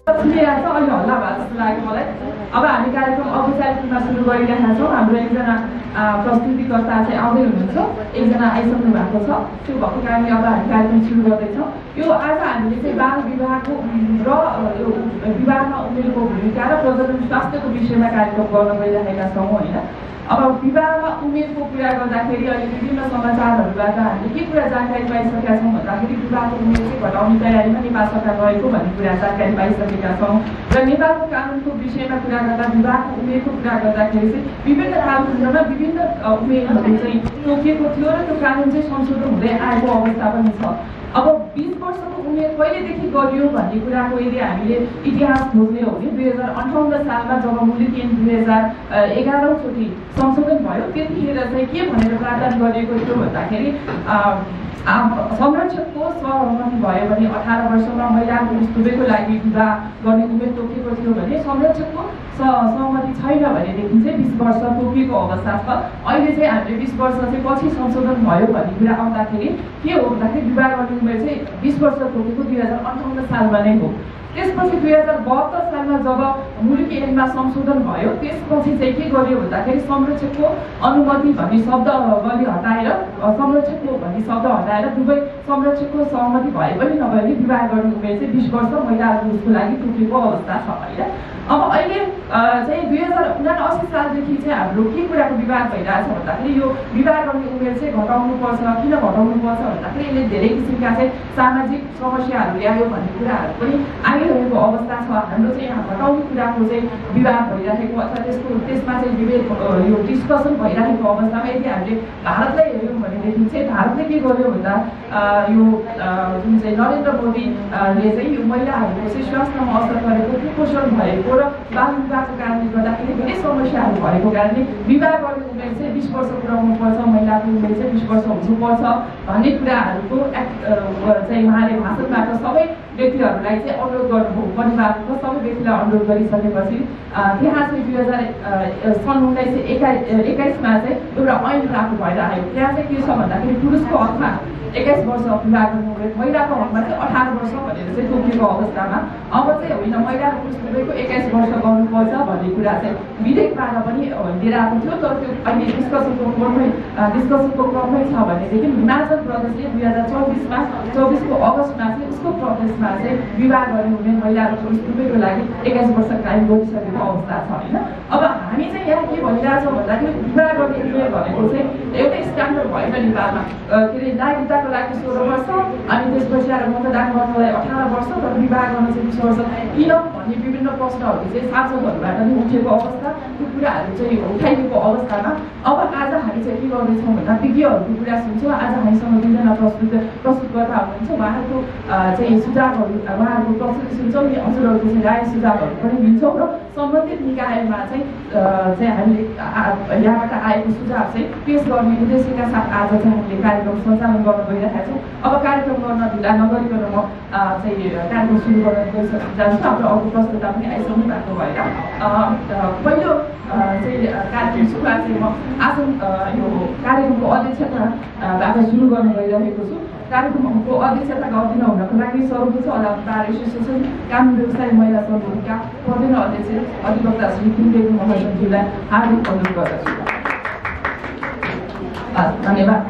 सुनिरहेको छ अलि हल्ला भएको जस्तो लाग्यो मलाई। अब हामी कार्यक्रम औपचारिक रूपमा सुरु गरिरहेका छौँ। हाम्रो एकजना प्रस्तुतिकर्ता चाहिँ आउँदै हुनुहुन्छ, एकजना आइसक्नु भएको छ। त्यो भएको कारणले अब हामी कार्यक्रम सुरु गर्दैछौँ। यो आज हामीले चाहिँ बाल विवाहको र यो विवाहमा उमेरको भूमिका र प्रजनन स्वास्थ्यको विषयमा कार्यक्रम गर्न गइरहेका छौँ होइन। अब विवाहमा उमेरको कुरा गर्दाखेरि अहिले विभिन्न समाचारहरूबाट हामीले के कुरा जानकारी पाइसकेका छौँ भन्दाखेरि विवाहको उमेर चाहिँ घटाउने तयारीमा नेपाल सरकार रहेको भन्ने कुरा जानकारी पाइसकेका छौँ। र नेपालको कानुनको विषयमा कुरा गर्दा विवाहको उमेरको कुरा गर्दाखेरि चाहिँ विभिन्न कानुनमा विभिन्न उमेरहरू चाहिँ तोकिएको थियो र त्यो कानुन चाहिँ संशोधन हुँदै आएको अवस्था पनि छ। अब 20 वर्षको उमेर कहिलेदेखि गरियो भन्ने कुराको यदि हामीले इतिहास खोज्ने हो भने 2058 सालमा जब मूल्य ऐन 2011औं चोटि संशोधन भयो त्यतिखेर चाहिँ के भनेर प्रावधान गरिएको थियो भन्दाखेरि संरक्षकको सहमति भयो भने 18 वर्षमा महिला पुरुष दुवैको लागि विवाह गर्ने उमेर तोकिएको थियो भने संरक्षकको सहमति छैन भनेदेखि चाहिँ 20 वर्ष तोकिएको अवस्था छ। अहिले चाहिँ हामीले 20 वर्ष चाहिँ पछि संशोधन भयो भन्ने कुरा आउँदाखेरि के हो भन्दाखेरि विवाह गर्ने उमेर चाहिँ 20 वर्ष तोकेको 2058 सालमा नै हो। त्यसपछि 2072 सालमा जब मुलुकी ऐनमा संशोधन भयो त्यसपछि चाहिँ के गरियो भन्दाखेरि संरक्षकको अनुमति भन्ने शब्द पनि हटाएर संरक्षकको भन्ने शब्द हटाएर दुवै संरक्षकको सहमति भए पनि नभए पनि विवाह गर्ने उमेर चाहिँ 20 वर्ष महिला पुरुषको लागि तोकेको अवस्था छ होइन। अब अहिले चाहिँ 2079 सालदेखि चाहिँ हाम्रो के कुराको विवाद भइरहेछ भन्दाखेरि यो विवाह गर्ने उमेर चाहिँ घटाउनुपर्छ। किन घटाउनुपर्छ भन्दाखेरि यसले धेरै किसिमका चाहिँ सामाजिक समस्याहरू ल्यायो भन्ने कुराहरू पनि आइरहेको अवस्था छ। हाम्रो चाहिँ यहाँ घटाउने कुराको चाहिँ विवाद भइरहेको अथवा त्यसमा चाहिँ विभेद यो डिस्कसन भइरहेको अवस्थामा यदि हामीले भारतलाई हेऱ्यौँ भनेदेखि चाहिँ भारतले के गर्यो भन्दा यो जुन चाहिँ नरेन्द्र मोदीले चाहिँ यो महिलाहरूको चाहिँ स्वास्थ्यमा असर गरेको कुपोषण भएको र बाल विवाहको कारणले गर्दाखेरि धेरै समस्याहरू भएको कारणले विवाह गर्ने उमेर चाहिँ 20 वर्ष पुर्याउनु पर्छ, महिलाको उमेर चाहिँ 20 वर्ष हुनुपर्छ भन्ने कुराहरूको चाहिँ उहाँले भाषणबाट सबै व्यक्तिहरूलाई चाहिँ अनुरोध गर्नुभयो। परिवारको सबै व्यक्तिलाई अनुरोध गरिसकेपछि त्यहाँ चाहिँ 1921मा चाहिँ एउटा ऐन लागू भएर आयो। त्यहाँ चाहिँ के छ भन्दाखेरि पुरुषको हकमा 21 वर्ष विवाह गर्नु उमेर, महिलाको हकमा चाहिँ 18 वर्ष भनेर चाहिँ तोकिएको अवस्थामा अब चाहिँ होइन महिला र पुरुष दुवैको 21 वर्ष गर्नुपर्छ भन्ने कुरा चाहिँ विधेयकबाट पनि लिएर आएको थियो। तर त्यो अहिले डिस्कसनको क्रममै छ भनेदेखि हिमाचल प्रदेशले 2024को अगस्तमा चाहिँ उसको प्रदेशमा चाहिँ विवाह गर्ने उमेर महिला र पुरुष दुवैको लागि 21 वर्ष कायम गरिसकेको अवस्था छ होइन। अब हामी चाहिँ यहाँ के भनिरहेछौँ भन्दाखेरि विवाह गर्ने उमेर भनेको चाहिँ एउटै स्ट्यान्डर्ड भएन नेपालमा। के अरे नागरिकताको लागि 16 वर्ष अनि त्यसपछि आएर मतदान गर्नलाई 18 वर्ष र विवाह गर्न चाहिँ 20 वर्ष किन भन्ने विभिन्न प्रश्नहरू चाहिँ सांसदहरूबाट पनि उठेको अवस्था, त्यो कुराहरू चाहिँ उठाइएको अवस्थामा अब आज हामी चाहिँ के गर्दैछौँ भन्दा विज्ञहरूको कुरा सुन्छौँ। आज हामीसँग दुईजना प्रस्तुतकर्ता हुनुहुन्छ, उहाँहरूको चाहिँ सुझावहरू उहाँहरूको प्रस्तुति सुन्छौँ, हजुरहरूको चाहिँ राय सुझावहरू पनि लिन्छौँ र सम्बन्धित निकायमा चाहिँ हामीले यहाँबाट आएको सुझाव चाहिँ पेश गर्ने उद्देश्यका साथ आज चाहिँ हामीले कार्यक्रम सञ्चालन गर्न गइरहेका छौँ। अब कार्यक्रम गर्न ढिला नगरिकन म चाहिँ कार्यक्रम सुरु गर्न जान्छु। हाम्रो अर्को प्रस्तुता पनि आइसक्नु भएको भएर पहिलो चाहिँ कार्यक्रम सुरुवात चाहिँ म आसन यो कार्यक्रमको अध्यक्षताबाट सुरु गर्न गइरहेको छु। कार्यक्रमको अध्यक्षता गरिदिन हुनको लागि सर्वोच्च अदालत बार एसोसिएसन कानुन व्यवसाय महिला समितिका प्रधान अध्यक्ष अधिवक्ता श्री कुलदेवी महाजनज्यूलाई हार्दिक अनुरोध गर्दछु। धन्यवाद।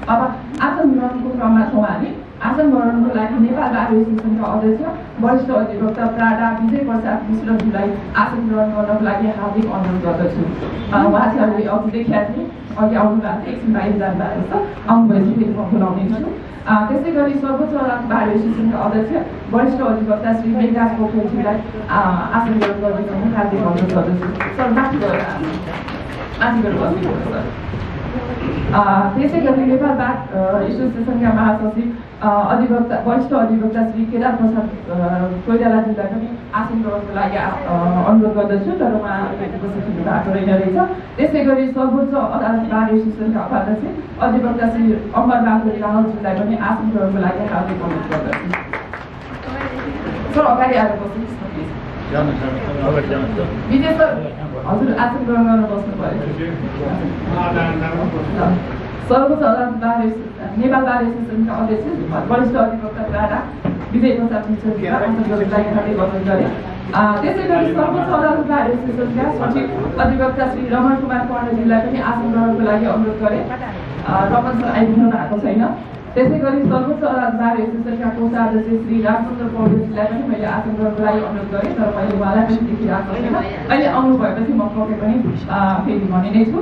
अब आसन ग्रहणको क्रममा छौँ हामी। आसन ग्रहणको लागि नेपाल बार एसोसिएसनका अध्यक्ष वरिष्ठ अधिवक्ता प्राडा विजय प्रसाद मिश्रज्यूलाई आसन ग्रहण गर्नको लागि हार्दिक अनुरोध गर्दछु। उहाँ चाहिँ अहिले अघि देखिया थिए, अघि आउनु भएको थियो, एकछिन बाहिर जानुभएको छ, आउनुभएपछि फेरि म बोलाउने छु। त्यसै गरी सर्वोच्च अदालत बार एसोसिएसनका अध्यक्ष वरिष्ठ अधिवक्ता श्री मेघराज पोखरेलज्यूलाई आसन ग्रहण गरिदिनु हार्दिक अनुरोध गर्दछु। सर माथि गएर बस्नुपर्छ। त्यसै गरी नेपाल बार एसोसिएसनका महासचिव अधिवक्ता वरिष्ठ अधिवक्ता श्री केदार प्रसाद कोइरालाज्यूलाई पनि आसन ग्रहणको लागि अनुरोध गर्दछु, तर उहाँ उपस्थित हुनु भएको रहेछ। त्यसै गरी सर्वोच्च अदालत बार एसोसिएसनका उपाध्यक्ष अधिवक्ता श्री अमर बहादुर रावतज्यूलाई पनि आसन ग्रहणको लागि हार्दिक अनुरोध गर्दछु। सर अगाडि आएर बस्नुहोस् न प्लिज। विजय सर हजुर आसन ग्रहण गर्न बस्नु पर्यो। सर्वोच्च अदालत नेपाल बार एसोसिएसनका अध्यक्ष वरिष्ठ अधिवक्ता प्राडा विजय प्रसाद मिश्रज्यूका आसनग्रहणलाई हार्दिक अनुरोध गरे। त्यसै गरी सर्वोच्च अदालत बार एसोसिएसनका सचिव अधिवक्ता श्री रमण कुमार पण्डितज्यूलाई पनि आसन ग्रहणको लागि अनुरोध गरे। रमण सर आइपुग्नु भएको छैन। त्यसै गरी सर्वोच्च अदालत बार एसोसिएसनका कोषाध्यक्ष श्री रामचन्द्र पौडेलजीलाई पनि मैले आसन ग्रहणको लागि अनुरोध गरेँ, तर मैले उहाँलाई पनि देखिरहेको छैन। अहिले आउनु भएपछि म पक्कै पनि फेरि भनि नै छु।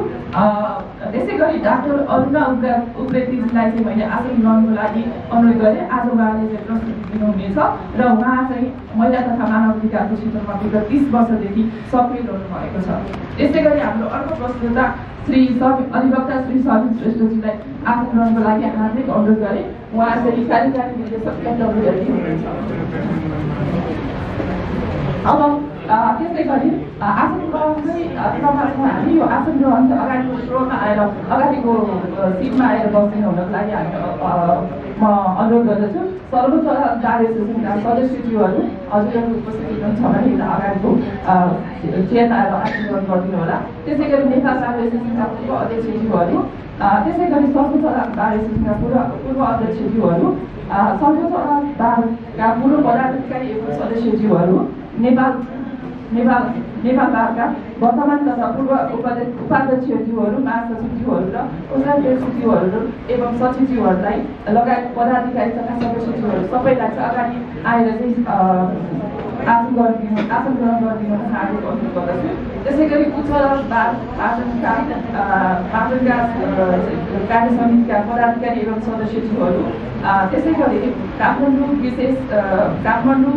त्यसै गरी डाक्टर अरुणा उप्रेतीजीलाई चाहिँ मैले आसन ग्रहणको लागि अनुरोध गरेँ। आज उहाँले चाहिँ प्रस्तुति दिनुहुनेछ र उहाँ चाहिँ महिला तथा मानव अधिकारको क्षेत्रमा विगत 30 वर्षदेखि सक्रिय रहनु भएको छ। त्यसै गरी हाम्रो अर्को प्रस्तुता श्री अधिवक्ता श्री सबिन श्रेष्ठजीलाई आसन ग्रहणको लागि हार्दिक अनुरोध गरे। उहाँ चाहिँ कार्यकारी निर्देशक एनडब्ल्युएलटी हुनुहुन्छ। अब त्यसै गरी आसन ग्रहणकै क्रममा हामी यो आसन ग्रहण अगाडिको स्रोतमा आएर अगाडिको सिटमा आएर बस्ने हुनको लागि म अनुरोध गर्दछु। सर्वोच्च अदालत बार एसोसिएसनका सदस्यज्यूहरू हजुरहरू उपस्थित हुनुहुन्छ भने अगाडिको चेयरमा आएर आसन ग्रहण गरिदिनु होला। त्यसै गरी नेपाल बार एसोसिएसनका पूर्व अध्यक्षज्यूहरू, त्यसै गरी सर्वोच्च अदालत बार एसोसिएसनका पूर्व अध्यक्षज्यूहरू, सर्वोच्च अदालत बारका पूर्व पदाधिकारी एवं सदस्यज्यूहरू, नेपाल बारका वर्तमान तथा पूर्व उपाध्यक्षज्यूहरू, महासचिवज्यूहरू र कोषाध्यक्षज्यूहरू एवं सचिवज्यूहरूलाई लगायत पदाधिकारी तथा सदस्यज्यूहरू सबैलाई चाहिँ अगाडि आएर चाहिँ आसन ग्रहण गरिदिनु हार्दिक अनुरोध गर्दछु। त्यसै गरी उच्च अदालत बार पाटनका कार्य समितिका पदाधिकारी एवं सदस्यज्यूहरू, त्यसै गरी काठमाडौँ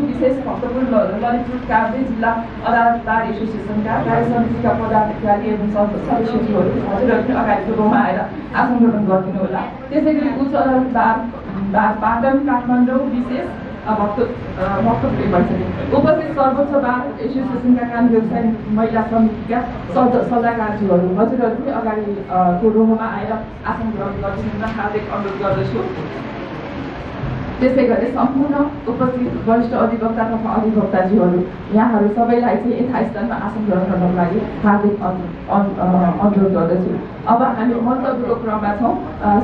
विशेष भक्तपुर ललितपुर काभ्रे जिल्ला अदालत बार एसोसिएसनका कार्य समितिका पदाधिकारी एवं सदस्यज्यूहरू हजुरहरू अगाडिको रोमा आएर आसन ग्रहण गरिदिनु होला। त्यसै गरी उच्च अदालत बार पाटन काठमाडौँ विशेष उपस्थित सर्वोच्च बार एसोसिएसनका कानुन व्यवसाय महिला समितिका सल्लाहकारज्यूहरू हजुरहरू पनि अगाडिको रोमा आएर आसन ग्रहण गरिदिनु हार्दिक अनुरोध गर्दछु। त्यसै गरी सम्पूर्ण उपस्थित वरिष्ठ अधिवक्ता तथा अधिवक्ताज्यूहरू यहाँहरू सबैलाई चाहिँ यथास्थानमा आसन ग्रहण गर्नको लागि हार्दिक अनुरोध गर्दछु। अब हामी मन्तव्यको क्रममा छौँ।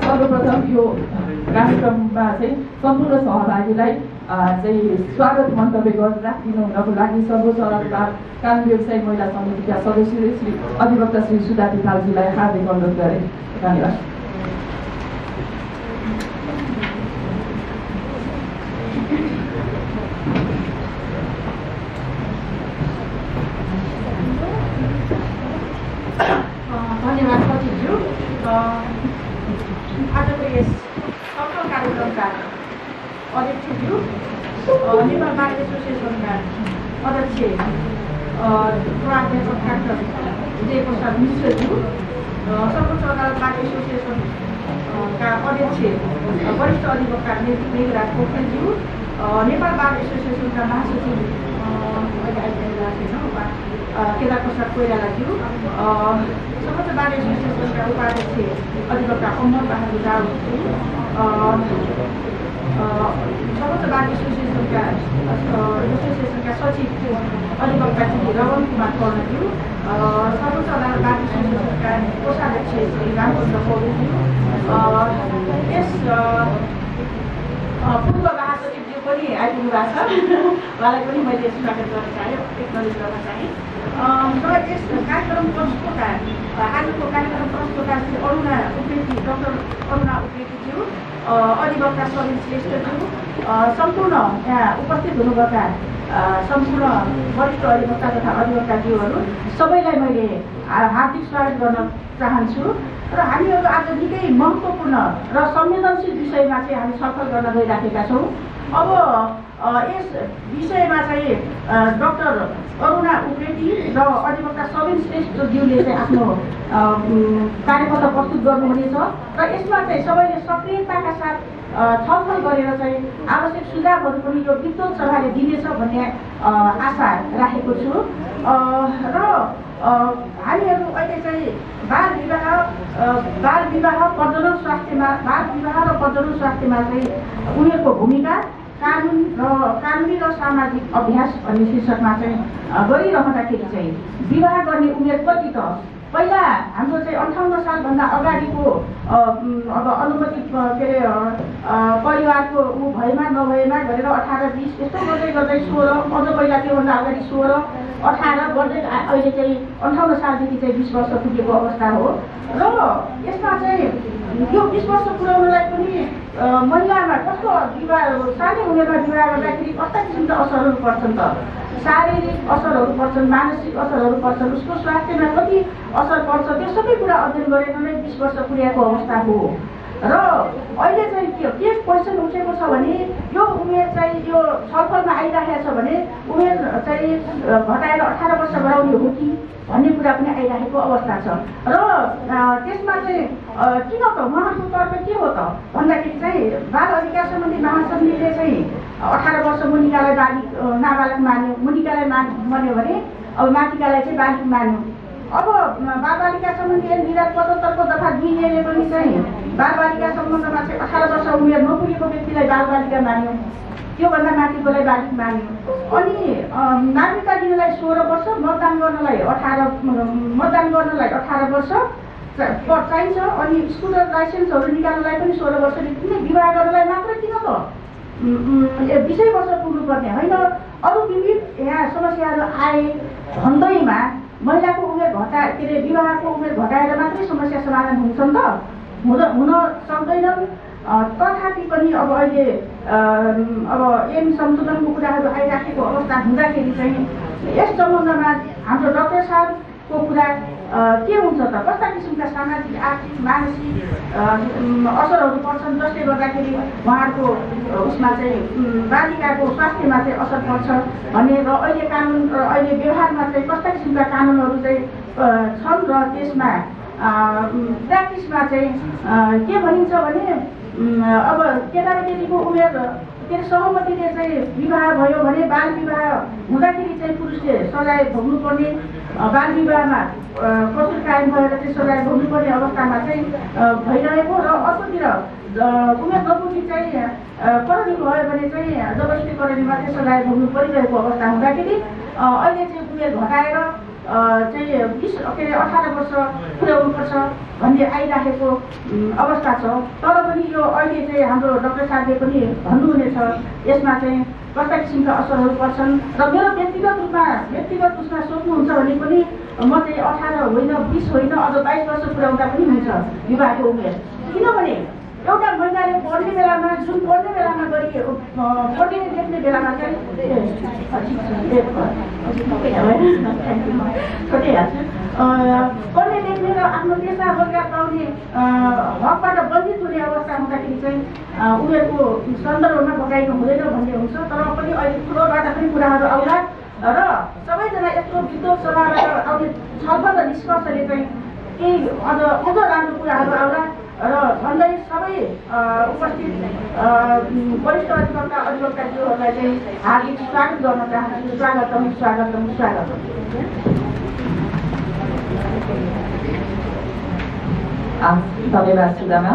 सर्वप्रथम यो कार्यक्रममा चाहिँ सम्पूर्ण सहभागीलाई चाहिँ स्वागत मन्तव्य राखिदिनु हुनको लागि सर्वोच्च अदालत बार कानुन व्यवसाय महिला समितिका सदस्य श्री अधिवक्ता श्री सुधा तिपालजीलाई हार्दिक अनुरोध गरे। धन्यवाद। धन्यवाद सचिवज्यू। आजको यस सफल कार्यक्रमका अध्यक्षज्यू, नेपाल बार एसोसिएसनका अध्यक्ष उपाध्यक्ष डाक्टर विजय प्रसाद मिश्रज्यू, सर्वोच्च अदालत बार एसोसिएसनका अध्यक्ष वरिष्ठ अधिवक्ता मेघराज पोखरेलज्यू, नेपाल बार एसोसिएसनका महासचिव केदार प्रसाद कोइरालाज्यू, सर्वोच्च बार एसोसिएसनका उपाध्यक्ष अधिवक्ता अमर बहादुर रावतज्यू, सर्वोच्च बार एसोसिएसनका सचिव अधिवक्ता श्री रमण कुमार पौडेलज्यू, सर्वोच्च अदालत बार एसोसिएसनका कोषाध्यक्ष श्री रामचन्द्र पौडेलज्यू, यस पूर्व महासचिवज्यू पनि आइपुग्नु भएको छ, उहाँलाई पनि मैले स्वागत गर्न चाहेँ, एक्नोलेज गर्न चाहेँ। र यस कार्यक्रम प्रस्तुतकार आजको कार्यक्रम प्रस्तुतकार श्री डाक्टर अरुणा उप्रेतीज्यू, अधिवक्ता सबिन श्रेष्ठज्यू, सम्पूर्ण यहाँ उपस्थित हुनुभएका सम्पूर्ण वरिष्ठ अधिवक्ता तथा अधिवक्ताज्यूहरू सबैलाई मैले हार्दिक स्वागत गर्न चाहन्छु। र हामीहरू आज निकै महत्त्वपूर्ण र संवेदनशील विषयमा चाहिँ हामी छलफल गर्न गइराखेका छौँ। अब यस विषयमा चाहिँ डाक्टर अरुणा उप्रेती र अधिवक्ता सबिन श्रेष्ठज्यूले चाहिँ आफ्नो कार्यपत्र प्रस्तुत गर्नुहुनेछ र यसमा चाहिँ सबैले सक्रियताका साथ छलफल गरेर चाहिँ आवश्यक सुझावहरू पनि यो विद्वत सभाले दिनेछ भन्ने आशा राखेको छु। र हामीहरू अहिले चाहिँ बाल विवाह प्रजनन स्वास्थ्यमा चाहिँ उनीहरूको भूमिका कानुनी र सामाजिक अभ्यास भन्ने शीर्षकमा चाहिँ गरिरहँदाखेरि चाहिँ विवाह गर्ने उमेर कति त पहिला हाम्रो चाहिँ 58 सालभन्दा अगाडिको अब अनुमति के अरे परिवारको ऊ भएमा नभएमा गरेर 18, 20 यस्तो गर्दै गर्दै 16 अझ पहिला त्योभन्दा अगाडि 16, 18 गर्दै अहिले चाहिँ 58 सालदेखि चाहिँ 20 वर्ष पुगेको अवस्था हो र यसमा चाहिँ यो 20 वर्ष पुर्याउनलाई पनि महिलामा कस्तो विवाह सानै उमेरमा विवाह गर्दाखेरि कस्ता किसिमका असरहरू पर्छन् त शारीरिक असरहरू पर्छन्, मानसिक असरहरू पर्छन्, उसको स्वास्थ्यमा कति असर पर्छ त्यो सबै कुरा अध्ययन गरेर नै 20 वर्ष पुर्याएको अवस्था हो र अहिले चाहिँ के क्वेसन उठेको छ भने यो उमेर चाहिँ यो छलफलमा आइराखेको छ भने उमेर चाहिँ घटाएर 18 वर्ष गराउने हो कि भन्ने कुरा पनि आइराखेको अवस्था छ र त्यसमा चाहिँ किन त उहाँको तर्क के हो त भन्दाखेरि चाहिँ बाल अधिकार सम्बन्धी महासमितिले चाहिँ 18 वर्ष मुनिकालाई नाबालक मान्यो, मुनिकालाई मान्यो भने अब माथिकालाई चाहिँ बालिक मान्यो। अब बालबालिका सम्बन्धी विधान 75 दफा 2 ले पनि चाहिँ बालबालिका सम्बन्धमा चाहिँ 18 वर्ष उमेर नपुगेको व्यक्तिलाई बालबालिका मान्यो, त्योभन्दा माथिकोलाई बालिक मान्यो। अनि नागरिकता दिनलाई 16 वर्ष, मतदान गर्नलाई 18 वर्ष चाहिन्छ। अनि स्कुटर लाइसेन्सहरू निकाल्नलाई पनि 16 वर्ष, किन विवाह गर्नलाई मात्र किन त 20 वर्ष पुग्नुपर्ने होइन? अरू विविध यहाँ समस्याहरू आए भन्दैमा महिलाको उमेर के अरे विवाहको उमेर घटाएर मात्रै समस्या समाधान हुन्छन् त हुन सक्दैनन्। तथापि पनि अब अहिले अब ऐन संशोधनको कुराहरू आइराखेको अवस्था हुँदाखेरि चाहिँ यस सम्बन्धमा हाम्रो डाक्टर साहबको कुरा के हुन्छ त, कस्ता किसिमका सामाजिक, आर्थिक, मानसिक असरहरू पर्छन् जसले गर्दाखेरि उहाँहरूको उसमा चाहिँ बालिकाको स्वास्थ्यमा चाहिँ असर पर्छ भन्ने र अहिले कानुन र अहिले व्यवहारमा चाहिँ कस्ता किसिमका कानुनहरू चाहिँ छन् र त्यसमा प्र्याक्टिसमा चाहिँ के भनिन्छ भने अब केटा र केटीको उमेर के सहमतिले चाहिँ विवाह भयो भने बाल विवाह हुँदाखेरि चाहिँ पुरुषले सजाय भोग्नुपर्ने, बाल विवाहमा कसुर कायम भएर चाहिँ सजाय भोग्नुपर्ने अवस्थामा चाहिँ भइरहेको र अर्कोतिर उमेर नपुगी चाहिँ करणी भयो भने चाहिँ जबरजस्ती करणीमा चाहिँ सजाय भोग्नु परिरहेको अवस्था हुँदाखेरि अहिले चाहिँ उमेर घटाएर चाहिँ 18 वर्ष पुर्याउनुपर्छ भन्ने आइराखेको अवस्था छ। तर पनि यो अहिले चाहिँ हाम्रो डाक्टर साहबले पनि भन्नुहुनेछ यसमा चाहिँ कस्ता किसिमका असरहरू पर्छन् र मेरो व्यक्तिगत उसमा सोध्नुहुन्छ भने पनि म चाहिँ 18 होइन, 20 होइन, अझ 22 वर्ष पुर्याउँदा पनि हुन्छ विवाहको उमेर। किनभने एउटा महिलाले पढ्ने बेलामा गरिएको पढ्ने लेख्ने बेलामा चाहिँ पढ्ने लेख्ने र आफ्नो पेसा रोजगार पाउने हकबाट वञ्चित हुने अवस्था हुँदाखेरि चाहिँ उमेरको सन्दर्भमा भगाइनु हुँदैन भन्ने हुन्छ। तर पनि अहिले ठुलोबाट पनि कुराहरू आउला र सबैजना यत्रो विद्वत सभाबाट आउने छलफल र निष्कर्षले चाहिँ केही अझ राम्रो कुराहरू आउला र झन्डै सबै उपस्थित वरिष्ठ अधिवक्ताज्यूहरूलाई चाहिँ हार्दिक स्वागत गर्न चाहन्छु। स्वागत। धन्यवाद सुदामा।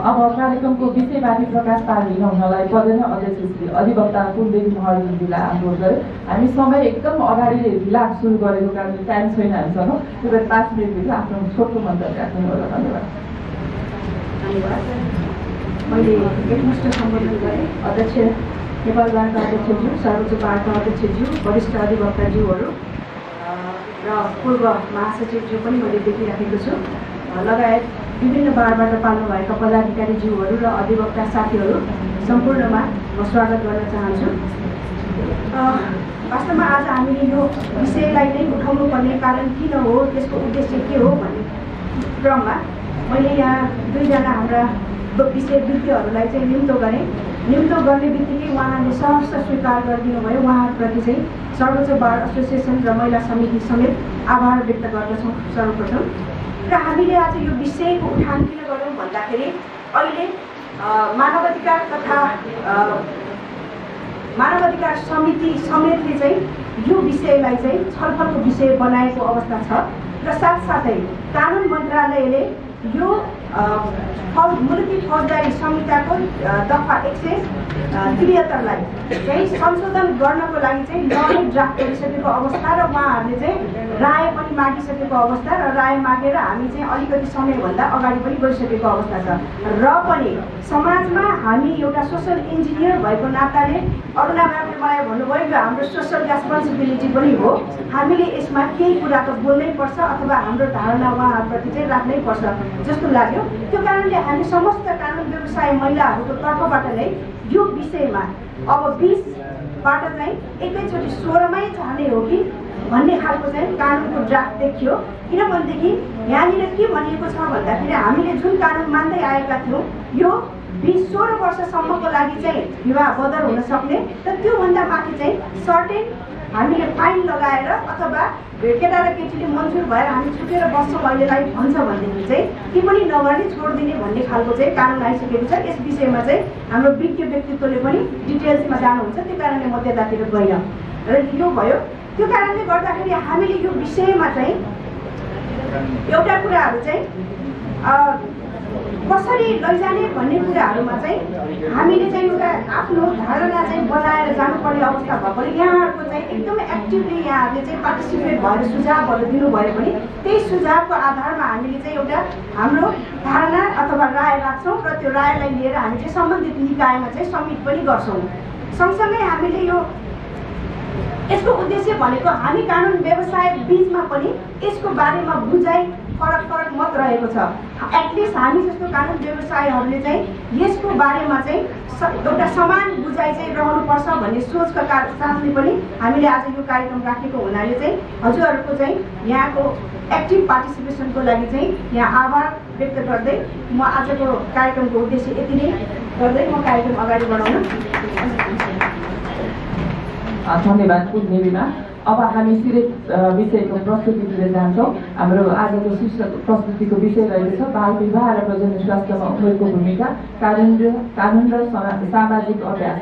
अब कार्यक्रमको विषयमाथि प्रकाश पार्न हुनलाई पर्दैन अध्यक्ष श्री अधिवक्ता कुलदेवी महर्जीलाई अनुरोध गरे। हामी समय एकदम अगाडि ढिला सुरु गरेको कारणले टाइम छैन हामीसँग, त्यो भएर 5 मिनटभित्र आफ्नो छोटो मन्तव्य राख्नु होला। धन्यवाद। मैले एकमुष्ट सम्बोधन गरेँ। अध्यक्ष नेपाल बारका अध्यक्षज्यू, सर्वोच्च बारका अध्यक्षज्यू, वरिष्ठ अधिवक्ताज्यूहरू र पूर्व महासचिवज्यू पनि मैले देखिराखेको छु, लगायत विभिन्न बारबाट पाल्नुभएका पदाधिकारीज्यूहरू र अधिवक्ता साथीहरू सम्पूर्णमा म स्वागत गर्न चाहन्छु। वास्तवमा आज हामीले यो विषयलाई नै उठाउनु पर्ने कारण किन हो, त्यसको उद्देश्य के हो भन्ने क्रममा मैले यहाँ 2 जना हाम्रा विषयवृत्तिहरूलाई चाहिँ नियुक्त गरेँ। नियुक्त गर्ने बित्तिकै उहाँले सहर्ष स्वीकार गरिदिनु भयो। उहाँहरूप्रति चाहिँ सर्वोच्च बार एसोसिएसन र महिला समिति समेत आभार व्यक्त गर्दछौँ सर्वप्रथम। र हामीले आज यो विषयको उठान किन गर्यौँ भन्दाखेरि अहिले मानवाधिकार तथा मानवाधिकार समिति समेतले चाहिँ यो विषयलाई चाहिँ छलफलको विषय बनाएको अवस्था छ र साथसाथै कानुन मन्त्रालयले यो मुलुकी फौजदारी संहिताको दफा 173लाई चाहिँ संशोधन गर्नको लागि चाहिँ लले ड्राफ्ट गरिसकेको अवस्था र उहाँहरूले चाहिँ राय पनि मागिसकेको अवस्था र राय मागेर हामी चाहिँ अलिकति समयभन्दा अगाडि पनि गइसकेको अवस्था छ र पनि समाजमा हामी एउटा सोसल इन्जिनियर भएको नाताले अरुणा म्यामले मलाई भन्नुभयो यो हाम्रो सोसल रेस्पोन्सिबिलिटी पनि हो हामीले यसमा केही कुरा त बोल्नै पर्छ अथवा हाम्रो धारणा उहाँहरूप्रति चाहिँ राख्नै पर्छ जस्तो लाग्यो। त्यो कारणले हामी समस्त कानुन व्यवसाय महिलाहरूको तर्फबाट नै यो विषयमा अब 20बाट चाहिँ एकैचोटि 16मै जाने हो कि भन्ने खालको चाहिँ कानुनको ड्राफ्ट देखियो। किनभनेदेखि यहाँनिर के भनिएको छ भन्दाखेरि हामीले जुन कानुन मान्दै आएका थियौँ यो 20-16 वर्षसम्मको लागि चाहिँ विवाह बदर हुन सक्ने र त्योभन्दा माथि चाहिँ सर्टेन हामीले फाइन लगाएर अथवा केटा र केटीले मन्जुर भएर हामी छुटेर बस्छौँ अहिलेलाई भन्छ भनेदेखि चाहिँ ती पनि नगर्ने छोडिदिने भन्ने खालको चाहिँ कानुन आइसकेको छ। यस विषयमा चाहिँ हाम्रो विज्ञ व्यक्तित्वले पनि डिटेल्समा जानुहुन्छ, त्यो कारणले म त्यतातिर गइनँ र यो भयो। त्यो कारणले गर्दाखेरि हामीले यो विषयमा चाहिँ एउटा कुराहरू चाहिँ कसरी लैजाने भन्ने कुराहरूमा चाहिँ हामीले चाहिँ एउटा आफ्नो धारणा चाहिँ बनाएर जानुपर्ने अवस्था भएकोले यहाँहरूको चाहिँ एकदमै एक्टिभली यहाँहरूले चाहिँ पार्टिसिपेट भएर सुझावहरू दिनुभयो भने त्यही सुझावको आधारमा हामीले चाहिँ एउटा हाम्रो धारणा अथवा राय राख्छौँ र त्यो रायलाई लिएर हामी चाहिँ सम्बन्धित निकायमा चाहिँ सब्मिट पनि गर्छौँ। सँगसँगै हामीले यो यसको उद्देश्य भनेको हामी कानुन व्यवसाय बीचमा पनि यसको बारेमा बुझाइ फरक मत रहेको छ। एटलिस्ट हामी जस्तो कानुन व्यवसायहरूले चाहिँ यसको बारेमा चाहिँ एउटा समान बुझाइ चाहिँ रहनुपर्छ भन्ने सोचका साथले पनि हामीले आज यो कार्यक्रम राखेको हुनाले चाहिँ हजुरहरूको चाहिँ यहाँको एक्टिभ पार्टिसिपेसनको लागि चाहिँ यहाँ आभार व्यक्त गर्दै म आजको कार्यक्रमको उद्देश्य यति नै गर्दै म कार्यक्रम अगाडि बढाउन धन्यवाद पूर्णिमा। अब हामी सिधै विषयको प्रस्तुतितिर जान्छौँ। हाम्रो आजको शीर्षक प्रस्तुतिको विषय रहेको छ बाल विवाह र प्रजनन स्वास्थ्यमा उमेरको भूमिका, कानुन र सामाजिक अभ्यास।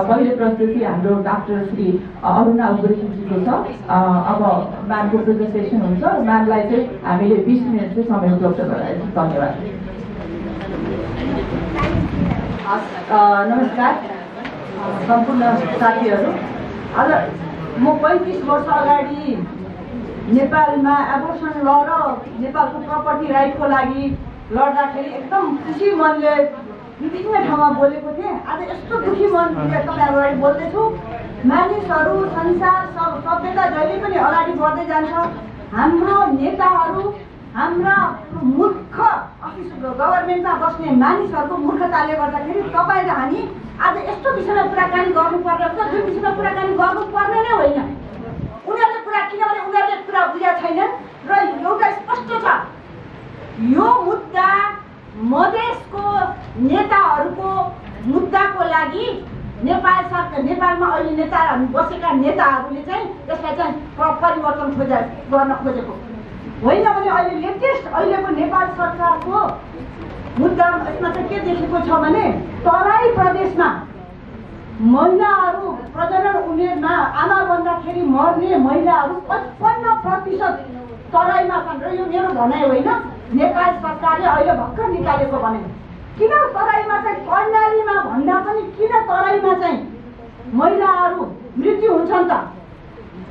पहिलो प्रस्तुति हाम्रो डाक्टर श्री अरुणा उप्रेतीजीको छ। अब म्यामको प्रेजेन्टेसन हुन्छ। म्यामलाई चाहिँ हामीले 20 मिनट चाहिँ समय उपलब्ध गराएको छ। धन्यवाद। नमस्कार सम्पूर्ण साथीहरू। आज म 35 वर्ष अगाडि नेपालमा एबोर्सन ल र नेपालको प्रपर्टी राइटको लागि लड्दाखेरि एकदम खुसी मनले विभिन्न ठाउँमा बोलेको थिएँ। आज यस्तो दुखी मन तपाईँहरू अगाडि बोल्दैछु। मानिसहरू संसार सभ्यता जहिले पनि अगाडि बढ्दै जान्छ। हाम्रो नेताहरू हाम्रा मूर्ख अफिस गभर्मेन्टमा बस्ने मानिसहरूको मूर्खताले गर्दाखेरि तपाईँ र हामी आज यस्तो विषयमा कुराकानी गर्नुपर्ने हुन्छ जुन विषयमा कुराकानी गर्नुपर्ने नै होइन। उनीहरूले कुरा किनभने उनीहरूले कुरा बुझेका छैनन् र एउटा स्पष्ट छ यो मुद्दा मधेसको नेताहरूको मुद्दाको लागि नेपाल सरकार नेपालमा अहिले नेताहरू बसेका नेताहरूले चाहिँ यसलाई चाहिँ परिवर्तन गर्न खोजेको होइन भने अहिले लेटेस्ट अहिलेको नेपाल सरकारको मुद्दा यसमा चाहिँ के देखेको छ भने तराई प्रदेशमा महिलाहरू प्रजनन उमेरमा आमा बन्दाखेरि मर्ने महिलाहरू 55% तराईमा छन् र यो मेरो भनाइ होइन, नेपाल सरकारले अहिले भर्खर निकालेको भनाइ। किन तराईमा चाहिँ कर्णालीमा भन्दा पनि किन तराईमा चाहिँ महिलाहरू मृत्यु हुन्छन् त?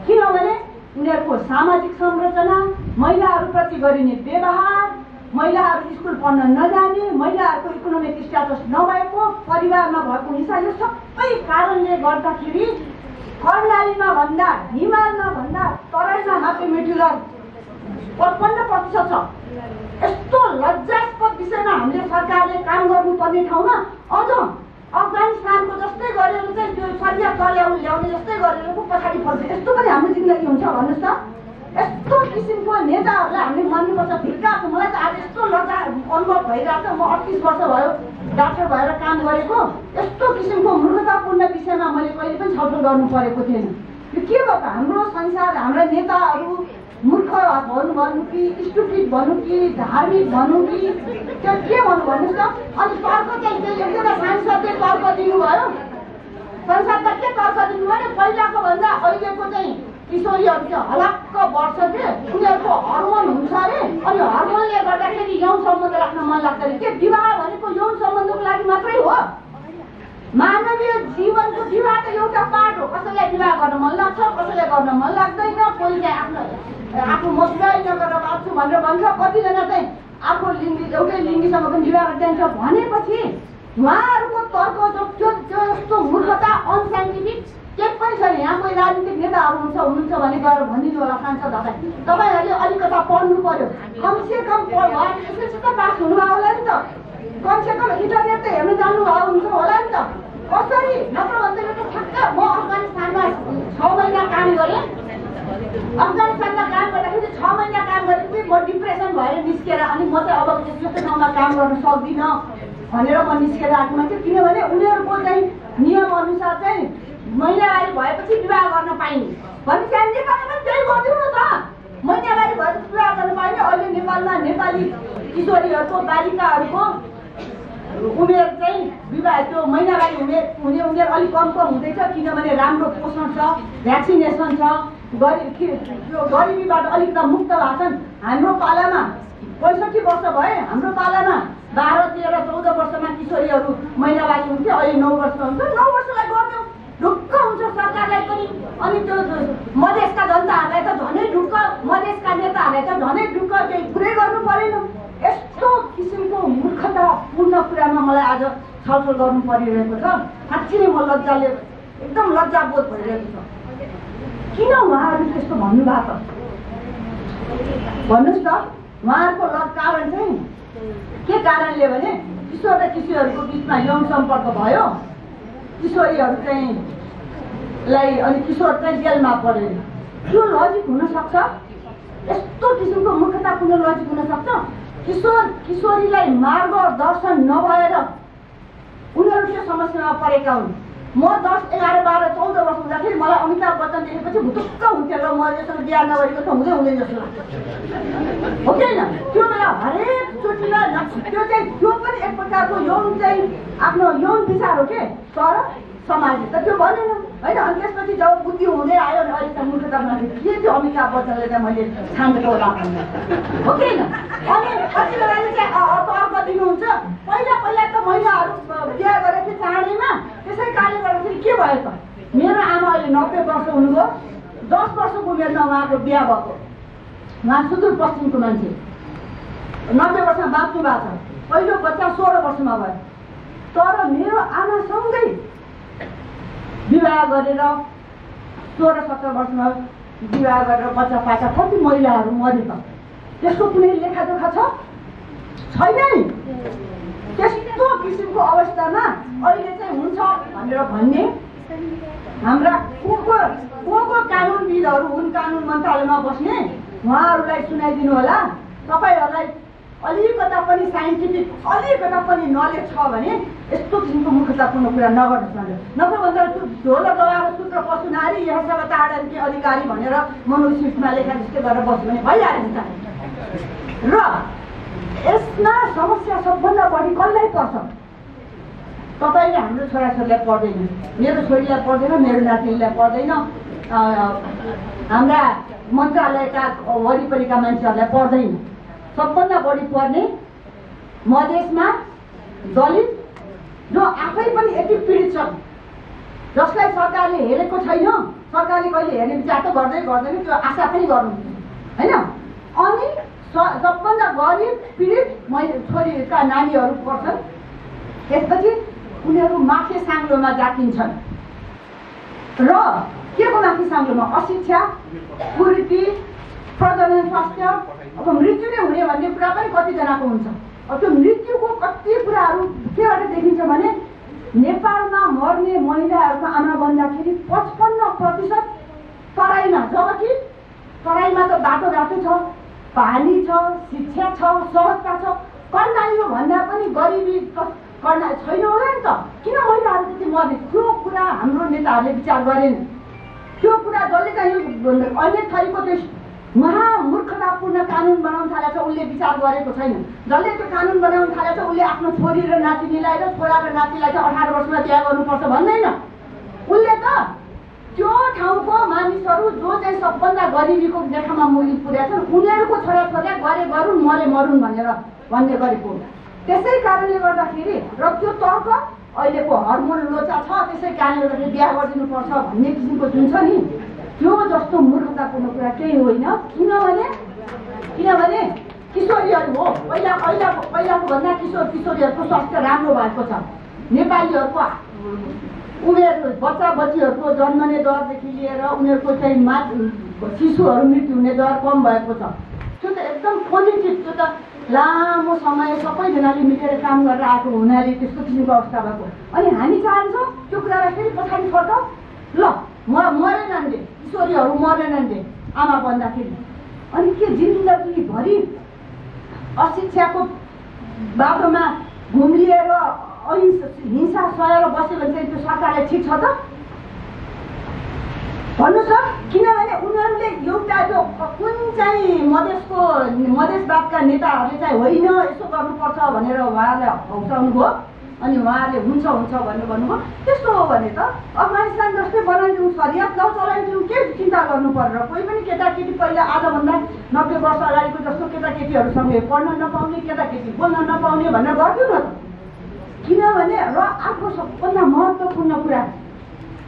किनभने उनीहरूको सामाजिक संरचना, महिलाहरूप्रति गरिने व्यवहार, महिलाहरू स्कुल पढ्न नजाने, महिलाहरूको इकोनोमिक स्ट्याटस नभएको, परिवारमा भएको हिंसा, यो सबै कारणले गर्दाखेरि कर्णालीमा भन्दा हिमालमा भन्दा तराईमा मात्रै मृत्यु दर 55% छ। यस्तो लज्जास्पद विषयमा हामीले सरकारले काम गर्नुपर्ने ठाउँमा अझ अफगानिस्तानको जस्तै गरेर चाहिँ त्यो शरीर तल्याउनु ल्याउने जस्तै गरेर पो पछाडि पर्छ। यस्तो पनि हाम्रो जिन्दगी हुन्छ भन्नुहोस् त? यस्तो किसिमको नेताहरूलाई हामीले मान्नुपर्छ। भिर्काएको मलाई त आज यस्तो लज्जा अनुभव भइरहेको छ। म 38 वर्ष भयो डाक्टर भएर काम गरेको। यस्तो किसिमको मूर्खतापूर्ण विषयमा मैले कहिले पनि छलफल गर्नु परेको थिएन। यो के भयो? हाम्रो संसार, हाम्रा नेताहरू मूर्ख भन्नु कि स्टुपिड भन्नु कि धार्मिक भन्नु कि त्यो के भन्नु भन्नुहोस् त? अनि तर्क चाहिँ एकजना सांसदले तर्क दिनुभयो। संसारलाई के तर्क दिनुभयो भने पहिलाको भन्दा अहिलेको चाहिँ किशोरीहरू चाहिँ हलक्क बढ्छ के उनीहरूको हर्मोन हुन्छ अरे अनि हर्मोनले गर्दाखेरि यौन सम्बन्ध राख्न मन लाग्दैन के विवाह भनेको यौन सम्बन्धको लागि मात्रै हो मानवीय जीवनको विवाह त एउटा पार्ट हो कसैलाई विवाह गर्न मन लाग्छ कसैलाई गर्न मन लाग्दैन कोही चाहिँ आफू म विवाह नगरेर बाँच्छु भनेर भन्छ कतिजना चाहिँ आफू लिङ्गी एउटै लिङ्गीसँग पनि विवाह जान्छ भनेपछि उहाँहरूको तर्क जस्तो मूर्खता अनसाइन्टिफिक के पनि छैन यहाँ कोही राजनीतिक नेताहरू हुनुहुन्छ भने गएर भनिदिनु होला सांसदहरूलाई तपाईँहरूले अलिकता पढ्नु पर्यो कमसेकम एसएससी त पास हुनुभयो होला नि त कमसेकम इन्टरनेट त हेर्नु जानुभएको हुन्छ होला नि त कसरी नत्र भन्दैन त ठ्याक्क म अफगानिस्तानमा 6 महिना काम गरेँ अफगानिस्तानमा काम गर्दाखेरि 6 महिना काम गरेपछि म डिप्रेसन भएर निस्केर अनि म चाहिँ अब त्यस्तो ठाउँमा काम गर्न सक्दिनँ भनेर म निस्केर आएको मान्छे किनभने उनीहरूको चाहिँ नियम अनुसार चाहिँ महिनावारी भएपछि विवाह गर्न पाइने भने चाहिँ नेपालमा पनि त्यही गरिदिउँ न त महिनावारी भएपछि विवाह गर्न पाइने अहिले नेपालमा नेपाली किशोरीहरूको बालिकाहरूको उमेर चाहिँ विवाह त्यो महिनावारी हुने उमेर अलिक कम हुँदैछ किनभने राम्रो पोषण छ भ्याक्सिनेसन छ गरिबीबाट अलिक त मुक्त भएको छन् हाम्रो पालामा 65 वर्ष भए हाम्रो पालामा 12, 13, 14 वर्षमा किशोरीहरू महिनावारी हुन्थे अहिले 9 वर्ष हुन्छ 9 वर्षलाई गर्छौँ ढुक्क हुन्छ सरकारलाई पनि अनि त्यो मधेसका जनताहरूलाई त झनै ढुक्क मधेसका नेताहरूलाई त झनै ढुक्क चाहिँ पुरै गर्नु परेन यस्तो किसिमको मूर्खतापूर्ण कुरामा मलाई आज छलफल गर्नु परिरहेको छ साँच्चै नै म लज्जाले एकदम लज्जाबोध भइरहेको छ किन उहाँहरू त्यस्तो भन्नुभएको भन्नुहोस् त उहाँहरूको कारण चाहिँ के कारणले भने किशोर र किशोरीहरूको बिचमा यौन सम्पर्क भयो किशोरीहरू चाहिँ अनि किशोर चाहिँ जेलमा पऱ्यो त्यो लजिक हुनसक्छ यस्तो किसिमको मूर्खतापूर्ण लजिक हुनसक्छ किशोरीलाई मार्गदर्शन नभएर उनीहरू त्यो समस्यामा परेका हुन् म 10, 11, 12, 14 वर्ष हुँदाखेरि मलाई अमिताभ बच्चन देखेपछि भुटुक्क हुन्थ्यो र म यसरी बिहा नगरेको त हुँदै जस्तो लाग्छ हो कि होइन त्यो बेला हरेक चोटिमा त्यो चाहिँ त्यो पनि एक प्रकारको यौन चाहिँ आफ्नो यौन विचार हो के तर समाजले त त्यो भनेन होइन अनि त्यसपछि जब बुद्धि हुँदै आयो भने अहिले त मूर्खतामा के त्यो अमिताभ बच्चनले चाहिँ मैले छानेको होला हो कि होइन अनि कति बेलाले चाहिँ तर्क दिनुहुन्छ पहिला त महिलाहरू बिहा गरेपछि चाँडैमा त्यसै कारणले गर्दाखेरि के भयो त मेरो आमा अहिले 90 वर्ष हुनुभयो 10 वर्षको उमेरमा उहाँको बिहा भएको उहाँ सुदूरपश्चिमको मान्छे 90 वर्षमा बाँच्नु भएको छ पहिलो बच्चा 16 वर्षमा भयो तर मेरो आमासँगै विवाह गरेर 16-17 वर्षमा विवाह गरेर बच्चा पाएका कति महिलाहरू मरे त त्यसको कुनै लेखाजोखा छ छैन नि त्यस्तो किसिमको अवस्थामा अहिले चाहिँ हुन्छ भनेर भन्ने हाम्रा को कानुनविदहरू हुन् कानुन मन्त्रालयमा बस्ने उहाँहरूलाई सुनाइदिनु होला तपाईँहरूलाई अलिकता पनि साइन्टिफिक अलिकता पनि नलेज छ भने यस्तो किसिमको मूर्खतापूर्ण कुरा नगर्नुहोस् नत्र भन्दा ढोल दबाएर सूत्र पशु नारी यहाँ सब टाढा के अधिकारी भनेर मनोस्मृतिमा लेखा जस्तै गरेर बस्यो भने भइहाल्छ र यसमा समस्या सबभन्दा बढी कसलाई पर्छ तपाईँले हाम्रो छोराछोरीलाई पढ्दैन मेरो छोरीलाई पढ्दैन मेरो नातिनीलाई पढ्दैन हाम्रा मन्त्रालयका वरिपरिका मान्छेहरूलाई पढ्दैन सबभन्दा बढी पढ्ने मधेसमा दलित जो आफै पनि यति पीडित छ जसलाई सरकारले हेरेको छैन सरकारले कहिले हेर्ने विचार त गर्दैन त्यो आशा पनि गर्नु होइन अनि सबभन्दा गरिब पीडित छोरीका नानीहरू पढ्छन् त्यसपछि उनीहरू माथि साङ्लोमा जातिन्छन् र के को माथि साङ्लोमा अशिक्षा कुरीति प्रजनन स्वास्थ्य अब मृत्यु नै हुने भन्ने कुरा पनि कतिजनाको हुन्छ अब त्यो मृत्युको कति कुराहरू केबाट देखिन्छ भने नेपालमा मर्ने महिलाहरूको आमा बन्दाखेरि 55% तराईमा जबकि तराईमा त बाटो छ पानी छ शिक्षा छ सहजता छ कर्णालीमा भन्दा पनि गरिबी कर्णा छैन होला नि त किन महिलाहरू त्यति मर्ने त्यो कुरा हाम्रो नेताहरूले विचार गरेन त्यो कुरा जसले चाहिँ अन्य थरीको चाहिँ महामूर्खतापूर्ण कानुन बनाउन थालेछ उसले विचार गरेको छैन जसले त्यो कानुन बनाउन थालेछ उसले आफ्नो छोरी र नातिनीलाई र छोरा र नातिलाई चाहिँ 18 वर्षमा बिहा गर्नुपर्छ भन्दैन उसले त त्यो ठाउँको मानिसहरू जो चाहिँ सबभन्दा गरिबीको रेखामा मुलुक पुर्याएको छन् उनीहरूको छोराछोरी गरे गरून् मरे मरुन् भन्ने गरेको हो। त्यसै कारणले गर्दाखेरि र त्यो तर्क अहिलेको हर्मोन लोचा छ त्यसै कारणले गर्दाखेरि बिहा गरिदिनुपर्छ भन्ने किसिमको जुन छ नि त्यो जस्तो मूर्खतापूर्ण कुरा केही होइन। किनभने किशोरीहरू हो पहिलाको भन्दा किशोरीहरूको स्वास्थ्य राम्रो भएको छ। नेपालीहरूको उमेर बच्चा बच्चीहरूको जन्मने दरदेखि लिएर उनीहरूको चाहिँ शिशुहरू मृत्यु हुने दर कम भएको छ। त्यो त एकदम पोजिटिभ, त्यो त लामो समय सबैजनाले मिलेर काम गरेर आएको हुनाले त्यस्तो किसिमको अवस्था भएको। अनि हामी चाहन्छौँ त्यो कुरालाई फेरि पछाडि फर्काउँ। ल मरेनन् रे किशोरीहरू मरेनन् रे आमा भन्दाखेरि अनि के जिन्दगीभरि अशिक्षाको बाटोमा घुम्लिएर हिंसा सहेर बस्यो भने चाहिँ त्यो सरकारलाई ठिक छ त भन्नुहोस् त? किनभने उनीहरूले एउटा त्यो कुन चाहिँ मधेसवादका नेताहरूले चाहिँ होइन यसो गर्नुपर्छ भनेर उहाँले हौसाउनुभयो अनि उहाँले हुन्छ भनेर भन्नुभयो। त्यस्तो हो भने त अफगानिस्तान जस्तै बनाइदिउँ, सरियत ल चलाइदिउँ, के चिन्ता गर्नु परेर? कोही पनि केटाकेटी पहिला आजभन्दा 90 वर्ष अगाडिको जस्तो केटाकेटीहरूसँगै पढ्न नपाउने, केटाकेटी बोल्न नपाउने भनेर गरिदिउँ न त। किनभने र अर्को सबभन्दा महत्त्वपूर्ण कुरा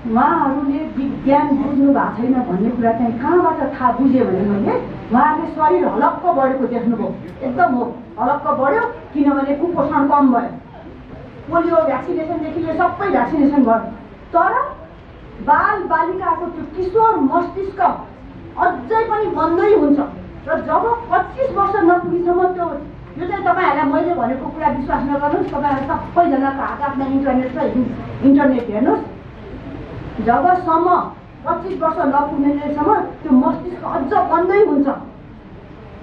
उहाँहरूले विज्ञान बुझ्नु भएको छैन भन्ने कुरा चाहिँ कहाँबाट थाहा बुझ्यो भने मैले उहाँहरूले शरीर हलक्क बढेको देख्नुभयो। एकदम हो हलक्क बढ्यो किनभने कुपोषण कम भयो, पोलियो भ्याक्सिनेसनदेखि लिएर सबै भ्याक्सिनेसन भयो। तर बाल बालिकाको त्यो किशोर मस्तिष्क अझै पनि बन्दै हुन्छ र जब 25 वर्ष नपुगेसम्म त्यो यो चाहिँ तपाईँहरूलाई मैले भनेको कुरा विश्वास नगर्नुहोस्। तपाईँहरू सबैजनाको हातमा इन्टरनेट छ, इन्टरनेट हेर्नुहोस्। जबसम्म 25 वर्ष नपुग्नेसम्म त्यो मस्तिष्क अझ बन्दै हुन्छ।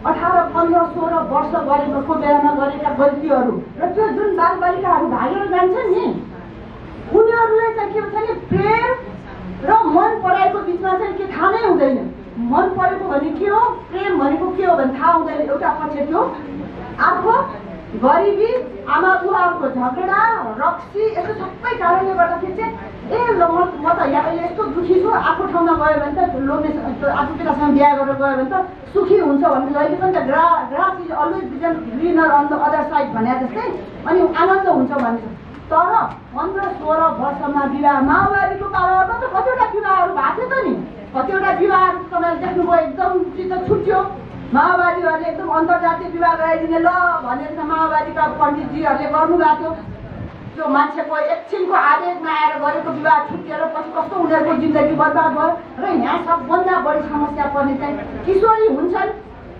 18, 15, 16 वर्ष गरेको बेलामा गरेका गल्तीहरू र त्यो जुन बालबालिकाहरू भागेर जान्छन् नि उनीहरूलाई चाहिँ के भन्छ नि प्रेम र मन पराएको बिचमा चाहिँ के थाहा नै हुँदैन। मन परेको भने के हो, प्रेम भनेको के हो भने थाहा हुँदैन। एउटा पक्ष त्यो, अर्को गरिबी, आमा बुवाहरूको झगडा, रक्सी, यस्तो सबै कारणले गर्दाखेरि चाहिँ म त यहाँ यस्तो दुखी छु, आफ्नो ठाउँमा गयो भने त लोग्ने आफ्नो केटासँग बिहा गरेर गयो भने त सुखी हुन्छ भने जहिले पनि त grass is always greener on the other side भने जस्तै अनि आनन्द हुन्छ भन्छ। तर 15-16 वर्षमा विवाह, माओवादीको पालामा त कतिवटा विवाहहरू भएको थियो त नि, कतिवटा विवाहहरू तपाईँले देख्नुभयो एकदम चित्त छुट्यो। माओवादीहरूले एकदम अन्तर्जातीय विवाह गराइदिने ल भनेर माओवादीका पण्डितजीहरूले गर्नुभएको थियो। त्यो मान्छेको एकछिनको आवेगमा आएर गरेको विवाह छुट्टिएर पछि कस्तो उनीहरूको जिन्दगी बर्बाद भयो। र यहाँ सबभन्दा बढी समस्या पर्ने चाहिँ किशोरी हुन्छन्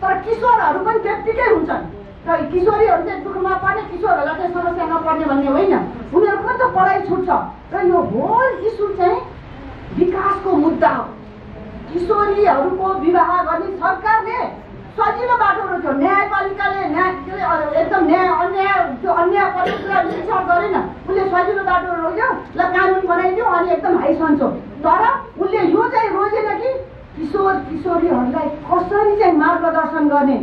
तर किशोरहरू पनि त्यत्तिकै हुन्छन्। र किशोरीहरू चाहिँ दुःखमा पर्ने, किशोरहरूलाई चाहिँ समस्या नपर्ने भन्ने होइन, उनीहरूको त पढाइ छुट्छ। र यो होल इस्यु चाहिँ विकासको मुद्दा हो। किशोरीहरूको विवाह गर्ने सरकारले सजिलो बाटो रोक्यो। न्यायपालिकाले एकदम अन्याय पद्धतिलाई विचार गरेन, उसले सजिलो बाटो रोक्यो, ल कानुन बनाइदियो अनि एकदम हाई सन्चो। तर उसले यो चाहिँ रोजेन कि किशोरीहरूलाई कसरी चाहिँ मार्गदर्शन गर्ने,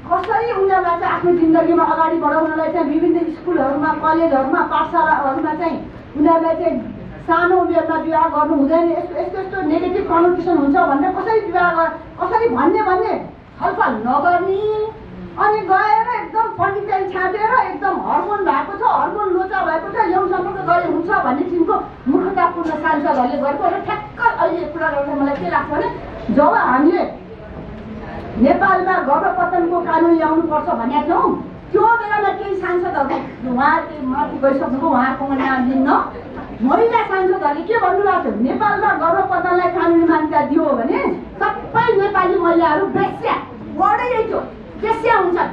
कसरी उनीहरूलाई चाहिँ आफ्नो जिन्दगीमा अगाडि बढाउनलाई चाहिँ विभिन्न स्कुलहरूमा, कलेजहरूमा, पाठशालाहरूमा चाहिँ उनीहरूलाई चाहिँ सानो उमेरमा विवाह गर्नु हुँदैन, यस्तो नेगेटिभ कनोटेसन हुन्छ भनेर कसरी भन्ने छलफल नगर्ने अनि गएर एकदम पण्डितलाई छापेर एकदम हर्मोन भएको छ, हर्मोन लोचा भएको छ, यौन सम्पर्क गरे हुन्छ भन्ने किसिमको मूर्खतापूर्ण सांसदहरूले गरेको। र ठ्याक्क अहिले कुरा गर्दा मलाई के लाग्छ भने जब हामीले नेपालमा गर्भपतनको कानुन ल्याउनुपर्छ भनेका थियौँ त्यो बेलामा केही सांसदहरू उहाँले माथि गइसक्नुभयो, उहाँको नाम लिन्न, महिला सांसदहरूले के भन्नुभएको थियो, नेपालमा गर्भपतनलाई कानुनी मान्यता दियो भने सबै नेपाली महिलाहरू बेस्या बढै थियो, बेस्या हुन्छन्।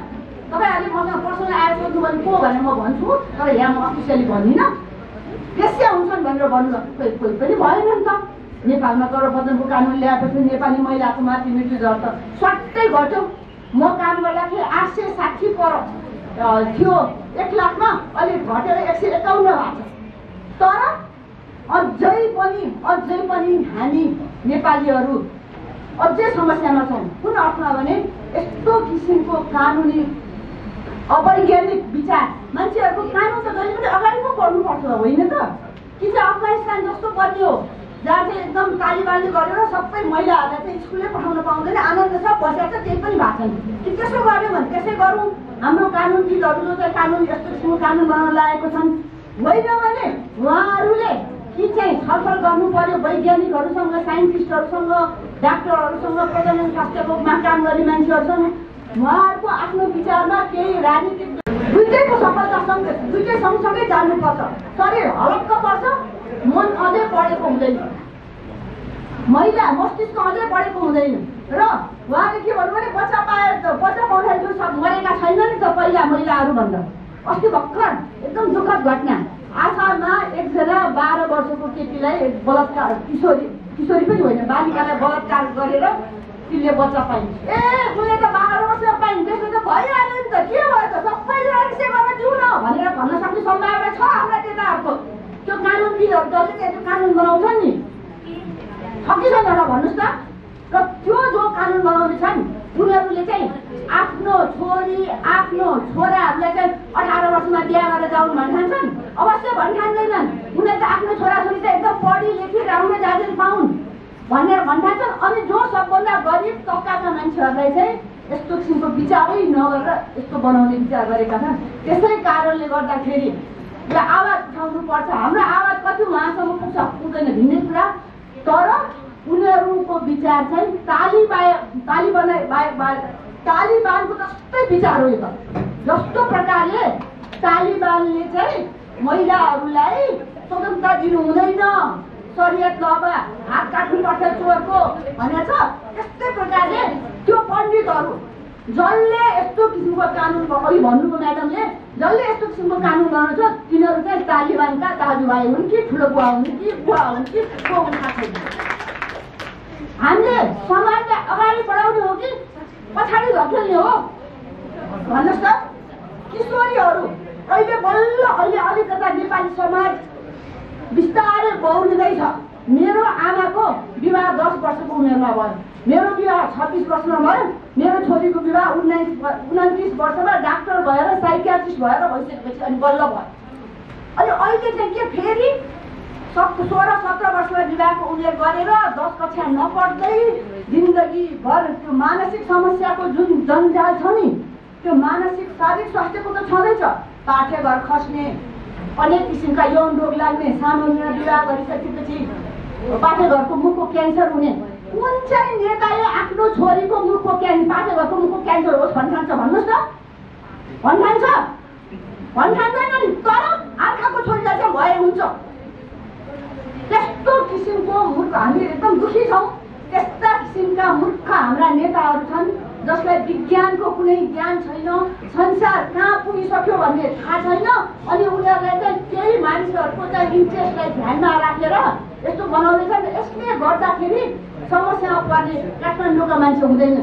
तपाईँहरूले मसँग पर्सनल आएर सोध्नु भने को भनेर म भन्छु, तर यहाँ म अफिसियली भन्दिनँ। बेस्या हुन्छन् भनेर भन्नु कोही पनि भएन नि त। नेपालमा गर्भपतनको कानुन ल्याएपछि नेपाली महिलाको मातृ मृत्यु दर त स्वाट्टै घट्यो। म काम गर्दाखेरि 860 थियो 1 लाखमा, अहिले घटेर 151 भएको छ। तर अझै पनि हामी नेपालीहरू अझै समस्यामा छौँ। कुन अर्थमा भने यस्तो किसिमको कानुनी अवैज्ञानिक विचार, मान्छेहरूको कानुन त जहिले पनि अगाडि पो बढ्नुपर्छ होइन त? कि चाहिँ अफगानिस्तान जस्तो बन्यो जहाँ चाहिँ एकदम तालिबाली गरेर सबै महिलाहरूलाई चाहिँ स्कुलै पठाउन पाउँदैन, आनन्द छ, बसेर छ, केही पनि भएको छैन कि त्यसो गऱ्यो भने त्यसै गरौँ। हाम्रो कानुनविदहरू जो चाहिँ कानुन यस्तो किसिमको कानुन बनाउन लागेको छन्, होइन भने उहाँहरूले कि चाहिँ छलफल गर्नु पर्यो वैज्ञानिकहरूसँग, साइन्टिस्टहरूसँग, डाक्टरहरूसँग, प्रजनन शास्त्रकोमा काम गर्ने मान्छेहरूसँग। उहाँहरूको आफ्नो विचारमा केही राजनीतिक दुईटैको सफलता दुईटै सँगसँगै जानुपर्छ। शरीर हलक्क पर्छ, मन अझै बढेको हुँदैन, महिला मस्तिष्क अझै बढेको हुँदैन। र उहाँले के भन्नु भने बच्चा पाउँदाखेरि जो सब मरेका छैन नि त पहिला महिलाहरू भन्दा। अस्ति भर्खर एकदम दुःखद घटना, आसाममा एकजना 12 वर्षको केटीलाई बलात्कार, किशोरी पनि होइन, बालिकालाई बलात्कार गरेर तिनले बच्चा पाइन्। उसले त 12 वर्ष पाइन्, त्यसो त भइहाल्यो नि त, के भयो त, सबैले रिक्से गरेर दिउँ न भनेर भन्न सक्ने सम्भावना छ हाम्रा नेताहरूको। त्यो कानुनविदहरू जसले चाहिँ त्यो कानुन बनाउँछन् नि, छ कि छैन र भन्नुहोस् त। र त्यो जो कानुन बनाउने छन् उनीहरूले चाहिँ आफ्नो छोरी आफ्नो छोराहरूलाई चाहिँ 18 वर्षमा बिहा गरेर जाउन् भन्ठान्छन्। अवश्य भन्ठान्दैनन्, उनीहरूले त आफ्नो छोराछोरी चाहिँ एकदम पढी लेखी राम्रो जागिर पाउन् भनेर भन्ठान्छन्। अनि जो सबभन्दा गरिब तबकाका मान्छेहरूलाई चाहिँ यस्तो किसिमको विचारै नगरेर यस्तो बनाउने विचार गरेका छन्। त्यसै कारणले गर्दाखेरि यो आवाज उठाउनु पर्छ। हाम्रो आवाज कति उहाँसम्म पुग्छ पुग्दैन भिन्नै कुरा, तर उनीहरूको विचार चाहिँ तालिबानको जस्तै विचार हो। यो त जस्तो प्रकारले तालिबानले चाहिँ महिलाहरूलाई स्वतन्त्रता दिनु हुँदैन, शरीयत लमा हात काट्नुपर्छ चोरको भनेर छ, त्यस्तै प्रकारले त्यो पण्डितहरू जसले यस्तो किसिमको कानुन अघि भन्नुभयो म्याडमले, जसले यस्तो किसिमको कानुन बनाउँछ तिनीहरू चाहिँ तालिबानका दाजुभाइ हुन् कि ठुलो बुवा हुन् कि बुवा हुन् कि को हुन् थाहा छैन। हामीले समाजलाई अगाडि बढाउने हो कि पछाडि धकेल्ने हो भन्नुहोस् त। किशोरीहरू अहिले बल्ल अलिकता नेपाली समाज बिस्तारै बौरिँदैछ। मेरो आमाको विवाह 10 वर्षको उमेरमा भयो, मेरो विवाह 26 वर्षमा भयो, मेरो छोरीको विवाह 29 वर्षमा डाक्टर भएर साइकियाट्रिस्ट भएर भइसकेपछि अनि बल्ल भयो। अनि अहिले चाहिँ के फेरि 16-17 वर्षमा विवाहको उमेर गरेर 10 कक्षा नपढ्दै जिन्दगीभर त्यो मानसिक समस्याको जुन जन्जाल छ नि, त्यो मानसिक शारीरिक स्वास्थ्यको त छँदैछ, पाठेघर खस्ने, अनेक किसिमका यौन रोग लाग्ने, सानो उमेरमा विवाह गरिसकेपछि पाठेघरको मुखको क्यान्सर हुने। कुन चाहिँ नेताले आफ्नो छोरीको मुखको पाठेघरको मुखको क्यान्सर होस् भन्ठान्छ भन्नुहोस् त? भन्ठान्छ? भन्ठान्दैन नि, तर आँखाको छोरीलाई चाहिँ भए हुन्छ। त्यस्तो किसिमको मूर्ख हामी एकदम दुखी छौँ। त्यस्ता किसिमका मूर्ख हाम्रा नेताहरू छन् जसलाई विज्ञानको कुनै ज्ञान छैन, संसार कहाँ पुगिसक्यो भन्ने थाहा छैन। अनि उनीहरूलाई चाहिँ केही मानिसहरूको चाहिँ इन्ट्रेस्टलाई ध्यानमा राखेर यस्तो बनाउँदैछन्। यसले गर्दाखेरि समस्यामा पर्ने काठमाडौँका मान्छे हुँदैन,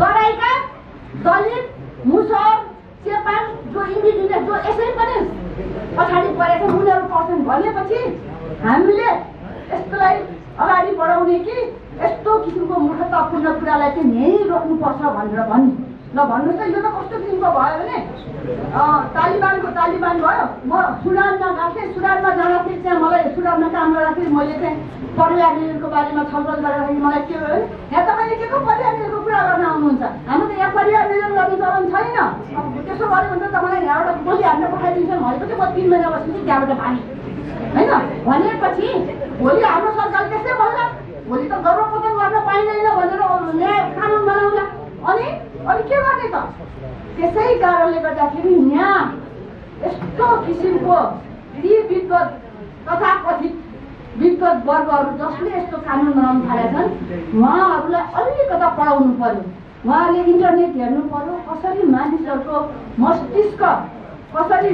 तराईका दलित, मुसर, चेपाङ जो इन्डिजिनियस जो यसै पनि पछाडि परेका उनीहरू पर्छन् भनेपछि हामीले यस्तोलाई अगाडि बढाउने कि यस्तो किसिमको मूर्खतापूर्ण कुरालाई चाहिँ यहीँ रोक्नुपर्छ भनेर भन्ने। ल भन्नुहोस् त, यो त कस्तो किसिमको भयो भने तालिबान भयो। म सुडानमा गएको थिएँ, सुडानमा जाँदाखेरि चाहिँ मलाई सुडानमा काम गर्दाखेरि मैले चाहिँ परिवार निर्णयको बारेमा छलफल गर्दाखेरि मलाई के भयो, यहाँ तपाईँले के को परिवार निर्णयको कुरा गर्न आउनुहुन्छ? हाम्रो त यहाँ परिवार निर्णय गर्ने चलन छैन। त्यसो गर्यो भने त मलाई यहाँबाट गोली हान्न पठाइदिन्छ भनेको चाहिँ म 3 महिना बस्छु त्यहाँबाट भागी होइन भनेपछि भोलि हाम्रो सरकारले त्यस्तै भन्ला, भोलि त गर्भपतन गर्न पाइँदैन भनेर न्याय कानुन बनाउला। अनि के गर्ने त? त्यसै कारणले गर्दाखेरि यहाँ यस्तो किसिमको ती विद्वत तथाकथित विद्वत वर्गहरू जसले यस्तो कानुन बनाउनु थालेका छन् उहाँहरूलाई अलिकता पढाउनु पर्यो। उहाँले इन्टरनेट हेर्नु पर्यो, कसरी मानिसहरूको मस्तिष्क, कसरी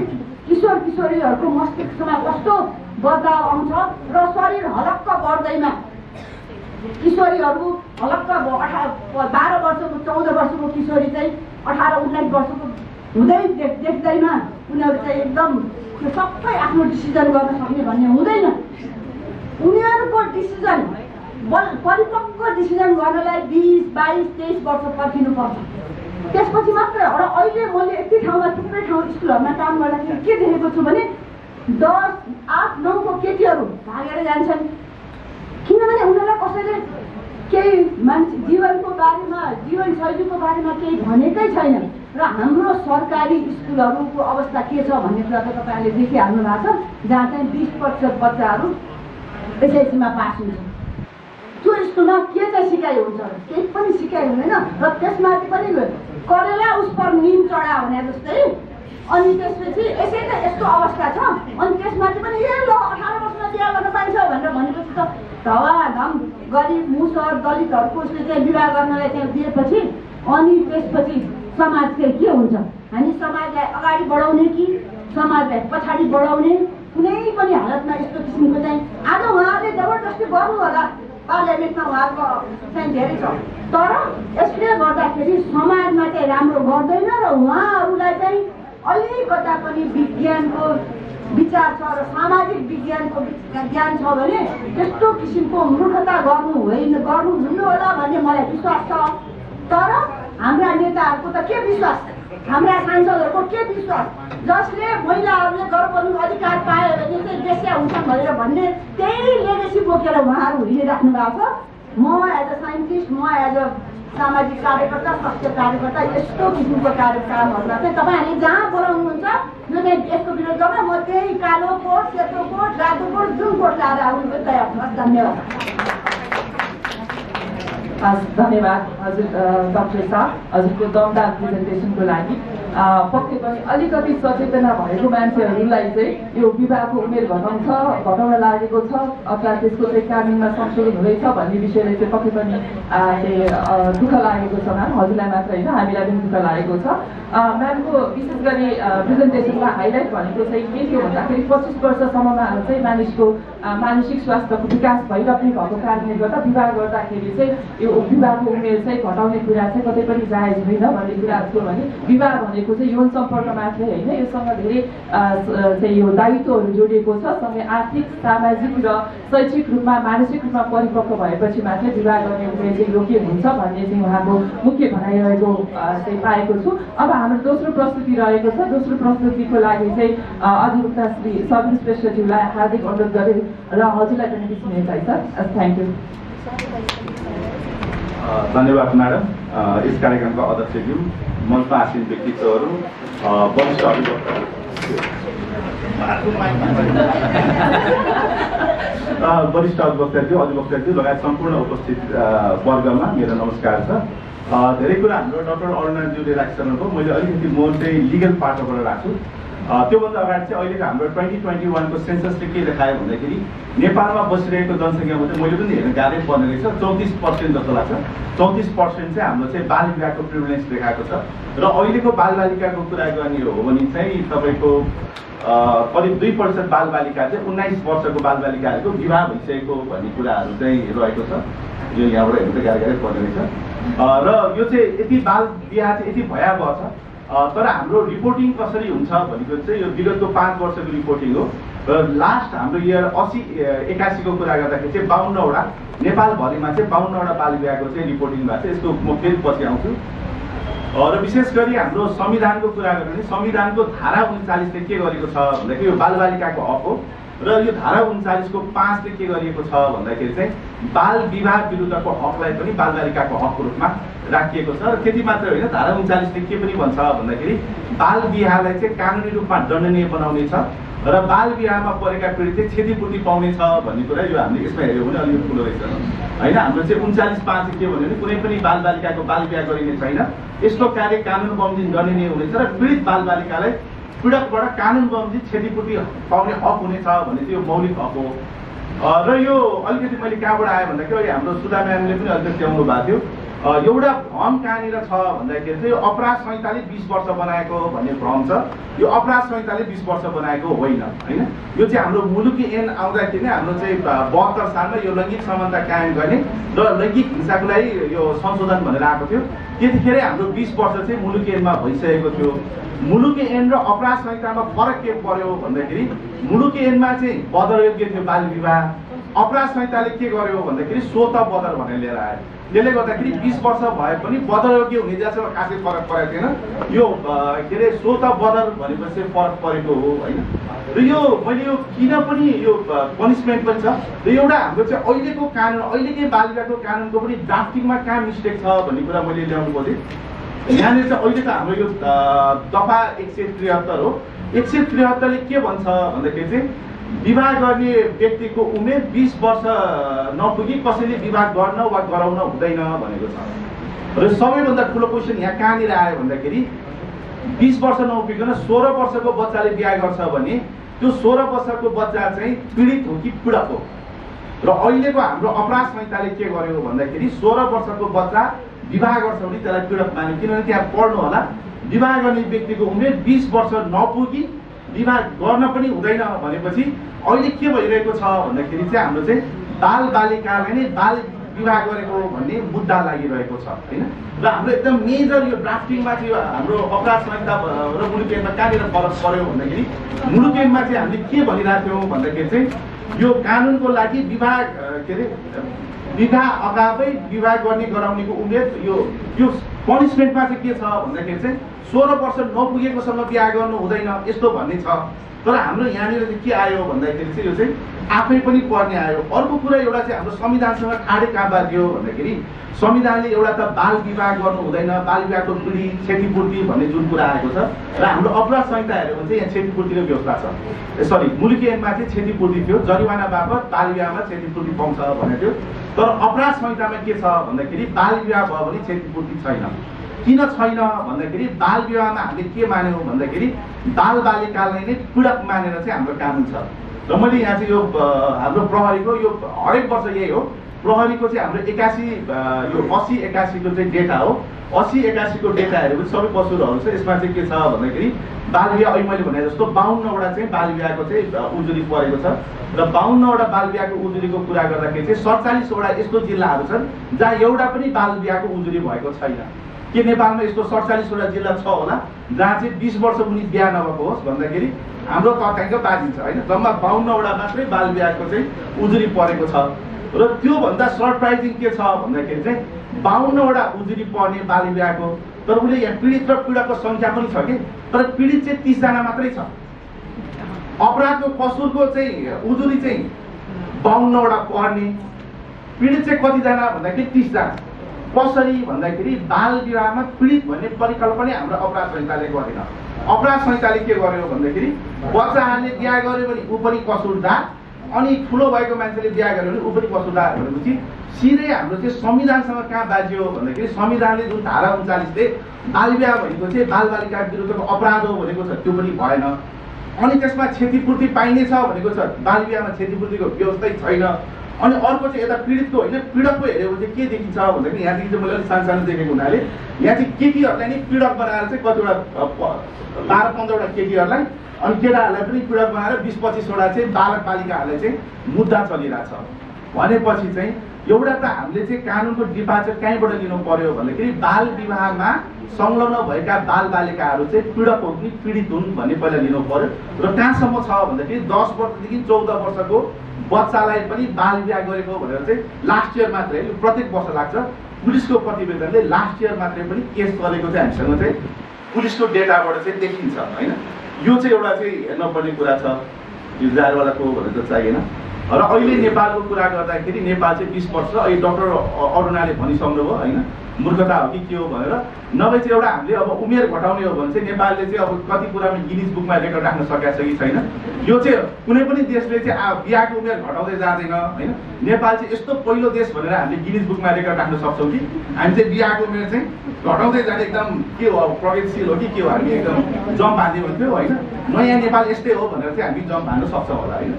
किशोर किशोरीहरूको मस्तिष्कमा कस्तो बदलाव आउँछ र शरीर हलक्क बढ्दैमा किशोरीहरू हलक्क 12 वर्षको 14 वर्षको किशोरी चाहिँ 18-19 वर्षको हुँदै देख्दैमा उनीहरू चाहिँ एकदम सबै आफ्नो डिसिजन गर्न सक्ने भन्ने हुँदैन। उनीहरूको डिसिजन परिपक्व डिसिजन गर्नलाई 20, 22, 23 वर्ष पर्खिनुपर्छ, त्यसपछि मात्र। र अहिले मैले यति ठाउँमा थुप्रै ठाउँ स्कुलहरूमा काम गर्दाखेरि के देखेको छु भने 10, 8, 9 को केटीहरू भागेर जान्छन्, किनभने उनीहरूलाई कसैले केही मान्छे जीवनको बारेमा जीवनशैलीको बारेमा केही भनेकै छैन। र हाम्रो सरकारी स्कुलहरूको अवस्था के छ भन्ने कुरा त तपाईँहरूले देखिहाल्नु भएको छ, जहाँ चाहिँ 20% बच्चाहरू एसएससीमा पास हुन्छ। त्यो स्कुलमा के चाहिँ सिकाइ हुन्छ? केही पनि सिकाइ हुँदैन। र त्यसमाथि पनि करेला उस पर निम चढा भने जस्तै। अनि त्यसपछि यसै त यस्तो अवस्था छ। अनि त्यसमाथि पनि ए ल 18 वर्षमा बिहा गर्न पाइन्छ भनेर भनेपछि त धवाधम गरिब मुसर दलितहरूको उसले चाहिँ विवाह गर्नलाई चाहिँ दिएपछि अनि त्यसपछि समाज चाहिँ के हुन्छ? हामी समाजलाई अगाडि बढाउने कि समाजलाई पछाडि बढाउने? कुनै पनि हालतमा यस्तो किसिमको चाहिँ आज उहाँले जबरजस्ती गर्नु होला, पार्लियामेन्टमा उहाँको चाहिँ धेरै छ, तर यसले गर्दाखेरि समाजमा चाहिँ राम्रो गर्दैन र उहाँहरूलाई चाहिँ अलिकता पनि विज्ञानको विचार छ र सामाजिक विज्ञानको ज्ञान छ भने त्यस्तो किसिमको मूर्खता गर्नुहुन्न होला भन्ने मलाई विश्वास छ। तर हाम्रा नेताहरूको त के विश्वास, हाम्रा सांसदहरूको के विश्वास, जसले महिलाहरूले गर्भवती अधिकार पायो भने चाहिँ बेस्या हुन्छन् भनेर भन्ने त्यही लेगेसी बोकेर उहाँहरू हिँडिराख्नु भएको छ। म एज अ साइन्टिस्ट, म एज अ सामाजिक कार्यकर्ता, स्वास्थ्य कार्यकर्ता यस्तो किसिमको कार्यक्रमहरूमा चाहिँ तपाईँहरूले जहाँ बोलाउनुहुन्छ यो चाहिँ यसको विरोधमा म त्यही कालो कोट, सेतो कोट, रातो कोट, जुन कोट लाएर आउनु तयार छ। धन्यवाद। धन्यवाद हजुर डाक्टर शाह, हजुरको दमदार प्रेजेन्टेसनको लागि। पक्कै पनि अलिकति सचेतना भएको मान्छेहरूलाई चाहिँ यो विवाहको उमेर घटाउन लागेको छ अथवा त्यसको चाहिँ कानुनमा संशोधन हुँदैछ भन्ने विषयले चाहिँ पक्कै पनि दुःख लागेको छ म्याम। हजुरलाई मात्र होइन, हामीलाई पनि दुःख लागेको छ। म्यामको विशेष गरी प्रेजेन्टेसनमा हाइलाइट भनेको चाहिँ के थियो भन्दाखेरि 25 वर्षसम्ममा चाहिँ मानिसको मानसिक स्वास्थ्यको विकास भइराख्ने भएको कारणले गर्दा विवाह गर्दाखेरि चाहिँ यो विवाहको उमेर चाहिँ घटाउने कुरा चाहिँ कतै पनि जायज होइन भन्ने कुरा थियो भने विवाह भनेको चाहिँ यौन सम्पर्क मात्रै होइन, योसँग धेरै चाहिँ यो दायित्वहरू जोडिएको छ। सँगै आर्थिक, सामाजिक र शैक्षिक रूपमा मानसिक रूपमा परिपक्व भएपछि मात्रै विवाह गर्ने उमेर चाहिँ योग्य हुन्छ भन्ने चाहिँ उहाँको मुख्य भनाइरहेको चाहिँ पाएको छु। अब हाम्रो दोस्रो प्रस्तुति रहेको छ। दोस्रो प्रस्तुतिको लागि चाहिँ अधिवक्ता श्री सबीर श्रेष्ठज्यूलाई हार्दिक अनुरोध गरे र हजुरलाई पनि बिच्ने छ। Thank you. धन्यवाद म्याडम। यस कार्यक्रमका अध्यक्षज्यू, मञ्चमा आसीन व्यक्तित्वहरू, वरिष्ठ अधिवक्ताज्यू, लगायत सम्पूर्ण उपस्थित वर्गमा मेरो नमस्कार छ। धेरै कुरा हाम्रो डाक्टर अरुणाज्यूले राखिसक्नुभयो। मैले अलिकति म चाहिँ लिगल पार्टबाट राख्छु। त्योभन्दा अगाडि चाहिँ अहिलेको हाम्रो 2021 को सेन्ससले के देखायो भन्दाखेरि नेपालमा बसिरहेको जनसङ्ख्यामा चाहिँ मैले पनि हेर्न गाह्रै पर्ने रहेछ, 34% जस्तो लाग्छ। 34% चाहिँ हाम्रो चाहिँ बाल विवाहको प्रिभिलेन्स देखाएको छ। र अहिलेको बालबालिकाको कुरा गर्ने हो भने चाहिँ तपाईँको करिब 2% बालबालिका चाहिँ 19 वर्षको बालबालिकाहरूको विवाह भइसकेको भन्ने कुराहरू चाहिँ रहेको छ। यो यहाँबाट हेर्नु त गाह्रै पर्ने रहेछ। र यो चाहिँ यति बाल विवाह चाहिँ यति भयावह छ। तर हाम्रो रिपोर्टिङ कसरी हुन्छ भनेको चाहिँ यो विगतको 5 वर्षको रिपोर्टिङ हो। र लास्ट हाम्रो इयर 80-81 को कुरा गर्दाखेरि चाहिँ 52वटा नेपालभरिमा चाहिँ 52वटा बाल विवाहको चाहिँ रिपोर्टिङ भएको छ। यसको म फेरि पछि आउँछु। र विशेष गरी हाम्रो संविधानको कुरा गर्यो भने संविधानको धारा 39ले के गरेको छ भन्दाखेरि यो बालबालिकाको हक हो। र यो धारा 39 को 5 ले के गरिएको छ भन्दाखेरि चाहिँ बाल विवाह विरुद्धको हकलाई पनि बालबालिकाको हकको रूपमा राखिएको छ। र त्यति मात्र होइन, धारा 39 ले के पनि भन्छ भन्दाखेरि बाल विवाहलाई चाहिँ कानुनी रूपमा दण्डनीय बनाउने छ र बाल विवाहमा परेका पीडित चाहिँ क्षतिपूर्ति पाउने छ भन्ने कुरा यो हामीले यसमा हेऱ्यौँ भने अलिक ठुलो रहेछ होइन। हाम्रो चाहिँ 39(5) के भन्यो भने कुनै पनि बालबालिकाको बाल विवाह गरिने छैन, यस्तो कार्य कानुन बमोजिम दण्डनीय हुनेछ र पीडित बालबालिकालाई पीडकबाट कानुन बमोजिम क्षतिपूर्ति पाउने हक हुनेछ भन्ने चाहिँ यो मौलिक हक हो। र यो अलिकति मैले कहाँबाट आयो भन्दाखेरि अहिले हाम्रो सुधा म्यामले पनि अलिकति ल्याउनु भएको थियो। एउटा भ्रम कहाँनिर छ भन्दाखेरि चाहिँ यो अपराध संहिताले 20 वर्ष बनाएको भन्ने भ्रम छ। यो अपराध संहिताले 20 वर्ष बनाएको होइन होइन। यो चाहिँ हाम्रो मुलुकी ऐन आउँदाखेरि नै हाम्रो चाहिँ 72 सालमा यो लैङ्गिक समानता कायम गर्ने र लैङ्गिक हिंसाको लागि यो संशोधन भनेर आएको थियो। त्यतिखेर हाम्रो 20 वर्ष चाहिँ मुलुकी ऐनमा भइसकेको थियो। मुलुकी ऐन र अपराध संहितामा फरक के पर्यो भन्दाखेरि मुलुकी ऐनमा चाहिँ बदरयोग्य थियो बाल विवाह अपराध संहिताले के गर्यो भन्दाखेरि स्वत बदर भनेर लिएर आयो। त्यसले गर्दाखेरि 20 वर्ष भए पनि बदरयोग्य हुने जस्तो खासै फरक परेको थिएन। यो के अरे स्वत बदर भनेपछि फरक परेको हो होइन। र यो मैले यो किन पनि यो पनिसमेन्ट पनि छ र एउटा हाम्रो चाहिँ अहिलेको कानुन अहिलेकै बाल विवाहको कानुनको पनि ड्राफ्टिङमा कहाँ मिस्टेक छ भन्ने कुरा मैले ल्याउनु खोजेँ। यहाँनिर चाहिँ अहिले त हाम्रो यो दफा 173 हो। 173ले के भन्छ भन्दाखेरि चाहिँ विवाह गर्ने व्यक्तिको उमेर 20 वर्ष नपुगी कसैले विवाह गर्न वा गराउन हुँदैन भनेको छ। र सबैभन्दा ठुलो क्वेसन यहाँ कहाँनिर आयो भन्दाखेरि 20 वर्ष नपुगिकन 16 वर्षको बच्चाले बिहा गर्छ भने त्यो 16 वर्षको बच्चा चाहिँ पीडित हो कि पीडक हो। र अहिलेको हाम्रो अपराध संहिताले के गर्यो भन्दाखेरि 16 वर्षको बच्चा विवाह गर्छ भने त्यसलाई पीडक मान्यो। किनभने त्यहाँ पढ्नु होला विवाह गर्ने व्यक्तिको उमेर 20 वर्ष नपुगी विवाह गर्न पनि हुँदैन भनेपछि अहिले के भइरहेको छ भन्दाखेरि चाहिँ हाम्रो चाहिँ बाल बालिकालाई नै बाल विवाह गरेको भन्ने मुद्दा लागिरहेको छ होइन। र हाम्रो एकदम मेजर यो ड्राफ्टिङमा चाहिँ हाम्रो अपराध संहिता र मुलुक ऐनमा कहाँनिर फरक पर्यो भन्दाखेरि मुलुक ऐनमा चाहिँ हामीले के भनिरहेको थियौँ भन्दाखेरि चाहिँ यो कानुनको लागि विवाह के अरे विवाह अगावै विवाह गर्ने गराउनेको उमेर यो पनिसमेन्टमा चाहिँ के छ भन्दाखेरि चाहिँ 16 वर्ष नपुगेकोसँग बिहा गर्नु हुँदैन यस्तो भन्ने छ। तर हाम्रो यहाँनिर चाहिँ के आयो भन्दाखेरि चाहिँ यो चाहिँ आफै पनि पर्ने आयो। अर्को कुरा एउटा चाहिँ हाम्रो संविधानसँग ठाडै कहाँ बाँधियो भन्दाखेरि संविधानले एउटा त बाल विवाह गर्नु हुँदैन बाल विवाहको पीडि क्षतिपूर्ति भन्ने जुन कुरा आएको छ र हाम्रो अपराध संहिता हेऱ्यो भने चाहिँ यहाँ क्षतिपूर्तिको व्यवस्था छ। सरी मुलुकी ऐनमा चाहिँ क्षतिपूर्ति थियो जरिवाना बापत बाल विवाहमा क्षतिपूर्ति पाउँछ भनेको थियो। तर अपराध संहितामा के छ भन्दाखेरि बाल विवाह भयो भने क्षतिपूर्ति छैन। किन छैन भन्दाखेरि बाल विवाहमा हामीले के मान्यौँ भन्दाखेरि बाल बालिकालाई नै पीडक मानेर चाहिँ हाम्रो कानुन छ। र मैले यहाँ चाहिँ यो हाम्रो प्रहरीको यो हरेक वर्ष यही हो। प्रहरीको चाहिँ हाम्रो 81 यो 80-81 को चाहिँ डेटा हो। 80-81 को डेटा हेऱ्यो भने सबै कसुरहरू छ। यसमा चाहिँ के छ भन्दाखेरि बाल विवाह अहिले मैले भने जस्तो 52वटा चाहिँ बाल विवाहको चाहिँ उजुरी परेको छ। र 52वटा बाल विवाहको उजुरीको कुरा गर्दाखेरि चाहिँ 47वटा यस्तो जिल्लाहरू छन् जहाँ एउटा पनि बाल विवाहको उजुरी भएको छैन। के नेपालमा यस्तो 47वटा जिल्ला छ होला जहाँ चाहिँ 20 वर्ष मुनि बिहा नभएको होस् भन्दाखेरि हाम्रो तथ्याङ्क बाँधिन्छ होइन। जम्मा 52वटा मात्रै बाल विवाहको चाहिँ उजुरी परेको छ। र त्योभन्दा सरप्राइजिङ के छ भन्दाखेरि चाहिँ 52वटा उजुरी पर्ने बाल विवाहको तर उसले यहाँ पीडित र पीडकको सङ्ख्या पनि छ कि तर पीडित चाहिँ 30 जना मात्रै छ। अपराधको कसुरको चाहिँ उजुरी चाहिँ 52वटा पर्ने पीडित चाहिँ कतिजना भन्दाखेरि 30 जना। कसरी भन्दाखेरि बाल विवाहमा पीडित भन्ने परिकल्पना हाम्रो अपराध संहिताले गरेन। अपराध संहिताले के गर्यो भन्दाखेरि बच्चाहरूले बिहा गर्यो भने ऊ पनि कसुरदार अनि ठुलो भएको मान्छेले बिहा गर्यो भने ऊ पनि कसुरदार भनेपछि सिधै हाम्रो चाहिँ संविधानसँग कहाँ बाजियो भन्दाखेरि संविधानले जुन धारा 39ले बाल विवाह भनेको चाहिँ बाल बालिका विरुद्धको अपराध हो भनेको छ त्यो पनि भएन। अनि त्यसमा क्षतिपूर्ति पाइने छ भनेको छ बाल विवाहमा क्षतिपूर्तिको व्यवस्थै छैन। अनि अर्को चाहिँ यता पीडितको होइन पीडकको हेऱ्यो भने चाहिँ के देखिन्छ भन्दाखेरि यहाँदेखि चाहिँ मैले अलिक सानो देखेको हुनाले यहाँ चाहिँ केटीहरूलाई नै पीडक बनाएर चाहिँ कतिवटा 12-15वटा केटीहरूलाई अनि केटाहरूलाई पनि पीडक बनाएर 20-25वटा चाहिँ बालक बालिकाहरूलाई चाहिँ मुद्दा चलिरहेछ भनेपछि चाहिँ एउटा त हामीले चाहिँ कानुनको डिपार्चर कहीँबाट लिनु पर्यो भन्दाखेरि बाल विवाहमा संलग्न भएका बाल बालिकाहरू चाहिँ पीडक हो कि पीडित हुन् भन्ने पहिला लिनु पर्यो। र कहाँसम्म छ भन्दाखेरि 10 वर्षदेखि 14 वर्षको बच्चालाई पनि बाल विवाह गरेको भनेर चाहिँ लास्ट इयर मात्रै प्रत्येक वर्ष लाग्छ। पुलिसको प्रतिवेदनले लास्ट इयर मात्रै पनि केस गरेको चाहिँ हामीसँग चाहिँ पुलिसको डेटाबाट चाहिँ देखिन्छ होइन। यो चाहिँ एउटा चाहिँ हेर्नुपर्ने कुरा छ। यो जारवालाको भनेर त चाहिएन। र अहिले नेपालको कुरा गर्दाखेरि नेपाल चाहिँ 20 वर्ष अहिले डाक्टर अरुणाले भनिसक्नुभयो होइन मूर्खता हो कि के हो भनेर। नभए चाहिँ एउटा हामीले अब उमेर घटाउने हो भने चाहिँ नेपालले चाहिँ अब कति कुरामा गिनिज बुकमा रेकर्ड राख्न सकेको छ कि छैन। यो चाहिँ कुनै पनि देशले चाहिँ बिहाको उमेर घटाउँदै जाँदैन होइन। नेपाल चाहिँ यस्तो पहिलो देश भनेर हामीले गिनिज बुकमा रेकर्ड राख्न सक्छौँ कि हामी चाहिँ बिहाको उमेर चाहिँ घटाउँदै जाने एकदम के हो प्रगतिशील हो कि के हो हामी एकदम जम्प हान्ने भन्थ्यौँ होइन। नयाँ नेपाल यस्तै हो भनेर चाहिँ हामी जम्प हान्न सक्छौँ होला होइन।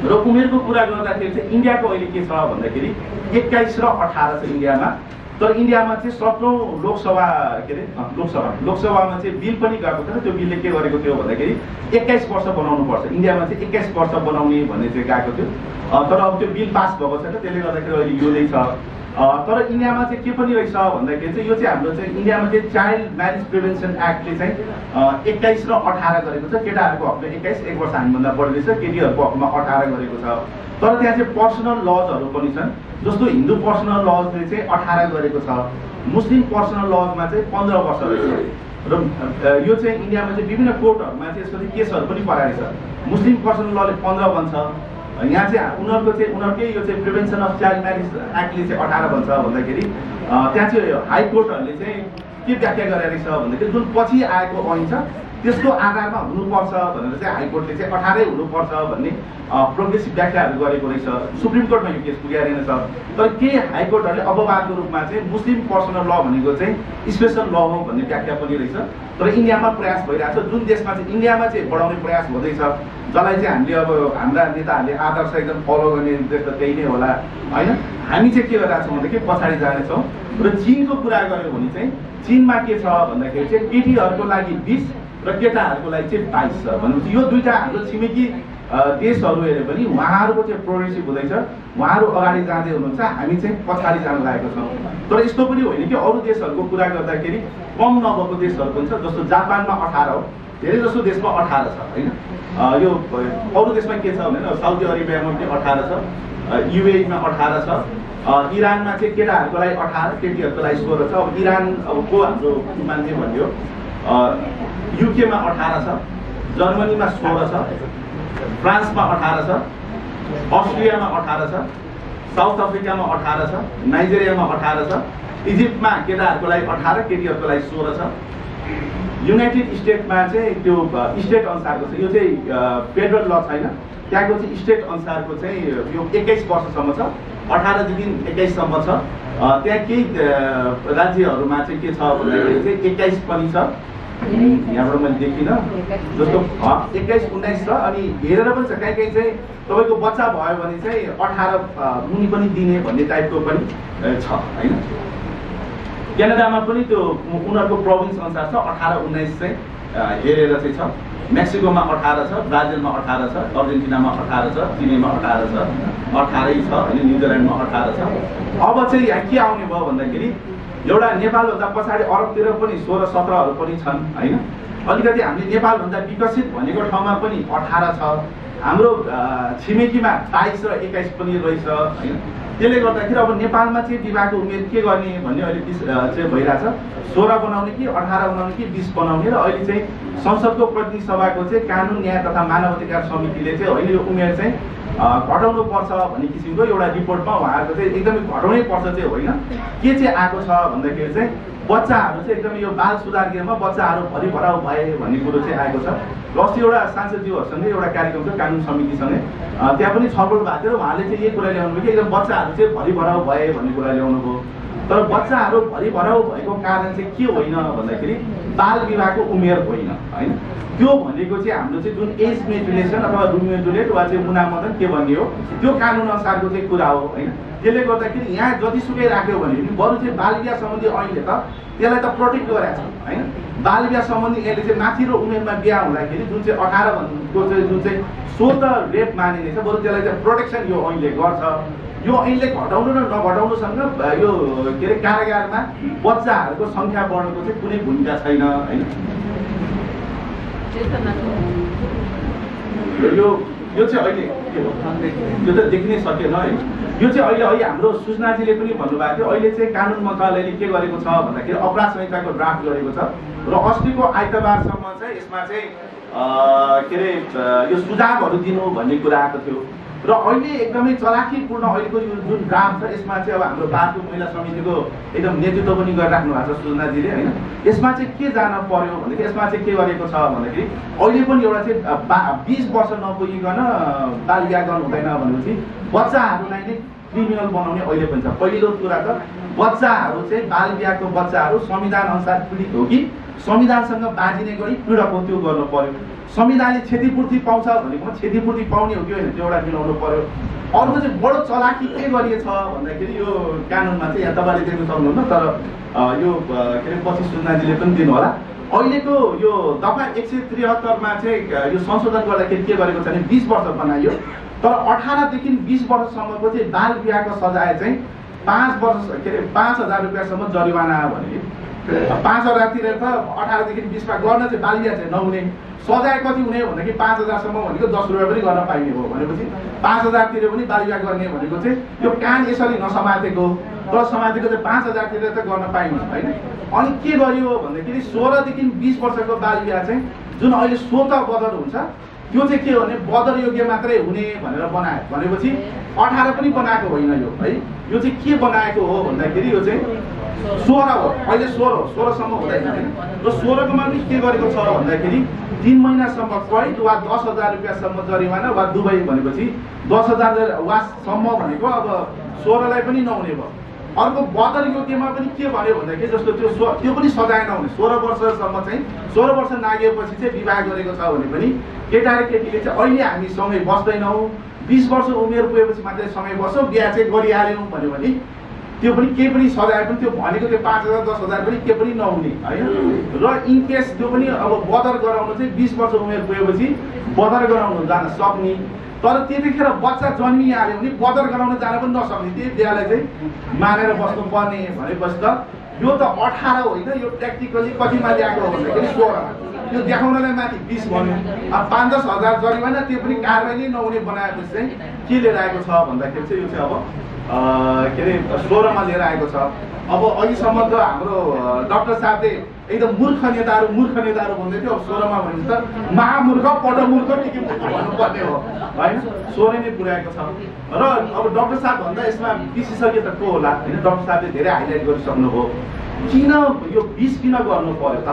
र उमेरको कुरा गर्दाखेरि चाहिँ इन्डियाको अहिले के छ भन्दाखेरि 21 र 18 छ इन्डियामा। तर इन्डियामा चाहिँ 17औं लोकसभा के अरे लोकसभामा चाहिँ बिल पनि गएको थियो। त्यो बिलले के गरेको थियो भन्दाखेरि 21 वर्ष बनाउनु पर्छ इन्डियामा चाहिँ 21 वर्ष बनाउने भन्ने चाहिँ गएको थियो। तर अब त्यो बिल पास भएको छैन त्यसले गर्दाखेरि अहिले यो नै छ। तर इन्डियामा चाहिँ के पनि रहेछ भन्दाखेरि चाहिँ यो चाहिँ हाम्रो चाहिँ इन्डियामा चाहिँ चाइल्ड म्यारेज प्रिभेन्सन एक्टले चाहिँ 21 र 18 गरेको छ। केटाहरूको हकमा 21 1 वर्ष हामीभन्दा बढी रहेछ केटीहरूको हकमा 18 गरेको छ। तर त्यहाँ चाहिँ पर्सनल लजहरू पनि छन्। जस्तो हिन्दू पर्सनल लजले चाहिँ 18 गरेको छ, मुस्लिम पर्सनल लजमा चाहिँ 15 वर्ष रहेछ। र यो चाहिँ इन्डियामा चाहिँ विभिन्न कोर्टहरूमा चाहिँ यसको चाहिँ केसहरू पनि पराएको छ। मुस्लिम पर्सनल लले 15 भन्छ, यहाँ चाहिँ उनीहरूकै यो चाहिँ प्रिभेन्सन अफ चाइल्ड म्यारेज एक्टले चाहिँ 18 भन्छ भन्दाखेरि त्यहाँ चाहिँ हाई कोर्टहरूले चाहिँ के व्याख्या गरेर रहेछ भन्दाखेरि जुन पछि आएको ऐन छ त्यसको आधारमा हुनुपर्छ भनेर चाहिँ हाइकोर्टले चाहिँ 18 हुनुपर्छ भन्ने प्रोग्रेसिभ व्याख्याहरू गरेको रहेछ। सुप्रिम कोर्टमा यो केस पुगेन छ। तर के हाइकोर्टहरूले अपवादको रूपमा चाहिँ मुस्लिम पर्सनल ल भनेको चाहिँ स्पेसल ल हो भन्ने व्याख्या पनि रहेछ। तर इन्डियामा प्रयास भइरहेको छ, जुन देशमा चाहिँ इन्डियामा चाहिँ बढाउने प्रयास हुँदैछ, जसलाई चाहिँ हामीले अब हाम्रा नेताहरूले आदर्श एकदम फलो गर्ने उद्देश्य त त्यही नै होला होइन। हामी चाहिँ के गरिरहेको छौँ भन्दाखेरि पछाडि जानेछौँ। र चिनको कुरा गऱ्यौँ भने चाहिँ चिनमा के छ भन्दाखेरि चाहिँ केटीहरूको लागि 20 र केटाहरूको लागि चाहिँ 22 छ। भनेपछि यो दुईटा हाम्रो छिमेकी देशहरू हेऱ्यो भने उहाँहरूको चाहिँ प्रोग्रेसिभ हुँदैछ, उहाँहरू अगाडि जाँदै हुनुहुन्छ, हामी चाहिँ पछाडि जान लागेको छौँ। तर यस्तो पनि होइन कि अरू देशहरूको कुरा गर्दाखेरि कम नभएको देशहरू पनि छ। जस्तो जापानमा 18 हो, धेरै जसो देशमा 18 छ होइन। यो अरू देशमा के छ भने साउदी अरेबियामा पनि 18 छ, युएईमा 18 छ, इरानमा चाहिँ केटाहरूको लागि 18, केटीहरूको लागि 16 छ। अब इरान अब को हाम्रो मान्छे भन्यो, युकेमा 18 छ, जर्मनीमा 16 छ, फ्रान्समा 18 छ, अस्ट्रियामा 18 छ, साउथ अफ्रिकामा 18 छ, नाइजेरियामा 18 छ, इजिप्टमा केटाहरूको लागि 18, केटीहरूको लागि 16 छ। युनाइटेड स्टेटमा चाहिँ त्यो स्टेट अनुसारको छ, यो चाहिँ फेडरल ल छैन, त्यहाँको चाहिँ स्टेट अनुसारको चाहिँ यो 21 वर्षसम्म छ, 18 देखि 21 सम्म छ। त्यहाँ केही राज्यहरूमा चाहिँ के छ भन्दाखेरि चाहिँ 21 पनि छ, यहाँबाट मैले देखिनँ। जस्तो 21, 19 छ। अनि हेरेर पनि छ, कहीँ कहीँ चाहिँ तपाईँको बच्चा भयो भने चाहिँ 18 मुनि पनि दिने भन्ने टाइपको पनि छ होइन। क्यानाडामा पनि त्यो उनीहरूको प्रोभिन्स अनुसार छ, 18, 19 चाहिँ हेरेर चाहिँ छ। मेक्सिकोमा 18 छ, ब्राजिलमा 18 छ, अर्जेन्टिनामा 18 छ, चिलीमा 18 छ, 18 छ होइन, न्युजिल्यान्डमा 18 छ। अब चाहिँ यहाँ के आउने भयो भन्दाखेरि एउटा नेपालभन्दा पछाडि अरबतिर पनि 16, 17हरू पनि छन् होइन। अलिकति हामीले नेपालभन्दा विकसित भनेको ठाउँमा पनि 18 छ, हाम्रो छिमेकीमा 22 र 21 पनि रहेछ होइन। त्यसले गर्दाखेरि अब नेपालमा चाहिँ विवाहको उमेर के गर्ने भन्ने अहिले चाहिँ भइरहेछ, 16 बनाउने कि 18 बनाउने कि 20 बनाउने। र अहिले चाहिँ संसदको प्रतिनिधि सभाको चाहिँ कानुन न्याय तथा मानवाधिकार समितिले चाहिँ अहिले यो उमेर चाहिँ घटाउनु पर्छ भन्ने किसिमको एउटा रिपोर्टमा उहाँहरूको चाहिँ एकदमै घटाउनै पर्छ चाहिँ होइन। के चाहिँ आएको छ भन्दाखेरि चाहिँ बच्चाहरू चाहिँ एकदमै यो बाल सुधार गृहमा बच्चाहरू भरिभराउ भए भन्ने कुरो चाहिँ आएको छ। र अस्ति एउटा सांसदज्यूहरूसँगै एउटा कार्यक्रम छ कानुन समितिसँगै, त्यहाँ पनि छलफल भएको थियो। उहाँले चाहिँ यही कुरा ल्याउनु भयो कि एकदम बच्चाहरू चाहिँ भरिभराउ भए भन्ने कुरा ल्याउनु भयो। तर बच्चाहरू भरिभराउ भएको कारण चाहिँ के होइन भन्दाखेरि बाल विवाहको उमेर होइन होइन। त्यो भनेको चाहिँ हाम्रो चाहिँ जुन एज मेजुलेसन अथवा रुमेजुलेट वा चाहिँ मुनामदन के भन्ने हो त्यो कानुन अनुसारको चाहिँ कुरा हो होइन। त्यसले गर्दाखेरि यहाँ जतिसुकै राख्यो भने पनि बरु चाहिँ बाल विवाह सम्बन्धी ऐनले त त्यसलाई त प्रोटेक्ट गरेको छ होइन। बाल विवाह सम्बन्धी यसले चाहिँ माथिल्लो उमेरमा बिहा हुँदाखेरि जुन चाहिँ 18 को चाहिँ जुन चाहिँ स्वत रेप मानिनेछ, बरु त्यसलाई चाहिँ प्रोटेक्सन यो ऐनले गर्छ। यो ऐनले घटाउनु र नघटाउनुसँग यो के अरे कारागारमा बच्चाहरूको सङ्ख्या बढ्नुको चाहिँ कुनै भूमिका छैन होइन। यो चाहिँ अहिले के हो यो त देखिनै सकेन है। यो चाहिँ अहिले हाम्रो सूचनाजीले पनि भन्नुभएको थियो, अहिले चाहिँ कानुन मन्त्रालयले के गरेको छ भन्दाखेरि अपराध संहिताको ड्राफ्ट गरेको छ र अस्तिको आइतबारसम्म चाहिँ यसमा चाहिँ के अरे यो सुझावहरू दिनु भन्ने कुरा आएको थियो। र अहिले एकदमै चलाखीपूर्ण अहिलेको यो जुन ड्राफ्ट छ यसमा चाहिँ अब हाम्रो बालको महिला समितिको एकदम नेतृत्व पनि गरिराख्नु भएको छ सूचनाजीले होइन। यसमा चाहिँ के जान पर्यो भनेदेखि यसमा चाहिँ के गरेको छ भन्दाखेरि अहिले पनि एउटा चाहिँ 20 वर्ष नपुगिकन बाल विवाह गर्नु हुँदैन भनेपछि बच्चाहरूलाई नै क्रिमिनल बनाउने अहिले पनि छ। पहिलो कुरा त बच्चाहरू चाहिँ बाल विवाहको बच्चाहरू संविधान अनुसार पीडित हो कि संविधानसँग बाँधिने गरी पीडकको त्यो गर्नु पर्यो। संविधानले क्षतिपूर्ति पाउँछ भनेको क्षतिपूर्ति पाउने हो कि होइन त्यो एउटा मिलाउनु पर्यो। अर्को चाहिँ बडो चलाकी के गरिएछ भन्दाखेरि यो कानुनमा चाहिँ यहाँ तपाईँले देख्न सक्नुहुन्न, तर यो के अरे पछि सूचनाजीले पनि दिनु होला। अहिलेको यो दफा 173मा चाहिँ यो संशोधन गर्दाखेरि के गरेको छ भने 20 वर्ष बनाइयो, तर 18 देखि 20 वर्षसम्मको चाहिँ बाल विवाहको सजाय चाहिँ 5 वर्ष के अरे 5,000 रुपियाँसम्म जरिवाना भने 5,000 तिरेर त 18 देखि 20 मा गर्न चाहिँ बालिया चाहिँ नहुने सजाय कति हुने भन्दाखेरि 5,000 सम्म भनेको 10 रुपियाँ पनि गर्न पाइने हो भनेपछि 5,000 तिरे पनि बालिया गर्ने भनेको चाहिँ यो कान यसरी नसमातेको र समातेको चाहिँ 5,000 तिरेर त गर्न पाइने होइन। अनि के गरियो भन्दाखेरि 16 देखि 20 वर्षको बालिया चाहिँ जुन अहिले स्वत बदर हुन्छ त्यो चाहिँ के हो भने बदर योग्य मात्रै हुने भनेर बनायो भनेपछि 18 पनि बनाएको होइन यो है। यो चाहिँ के बनाएको हो भन्दाखेरि यो चाहिँ 16 हो, अहिले 16सम्म हुँदैन होइन। र 16कोमा पनि के गरेको छ भन्दाखेरि 3 महिनासम्म कैद वा 10,000 रुपियाँसम्म जरिमाना वा दुवै भनेपछि 10,000 वा सम्म भनेको अब 16लाई पनि नहुने भयो। अर्को बदर योग्यमा पनि के भन्यो भन्दाखेरि जस्तो त्यो पनि सजाय नहुने 16 वर्षसम्म चाहिँ 16 वर्ष नागेपछि चाहिँ विवाह गरेको छ भने पनि केटा र केटीले चाहिँ अहिले हामी सँगै बस्दैनौँ 20 वर्ष उमेर पुगेपछि मात्रै सँगै बस्छौँ बिहा चाहिँ गरिहाल्यौँ भन्यो भने त्यो पनि केही पनि सजाय पनि त्यो भनेको त्यो 5,000 10,000 पनि के पनि नहुने होइन। र इनकेस त्यो पनि अब बदर गराउनु चाहिँ 20 वर्ष उमेर पुगेपछि बदर गराउनु जान सक्ने तर त्यतिखेर बच्चा जन्मिहाल्यो भने बदर गराउन जान पनि नसक्ने त्यही बिहालाई चाहिँ मानेर बस्नुपर्ने भनेपछि त यो त 18 होइन यो प्र्याक्टिकली कतिमा ल्याएको हो भन्दाखेरि 16 त्यो देखाउनलाई माथि 20 भन्यो। अब 5-10 हजार जरिमाना त्यो पनि कारबाही नहुने बनाएपछि चाहिँ के लिएर आएको छ भन्दाखेरि चाहिँ यो चाहिँ अब के अरे 16मा लिएर आएको छ। अब अहिलेसम्म त हाम्रो डाक्टर साहबले एकदम मूर्ख नेताहरू भन्दै थियो। अब 16मा भनेपछि त महामूर्ख पटमूर्ख के भन्नुपर्ने हो होइन। 16 नै पुर्याएको छ र अब डाक्टर साहब भन्दा यसमा विशेषज्ञ त को होला होइन। डाक्टर साहबले धेरै हाइलाइट गरिसक्नुभयो किन यो 20 किन गर्नु पर्यो त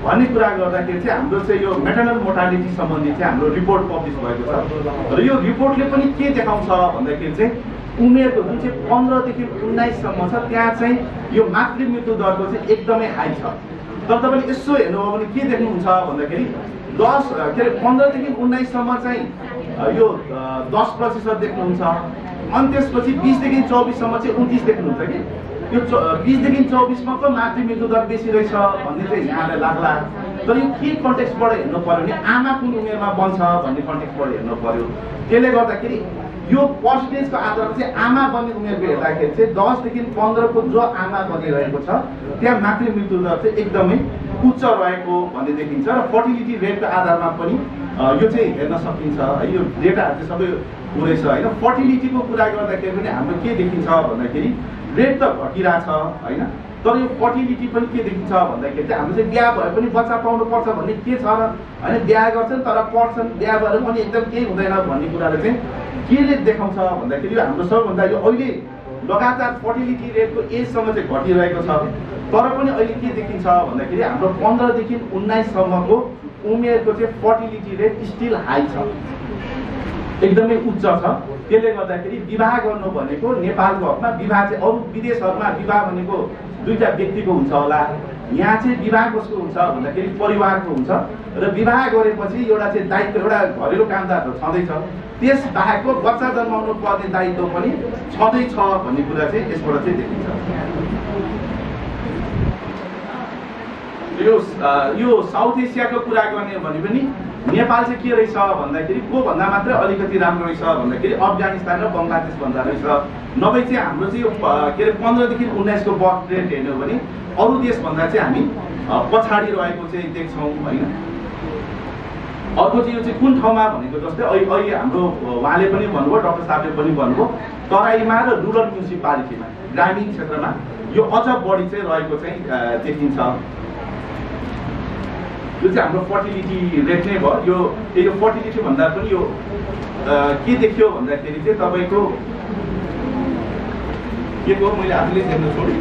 भन्ने कुरा गर्दाखेरि चाहिँ हाम्रो चाहिँ यो मेटर्नल मोर्टालिटी सम्बन्धी चाहिँ हाम्रो रिपोर्ट पब्लिस भएको छ र यो रिपोर्टले पनि के देखाउँछ भन्दाखेरि चाहिँ उमेरको जुन चाहिँ 15 देखि 19सम्म छ त्यहाँ चाहिँ यो मातृ मृत्यु दरको चाहिँ एकदमै हाई छ। तर तपाईँले यसो हेर्नुभयो भने के देख्नुहुन्छ भन्दाखेरि 15 देखि 19सम्म चाहिँ यो 10% देख्नुहुन्छ अनि त्यसपछि 20 देखि 24सम्म चाहिँ 29 देख्नुहुन्छ कि यो 20 देखि 24मा पो मातृ मृत्यु दर बेसी रहेछ भन्ने चाहिँ यहाँलाई लाग्ला। तर यो के कन्टेक्स्टबाट हेर्नु पर्यो भने आमा कुन उमेरमा बन्छ भन्ने कन्टेक्स्टबाट हेर्नु पर्यो। त्यसले गर्दाखेरि यो पर्सेन्टेजको आधारमा चाहिँ आमा बन्ने उमेरको हेर्दाखेरि चाहिँ 10 देखि 15को जो आमा बनिरहेको छ त्यहाँ मातृ मृत्यु दर चाहिँ एकदमै उच्च रहेको भन्ने देखिन्छ। र फर्टिलिटी रेटको आधारमा पनि यो चाहिँ हेर्न सकिन्छ है। यो डेटाहरू चाहिँ सबै पुरै छ होइन। फर्टिलिटीको कुरा गर्दाखेरि पनि हाम्रो के देखिन्छ भन्दाखेरि रेट त घटिरहेछ होइन। तर यो फर्टिलिटी पनि के देखिन्छ भन्दाखेरि चाहिँ हाम्रो चाहिँ बिहा भए पनि बच्चा पाउनुपर्छ भन्ने के छ र होइन। बिहा गर्छन् तर पढ्छन् बिहा भएर पनि एकदम केही हुँदैन भन्ने कुराले चाहिँ केले देखाउँछ भन्दाखेरि यो हाम्रो सबैभन्दा यो अहिले लगातार फर्टिलिटी रेटको एजसम्म चाहिँ घटिरहेको छ। तर पनि अहिले के देखिन्छ भन्दाखेरि हाम्रो 15 देखि 19सम्मको उमेरको चाहिँ फर्टिलिटी रेट स्टिल हाई छ, एकदमै उच्च छ। त्यसले गर्दाखेरि विवाह गर्नु भनेको नेपालको हकमा विवाह चाहिँ अरू विदेशहरूमा विवाह भनेको दुईटा व्यक्तिको हुन्छ होला, यहाँ चाहिँ विवाह कसको हुन्छ भन्दाखेरि परिवारको हुन्छ र विवाह गरेपछि एउटा चाहिँ दायित्व एउटा घरेलु कामदार छँदैछ, त्यस बाहेकको बच्चा जन्माउनु पर्ने दायित्व पनि छँदैछ भन्ने कुरा चाहिँ यसबाट चाहिँ देखिन्छ। यो साउथ एसियाको कुरा गर्ने भने पनि नेपाल चाहिँ के रहेछ भन्दाखेरि को भन्दा मात्रै अलिकति राम्रो रहेछ भन्दाखेरि अफगानिस्तान र बङ्गलादेश भन्दा रहेछ। नभए चाहिँ हाम्रो चाहिँ यो के अरे 15 देखि 19को बर्थ रेट हेर्नु भने अरू देशभन्दा चाहिँ हामी पछाडि रहेको चाहिँ देख्छौँ होइन। अर्को चाहिँ यो चाहिँ कुन ठाउँमा भनेको जस्तै अहिले हाम्रो उहाँले पनि भन्नुभयो, डाक्टर साहबले पनि भन्नुभयो, तराईमा र रुरल म्युनिसिपालिटीमा ग्रामीण क्षेत्रमा यो अझ बढी चाहिँ रहेको चाहिँ देखिन्छ। यो चाहिँ हाम्रो फर्टिलिटी रेट नै भयो। यो फर्टिलिटी भन्दा पनि यो के देखियो भन्दाखेरि चाहिँ तपाईँको के को मैले आफूले हेर्नु छोडेँ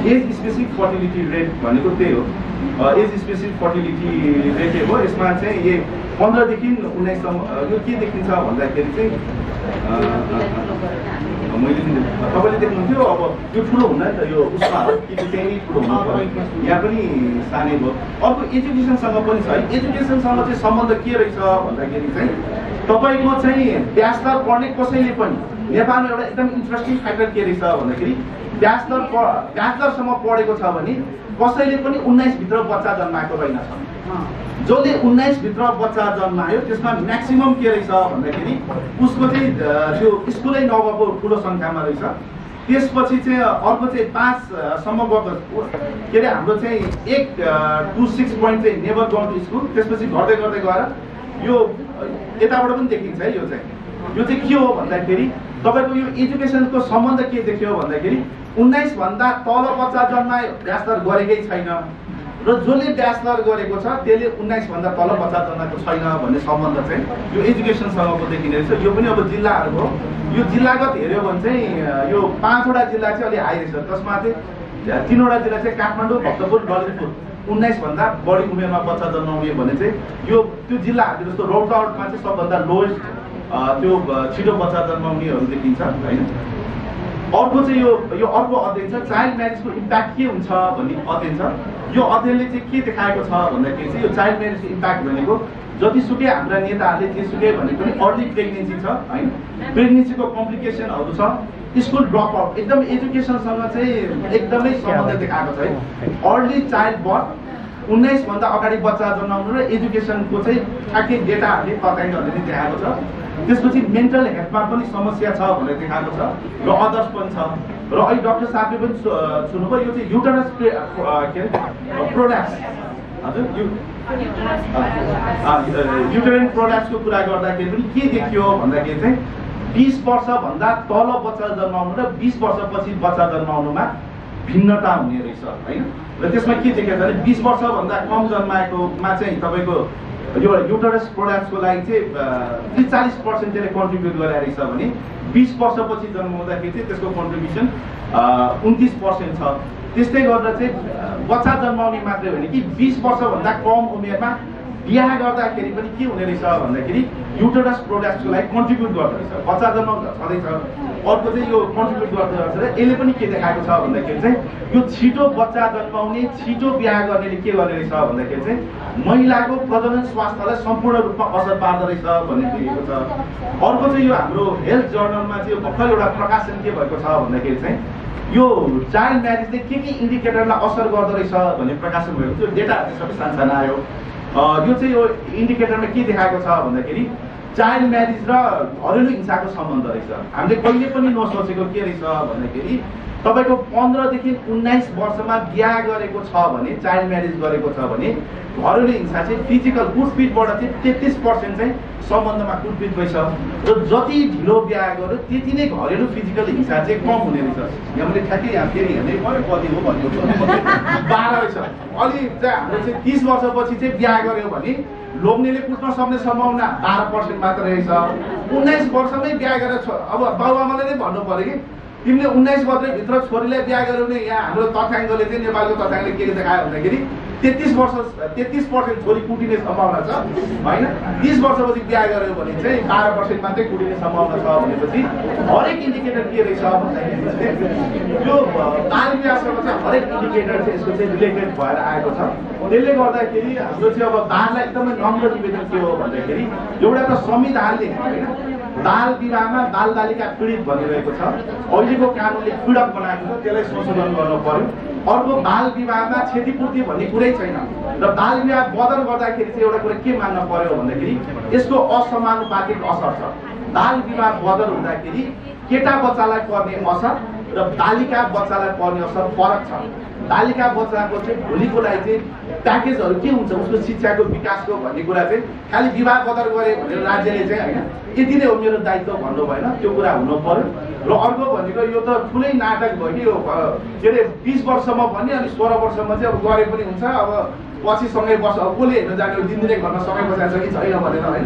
एज स्पेसिफिक फर्टिलिटी रेट भनेको त्यही हो। एज स्पेसिफिक फर्टिलिटी रेटै हो। यसमा चाहिँ यो 15 देखि 19सम्म यो के देखिन्छ भन्दाखेरि चाहिँ मैले तपाईँले देख्नुहुन्थ्यो अब यो ठुलो हुन्न नि त, यो उसमा कि त्यही नै ठुलो हुनु पर्यो, यहाँ पनि सानै भयो। अर्को एजुकेसनसँग पनि छ है। एजुकेसनसँग चाहिँ सम्बन्ध के रहेछ भन्दाखेरि चाहिँ तपाईँको चाहिँ ब्याचलर पढ्ने कसैले पनि नेपालमा एउटा एकदम इन्ट्रेस्टिङ फ्याक्टर के रहेछ भन्दाखेरि ब्याचलरसम्म पढेको छ भने कसैले पनि 19 भित्र बच्चा जन्माएको रहेनछ। जसले 19 भित्र बच्चा जन्मायो त्यसमा म्याक्सिमम के रहेछ भन्दाखेरि उसको चाहिँ त्यो स्कुलै नगएको ठुलो सङ्ख्यामा रहेछ। त्यसपछि चाहिँ अर्को चाहिँ 5 सम्म गएको के अरे हाम्रो चाहिँ 1 to 6 पोइन्ट चाहिँ नेभर गन टु स्कुल। त्यसपछि घट्दै गर्दै गएर यो यताबाट पनि देखिन्छ है। यो चाहिँ के हो भन्दाखेरि तपाईँको यो एजुकेसनको सम्बन्ध के देखियो भन्दाखेरि 19 भन्दा तल बच्चा जन्मायो ब्याचलर गरेकै छैन र जसले ब्याचलर गरेको छ त्यसले 19 भन्दा तल बच्चा जन्माएको छैन भन्ने सम्बन्ध चाहिँ यो एजुकेसनसँगको देखिने रहेछ। यो पनि अब जिल्लाहरूको यो जिल्लागत हेऱ्यो भने चाहिँ यो 5 वटा जिल्ला चाहिँ अलि हाई रहेछ। त्यसमा चाहिँ 3 वटा जिल्ला चाहिँ काठमाडौँ, भक्तपुर, ललितपुर 19 भन्दा बढी उमेरमा बच्चा जन्माउने भने चाहिँ यो त्यो जिल्लाहरू जस्तो रौतहटमा चाहिँ सबभन्दा लोएस्ट त्यो छिटो बच्चा जन्माउनेहरू देखिन्छ होइन। अर्को चाहिँ यो अर्को अध्ययन छ चाइल्ड म्यारेजको इम्प्याक्ट के हुन्छ भन्ने अध्ययन छ। यो अध्ययनले चाहिँ के देखाएको छ भन्दाखेरि चाहिँ यो चाइल्ड म्यारेजको इम्प्याक्ट भनेको जतिसुकै हाम्रा नेताहरूले जेसुकै भनेको पनि अर्ली प्रेग्नेन्सी छ होइन, प्रेग्नेन्सीको कम्प्लिकेसनहरू छ, स्कुल ड्रप आउट एकदम एजुकेसनसँग चाहिँ एकदमै सम्बन्ध देखाएको छ है। अर्ली चाइल्ड बर्थ 19 भन्दा अगाडि बच्चा जन्माउनु र एजुकेसनको चाहिँ ठ्याक्कै डेटाहरूले तताइहरूले पनि देखाएको छ। त्यसपछि मेन्टल हेल्थमा पनि समस्या छ भनेर देखाएको छ र अदर्स पनि छ। र अहिले डाक्टर साहबले पनि सुन्नुभयो यो चाहिँ युटरस के अरे प्रोल्याप्स हजुर युटेराइन प्रोल्याप्सको कुरा गर्दाखेरि पनि के देखियो भन्दाखेरि चाहिँ 20 वर्षभन्दा तल बच्चा जन्माउनु र 20 वर्षपछि बच्चा जन्माउनुमा भिन्नता हुने रहेछ होइन। र त्यसमा के देखियो भने 20 वर्षभन्दा कम जन्माएकोमा चाहिँ तपाईँको यो युटरस प्रोल्याप्सको लागि चाहिँ 40% त्यसले कन्ट्रिब्युट गरेर रहेछ भने 20 वर्षपछि जन्माउँदाखेरि चाहिँ त्यसको कन्ट्रिब्युसन 29% छ। त्यस्तै गरेर चाहिँ बच्चा जन्माउने मात्रै होइन कि 20 वर्षभन्दा कम उमेरमा बिहा गर्दाखेरि पनि के हुने रहेछ भन्दाखेरि युटरस प्रोल्याप्सको लागि कन्ट्रिब्युट गर्दो रहेछ। बच्चा जन्माउनु छँदैछ अर्को चाहिँ यो कन्ट्रिब्युट गर्दो रहेछ र यसले पनि के देखाएको छ भन्दाखेरि चाहिँ यो छिटो बच्चा जन्माउने छिटो बिहा गर्नेले के गर्ने रहेछ भन्दाखेरि चाहिँ महिलाको प्रजनन स्वास्थ्यलाई सम्पूर्ण रूपमा असर पार्दो रहेछ भन्ने देखेको छ। अर्को चाहिँ यो हाम्रो हेल्थ जर्नलमा चाहिँ भर्खर एउटा प्रकाशन के भएको छ भन्दाखेरि चाहिँ यो चाइल्ड म्यारेजले के इन्डिकेटरलाई असर गर्दो रहेछ भन्ने प्रकाशन भएको थियो। डेटाहरू सबै सानसानो आयो। यो चाहिँ यो इन्डिकेटरमा के देखाएको छ भन्दाखेरि चाइल्ड म्यारेज र घरेलु हिंसाको सम्बन्ध रहेछ। हामीले कहिले पनि नसोचेको के रहेछ भन्दाखेरि तपाईँको 15 देखि 19 वर्षमा बिहा गरेको छ भने चाइल्ड म्यारेज गरेको छ भने घरेलु हिंसा चाहिँ फिजिकल कुटपिटबाट चाहिँ 33% चाहिँ सम्बन्धमा कुटपिट भइछ र जति ढिलो बिहा गर्यो त्यति नै घरेलु फिजिकल हिंसा चाहिँ कम हुने रहेछ। यहाँ मैले ठ्याक्कै यहाँ फेरि हेर्ने कति हो भन्ने 12 रहेछ। अलि चाहिँ हाम्रो चाहिँ 30 वर्षपछि चाहिँ बिहा गर्यो भने लोग्नेले कुट्न सक्ने सम्भावना 12% मात्र रहेछ। 19 वर्षमै बिहा गरेर अब बाबुआमाले नै भन्नु पर्यो कि तिमीले 19 वर्षभित्र छोरीलाई बिहा गर्यो भने यहाँ हाम्रो तथ्याङ्कले चाहिँ नेपालको तथ्याङ्कले के देखायो भन्दाखेरि 33% छोरी कुटिने सम्भावना छ होइन। 30 वर्षपछि बिहा गर्यो भने चाहिँ 12% मात्रै कुटिने सम्भावना छ भनेपछि हरेक इन्डिकेटर के रहेछ भन्दाखेरि यो बाल विवाहसँग चाहिँ हरेक इन्डिकेटर चाहिँ यसको चाहिँ रिलेटेड भएर आएको छ। त्यसले गर्दाखेरि हाम्रो चाहिँ अब बाललाई एकदमै नम्र निवेदन के हो भन्दाखेरि एउटा त संविधानले होइन बाल विवाहमा बाल बालिका पीडित भनिरहेको छ। अहिलेको कानुनले पीडक बनाएको छ, त्यसलाई संशोधन गर्नु पर्यो। अर्को बाल विवाहमा क्षतिपूर्ति भन्ने कुरै छैन र बाल विवाह बदल गर्दाखेरि चाहिँ एउटा कुरा के मान्न पर्यो भन्दाखेरि यसको असमानुपातिक असर छ। बाल विवाह बदल हुँदाखेरि केटा बच्चालाई पर्ने असर र बालिका बच्चालाई पर्ने असर फरक छ। बालिका बच्चाको चाहिँ भोलिको लागि चाहिँ प्याकेजहरू के हुन्छ उसको शिक्षाको विकासको भन्ने कुरा चाहिँ खालि विवाह बदल गरे भनेर राज्यले चाहिँ होइन यति नै हो मेरो दायित्व भन्नु भएन, त्यो कुरा हुनु पर्यो। र अर्को भनेको यो त ठुलै नाटक भयो कि यो के अरे 20 वर्षमा भन्ने अनि 16 वर्षमा चाहिँ अब गरे पनि हुन्छ। अब पछि सँगै बस अब कसले हेर्न जाने दिनदिनै घरमा सँगै बसेको छ कि छैन भनेर होइन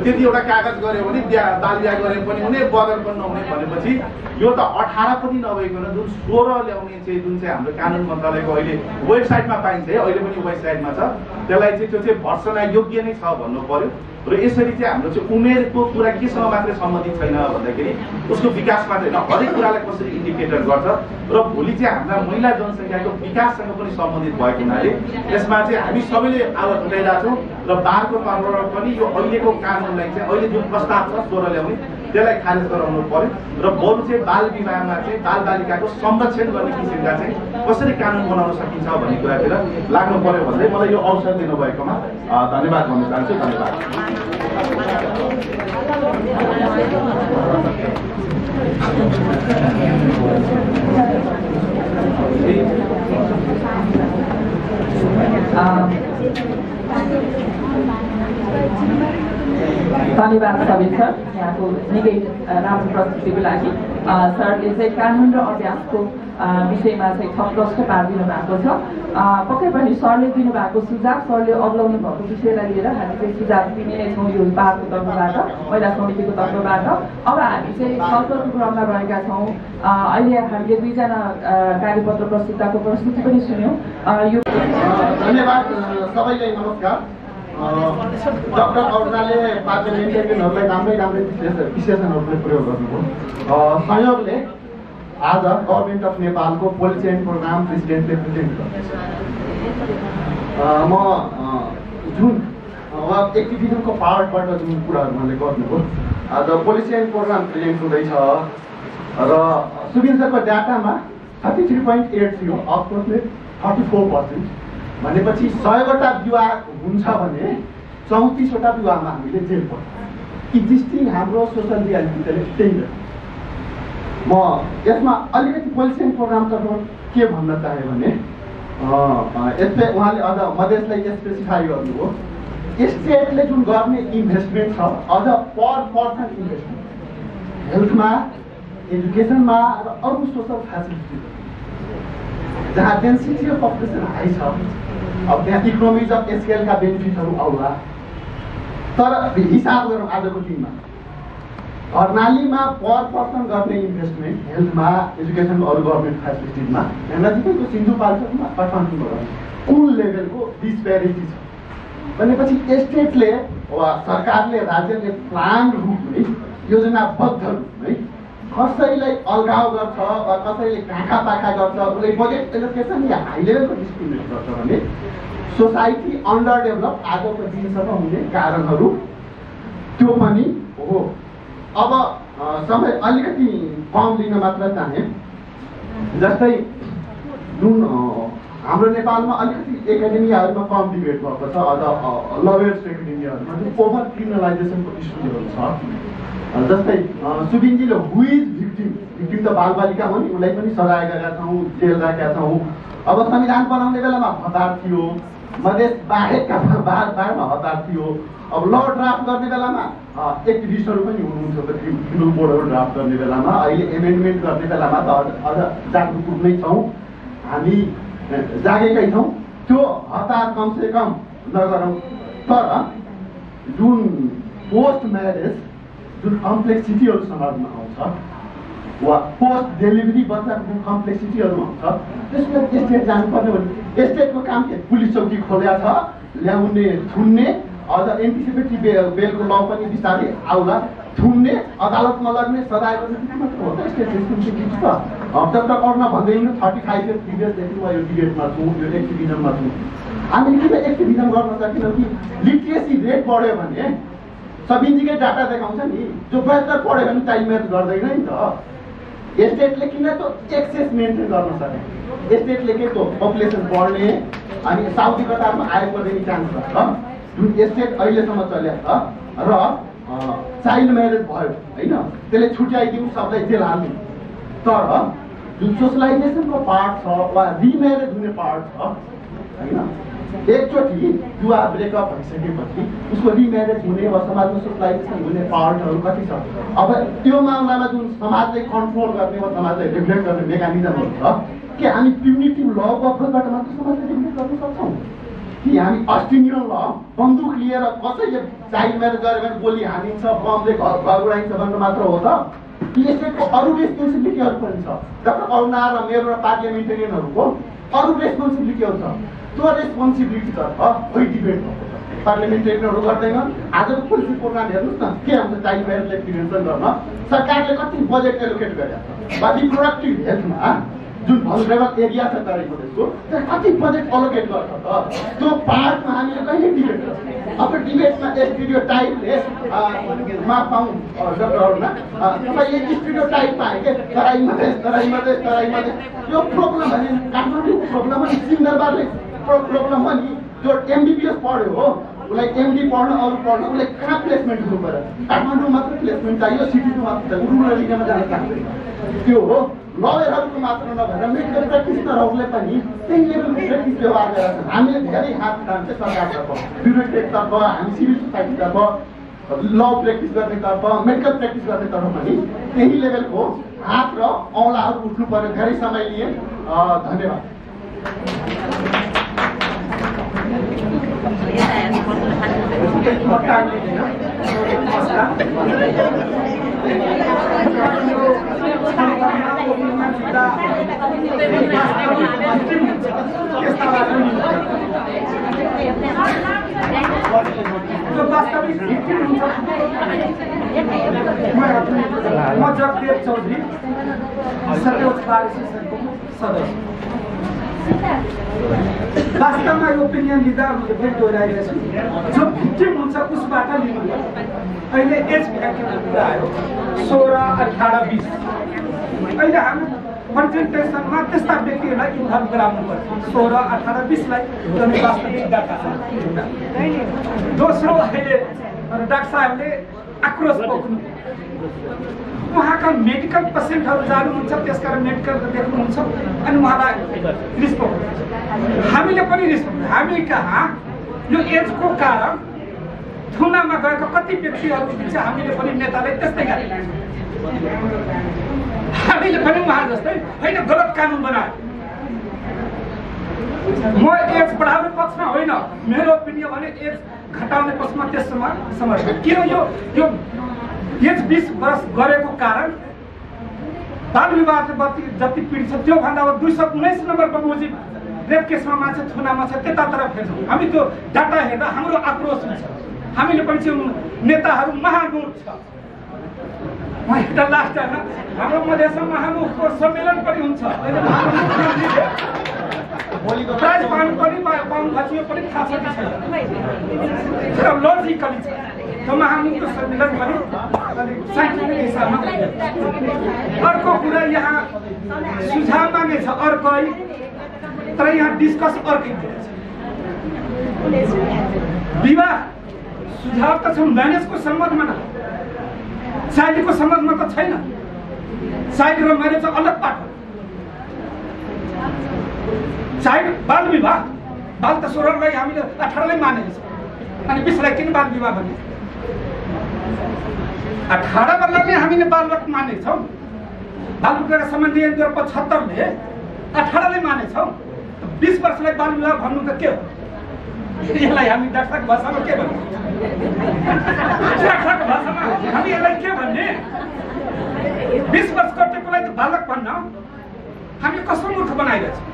त्यति एउटा कागज गऱ्यो भने बाल बिहा गरे पनि हुने बदल पनि नहुने भनेपछि यो त 18 पनि नभइकन जुन 16 ल्याउने चाहिँ जुन चाहिँ हाम्रो कानुन मन्त्रालयको अहिले वेबसाइटमा पाइन्छ है, अहिले पनि वेबसाइटमा छ, त्यसलाई चाहिँ त्यो चाहिँ भर्सना योग्य नै छ भन्नु पर्यो। र यसरी चाहिँ हाम्रो चाहिँ उमेरको कुरा केसँग मात्रै सम्बन्धित छैन भन्दाखेरि उसको विकास मात्रै होइन, हरेक कुरालाई कसरी इन्डिकेटर गर्छ र भोलि चाहिँ हाम्रा महिला जनसङ्ख्याको विकाससँग पनि सम्बन्धित भएको हुनाले यसमा चाहिँ हामी सबैले आवाज उठाइरहेको छौँ र बारको तर्फबाट पनि यो अहिलेको कानुनलाई चाहिँ अहिले जुन प्रस्ताव छ 16 ल्याउने त्यसलाई खारेज गराउनु पर्यो र बरु चाहिँ बाल विवाहमा चाहिँ बालबालिकाको संरक्षण गर्ने किसिमका चाहिँ कसरी कानुन बनाउन सकिन्छ भन्ने कुरातिर लाग्नु पर्यो भन्दै मलाई यो अवसर दिनुभएकोमा धन्यवाद भन्न चाहन्छु। धन्यवाद। धन्यवाद सबिन सर, यहाँको निकै राम्रो प्रस्तुतिको लागि। सरले चाहिँ कानुन र अभ्यासको विषयमा चाहिँ थप प्रश्न पारिदिनु भएको छ। पक्कै पनि सरले दिनुभएको सुझाव, सरले अग्लाउनु भएको विषयलाई लिएर हामी चाहिँ सुझाव दिने नै छौँ यो विभागको तर्फबाट, महिला समितिको तर्फबाट। अब हामी चाहिँ छलफलको क्रममा रहेका छौँ। अहिले हामीले 2 जना कार्यपत्र प्रस्तुतको प्रस्तुति पनि सुन्यौँ। यो धन्यवाद सबैलाई, नमस्कार। डाक्टर अरुणाले पार्लियामेन्टेरियनहरूलाई राम्रै विश्लेषणहरूले प्रयोग गर्नुभयो। संयोगले आज गभर्मेन्ट अफ नेपालको पोलिसी एन्ड प्रोग्राम प्रेसिडेन्टले प्रेजेन्ट गर्दैछ। म जुन एक्टिभिजमको पार्टबाट जुन कुराहरू मैले गर्नुभयो, आज पोलिसी एन्ड प्रोग्राम प्रेजेन्ट हुँदैछ र सुबिन्सरको डाटामा 33.80 अप्रोक्सिमेट 34% भनेपछि 100वटा विवाह हुन्छ भने 34वटा विवाहमा हामीले जेल पर्छ। एक्जिस्टिङ हाम्रो सोसल रियालिटी चाहिँ त्यही हो। म यसमा अलिकति पोलिसी एन्ड प्रोग्रामतर्फ के भन्न चाहेँ भने यस्तै उहाँले अझ मधेसलाई स्पेसिफाई गर्नुभयो। स्टेटले जुन गर्ने इन्भेस्टमेन्ट छ अझ पर पर्सन इन्भेस्टमेन्ट हेल्थमा, एजुकेसनमा र अरू सोसल फेसिलिटिज जहाँ डेन्सिटी अफ पपुलेसन हाई छ, अब त्यहाँ इकोनोमिज अफ स्केलका बेनिफिटहरू आउला। तर हिसाब गरौँ आजको दिनमा कर्णालीमा पर पर्सन गर्ने इन्भेस्टमेन्ट हेल्थमा, एजुकेसनको अरू गभर्मेन्ट फेसिलिटिजमा नजिकैको सिन्धुपाल्चोकमा काठमाडौँमा कुन लेभलको डिस्प्यारिटी छ भनेपछि स्टेटले वा सरकारले, राज्यले प्लान रूपमै योजनाबद्ध रूपमै कसैलाई अलगाव गर्छ वा कसैले काँखा पाखा गर्छ, उसले बजेट एलोकेसन या हाई लेभलको डिस्क्रिमिनेट गर्छ भने सोसाइटी अन्डर डेभलप आजको दिनसम्म हुने कारणहरू त्यो पनि हो। अब समय अलिकति कम लिन मात्र चाहे, जस्तै जुन हाम्रो नेपालमा अलिकति एकाडेमियाहरूमा कम डिबेट भएको छ, अझ लयर्स एकाडेमियाहरूमा जुन ओभर क्रिमिनलाइजेसनको इस्युहरू छ। जस्तै सुबिनजीले हु इज भिक्टिम त बालबालिका हो नि, उसलाई पनि सजाय गरेका छौँ, जेल राखेका छौँ। अब संविधान बनाउने बेलामा हतार थियो, मधेस बाहेकका बारमा हतार थियो। अब ल ड्राफ्ट गर्ने बेलामा एक्टिभिस्टहरू पनि हुनुहुन्छ त, क्रिमिनल कोडहरू ड्राफ्ट गर्ने बेलामा, अहिले एमेन्डमेन्ट गर्ने बेलामा त अझ जागरुक नै छौँ, हामी जागेकै छौँ। त्यो हतार कमसेकम नगरौँ। तर जुन पोस्ट म्यारेज जुन कम्प्लेक्सिटीहरू समाजमा आउँछ वा पोस्ट डेलिभरी बच्चाको जुन कम्प्लेक्सिटीहरू आउँछ त्यसमा स्टेट जानुपर्ने भने स्टेटको काम के? पुलिस चौकी खोल्या छ, ल्याउने, थुन्ने, अझ एन्टिसिपेटरी बेलको ल पनि बिस्तारै आउला, थुन्ने, अदालतमा लड्ने, सजाय गर्ने मात्र हो त स्टेट रेस्पोन्सिबिलिटी छ। डाक्टर अरुणा भन्दै हुनु 35 इयर्स प्रिभियसदेखि म यो डिबेटमा छु, यो एक्टिभिजममा छु। हामीले किन एक्टिभिजम गर्न सकेनौँ कि लिट्रेसी रेट बढ्यो भने सबिनजीकै डाटा देखाउँछ नि, जो 72 पढ्यो भने चाइल्ड म्यारेज गर्दैन नि त। स्टेटले किन त एक्सेस मेन्टेन गर्न सके? स्टेटले के त पपुलेसन बढ्ने अनि साउदी कतारमा आयोग गर्ने चान्स छ जुन स्टेट अहिलेसम्म चलेको छ र चाइल्ड म्यारेज भयो होइन, त्यसले छुट्याइदिउँ, सबलाई जेल हाल्नु। तर जुन सोसलाइजेसनको पार्ट छ वा रिम्यारेज हुने पार्ट छ होइन, एकचोटि युवा ब्रेकअप भइसकेपछि उसको रिम्यारेज हुने वा समाजमा सोसलाइजेसन हुने पार्टहरू कति छ? अब त्यो मामलामा जुन समाजलाई कन्ट्रोल गर्ने वा समाजलाई रेगुलेट गर्ने मेकानिजमहरू छ, के हामी प्युनिटिभ ल बफरबाट मात्र समाजलाई रेगुलेट गर्न सक्छौँ कि हामी अस्टिनियल ल बन्दुक लिएर कसैले चाइल्ड म्यारेज गऱ्यो भने गोली हानिन्छ, बमले घर उडाइन्छ भन्नु मात्र हो त? स्टेटको अरू रेस्पोन्सिबिलिटीहरू पनि छ। डाक्टर अरुणा र मेरो र पार्लियामेन्टेरियनहरूको अरू रेस्पोन्सिबिलिटीहरू छ। त्यो रेस्पोन्सिबिलिटीतर्फ खोइ डिबेट भएको छ। पार्लिमेन्टेरियनहरू गर्दैन। आजको पोलिसी प्रोग्राम हेर्नुहोस् न के हुन्छ चाइल्ड वेलफेयर प्रिभेन्सन गर्न सरकारले कति बजेट एलोकेट गरेको छ वा रिप्रोडक्टिभ हेल्थमा जुन भलरेबल एरिया छ तराई मधेसको कति बजेट एलोकेट गर्छ त त्यो पार्टमा हामीले कहिले डिबेट गर्छौँ। अब डिबेटमा स्टुडियो टाइपले मा पाउँ डक्टरहरूमा तपाईँले स्टुडियो टाइप पाएँ के तराई मधेस यो प्रब्लम भने काठमाडौँको प्रब्लम हो नि सिंहदरबारले प्रब्लम हो नि जो एमबिबिएस पढ्यो हो उसलाई एमडी पढ्न अरू पढ्न उसलाई कहाँ प्लेसमेन्ट हुनु पर्यो काठमाडौँ मात्र प्लेसमेन्ट चाहियो सिटीको मात्र चाहियो रुरल एरियामा जान चाहन्छ त्यो हो लयरहरूको मात्र नभएर मेडिकल प्र्याक्टिसनरहरूले पनि त्यही लेभलको प्र्याक्टिस व्यवहार गरेका छन्। हामीले धेरै हात तान्छ सरकारतर्फ ब्युरोक्रेटतर्फ हामी सिभिल सोसाइटीतर्फ ल प्र्याक्टिस गर्नेतर्फ मेडिकल प्र्याक्टिस गर्नेतर्फ पनि त्यही लेभलको हात र औँलाहरू उठ्नु पर्यो। धेरै समय लिए धन्यवाद। म जगदेव चौधरी सर्वोच्च बार एसोसिएसनको सदस्य। वास्तवमा यो ओपिनियन लिँदा मैले फेरि दोहोऱ्याइरहेको छु जो भिक्टिम हुन्छ उसबाट लिनु अहिले एज भ्याक्टिमको कुरा आयो 16, 18, 20 अहिले हाम्रो कन्सन्ट्रेसनमा त्यस्ता व्यक्तिहरूलाई इन्भल्भ गराउनुपर्छ 16, 18, 20लाई जुन वास्तविक डाटा छ। दोस्रो अहिले डाक्टर साहबले आक्रोश पोख्नु उहाँका मेडिकल पेसेन्टहरू जानुहुन्छ त्यसकारण मेडिकल देख्नुहुन्छ अनि उहाँलाई रिस्क हुन्छ हामीले पनि रिस्क हुन्छ। हामी कहाँ यो एजको कारण थुनामा गएको कति व्यक्तिहरू चाहिँ हामीले पनि नेताले त्यस्तै गरे हामीले पनि उहाँ जस्तै होइन गलत कानुन बनायो। म एज बढाउने पक्षमा होइन मेरो ओपिनियन भने एज घटाउने पक्षमा त्यसमा समर्थन किन यो एज 20 वर्ष गरेको कारण बाल विवाह जति पीडित छ त्योभन्दा अब 219 नम्बर बमोजिम रेप केसमा मान्छे थुनामा छ त्यतातर्फ हेर्छौँ हामी त्यो डाटा हेर्दा हाम्रो आक्रोश हुन्छ। हामीले पनि नेताहरू महामूर्ख छ। एउटा लास्ट टाइममा हाम्रो मधेसमा महामुखको सम्मेलन पनि हुन्छ प्राइज पाउनु पनि पाउनु भएको पनि थाहा छ कि छैन लजिकली छ त्यो महामुखको सम्मेलन पनि साइन्टिफिक हिसाबमा। अर्को कुरा यहाँ सुझाव मागे छ अर्कै तर यहाँ डिस्कस अर्कै विवाह सुझाव त छ म्यारेजको सम्बन्धमा न चाइल्डको सम्बन्धमा त छैन। चाइल्ड र म्यारेज चाहिँ अलग पाठ हो। चाइल्ड बाल विवाह बाल त 16लाई हामीले 18लाई मानेको छ अनि 20लाई किन बाल विवाह भन्ने 18 वर्षलाई हामीले बालवत मानेको छौँ। बाल विवाह सम्बन्धी 2075ले 18लाई मानेको छौँ 20 वर्षलाई बाल विवाह भन्नु त के हो यसलाई हामी डाक्टरको भाषामा के भन्नु डाक्टरको भाषामा हामी यसलाई के भन्ने 20 वर्ष कटेकोलाई त बालक भन्न हामी कस्तो मूर्ख बनाइरहेछौँ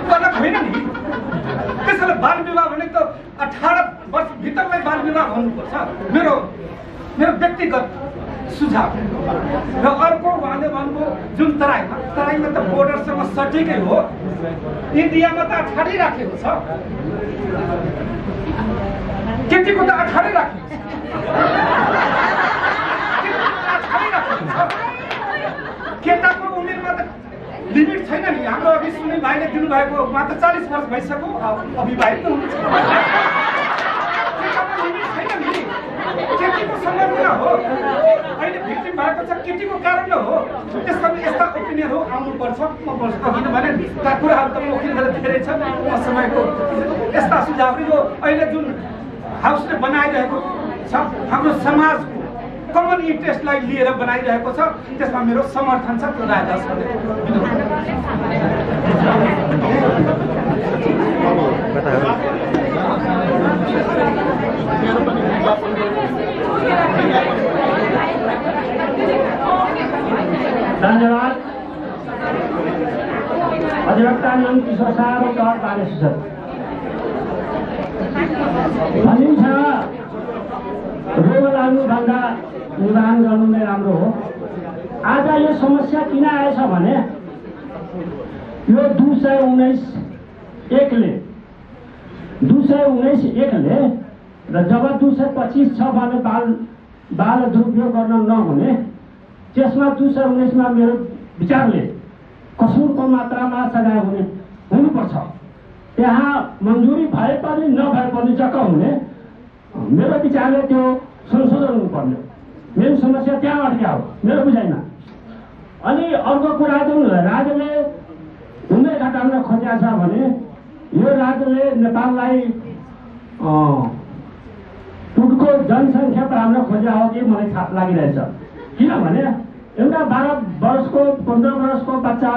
बालक होइन नि। त्यसैले बाल विवाह भने त 18 वर्ष भित्रलाई बाल विवाह भन्नुपर्छ मेरो व्यक्तिगत सुझाव। र अर्को उहाँले भन्नुभयो जुन तराईमा त बोर्डरसँग सटिकै हो इन्डियामा त 18 राखेको छ केटीको त 18 राखेको छ केटाको उमेरमा त लिमिट छैन नि। हाम्रो अघि सुनिल भाइले दिनुभएको उहाँ त 40 वर्ष भइसक्यो अविवाहित हुनुहुन्छ लिमिट छैन नि केटीको सम्बन्ध हो अहिले भिक्टिम भएको छ केटीको कारण हो। त्यसमा यस्ता ओपिनियनहरू आउनुपर्छ म बोल्छु किनभने कुराहरू त वकिलहरू धेरै छ समयको यस्ता सुझावहरू यो अहिले जुन हाउसले बनाइरहेको छ हाम्रो समाजको कमन इन्ट्रेस्टलाई लिएर बनाइरहेको छ त्यसमा मेरो समर्थन छ। त्यो धन्यवाद। अधिवक्ता किशोर साहब और भनिन्छ रोग लाग्नुभन्दा निवारण गर्नु नै राम्रो हो। आज यो समस्या किन आएछ भने यो 219(1) ले र जब 225 छ भने बाल दुरुपयोग गर्न नहुने, त्यसमा 219 मेरो विचारले कसुरको मात्रामा सजाय हुनुपर्छ। त्यहाँ मन्जुरी भए पनि नभए पनि जक्क हुने, मेरो विचारले त्यो संशोधन हुनुपर्ने। मेरो समस्या त्यहाँ अड्क्या हो मेरो बुझाइमा। अनि अर्को कुरा जुन राज्यले उमेर घटाउन खोजेको छ भने यो राज्यले नेपाललाई टुटको जनसङ्ख्या बढाउन खोजेको हो कि मलाई थाहा लागिरहेछ। किनभने एउटा 12 वर्षको 15 वर्षको बच्चा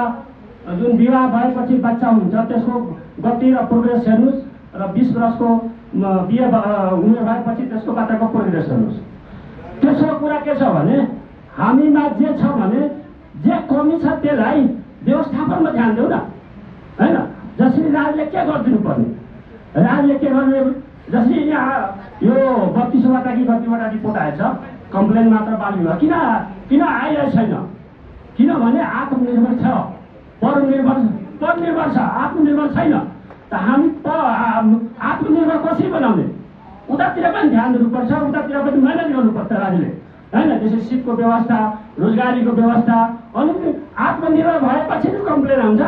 जुन विवाह भएपछि बच्चा हुन्छ त्यसको गति र प्रोग्रेस हेर्नुहोस्, र 20 वर्षको बिहे उमेर भएपछि त्यसको बच्चाको प्रोग्रेस हेर्नुहोस्। तेस्रो कुरा के छ भने हामीमा जे छ भने जे कमी छ त्यसलाई व्यवस्थापनमा ध्यान देऊ न, होइन? जसरी राज्यले के गरिदिनु पर्ने, राज्यले के गर्ने, जसरी यहाँ यो 32वटा कि कतिवटा रिपोर्ट आएछ कम्प्लेन मात्र बालियो किन आइरहेको छैन? किनभने आत्मनिर्भर छ, परनिर्भर छ, आत्मनिर्भर छैन। त हामी आत्मनिर्भर कसरी बनाउने? उतातिर पनि ध्यान दिनुपर्छ, उतातिर पनि मेहनत गर्नुपर्छ राज्यले, होइन? त्यसै सिपको व्यवस्था, रोजगारीको व्यवस्था। अनि आत्मनिर्भर भएपछि नै कम्प्लेन आउँछ।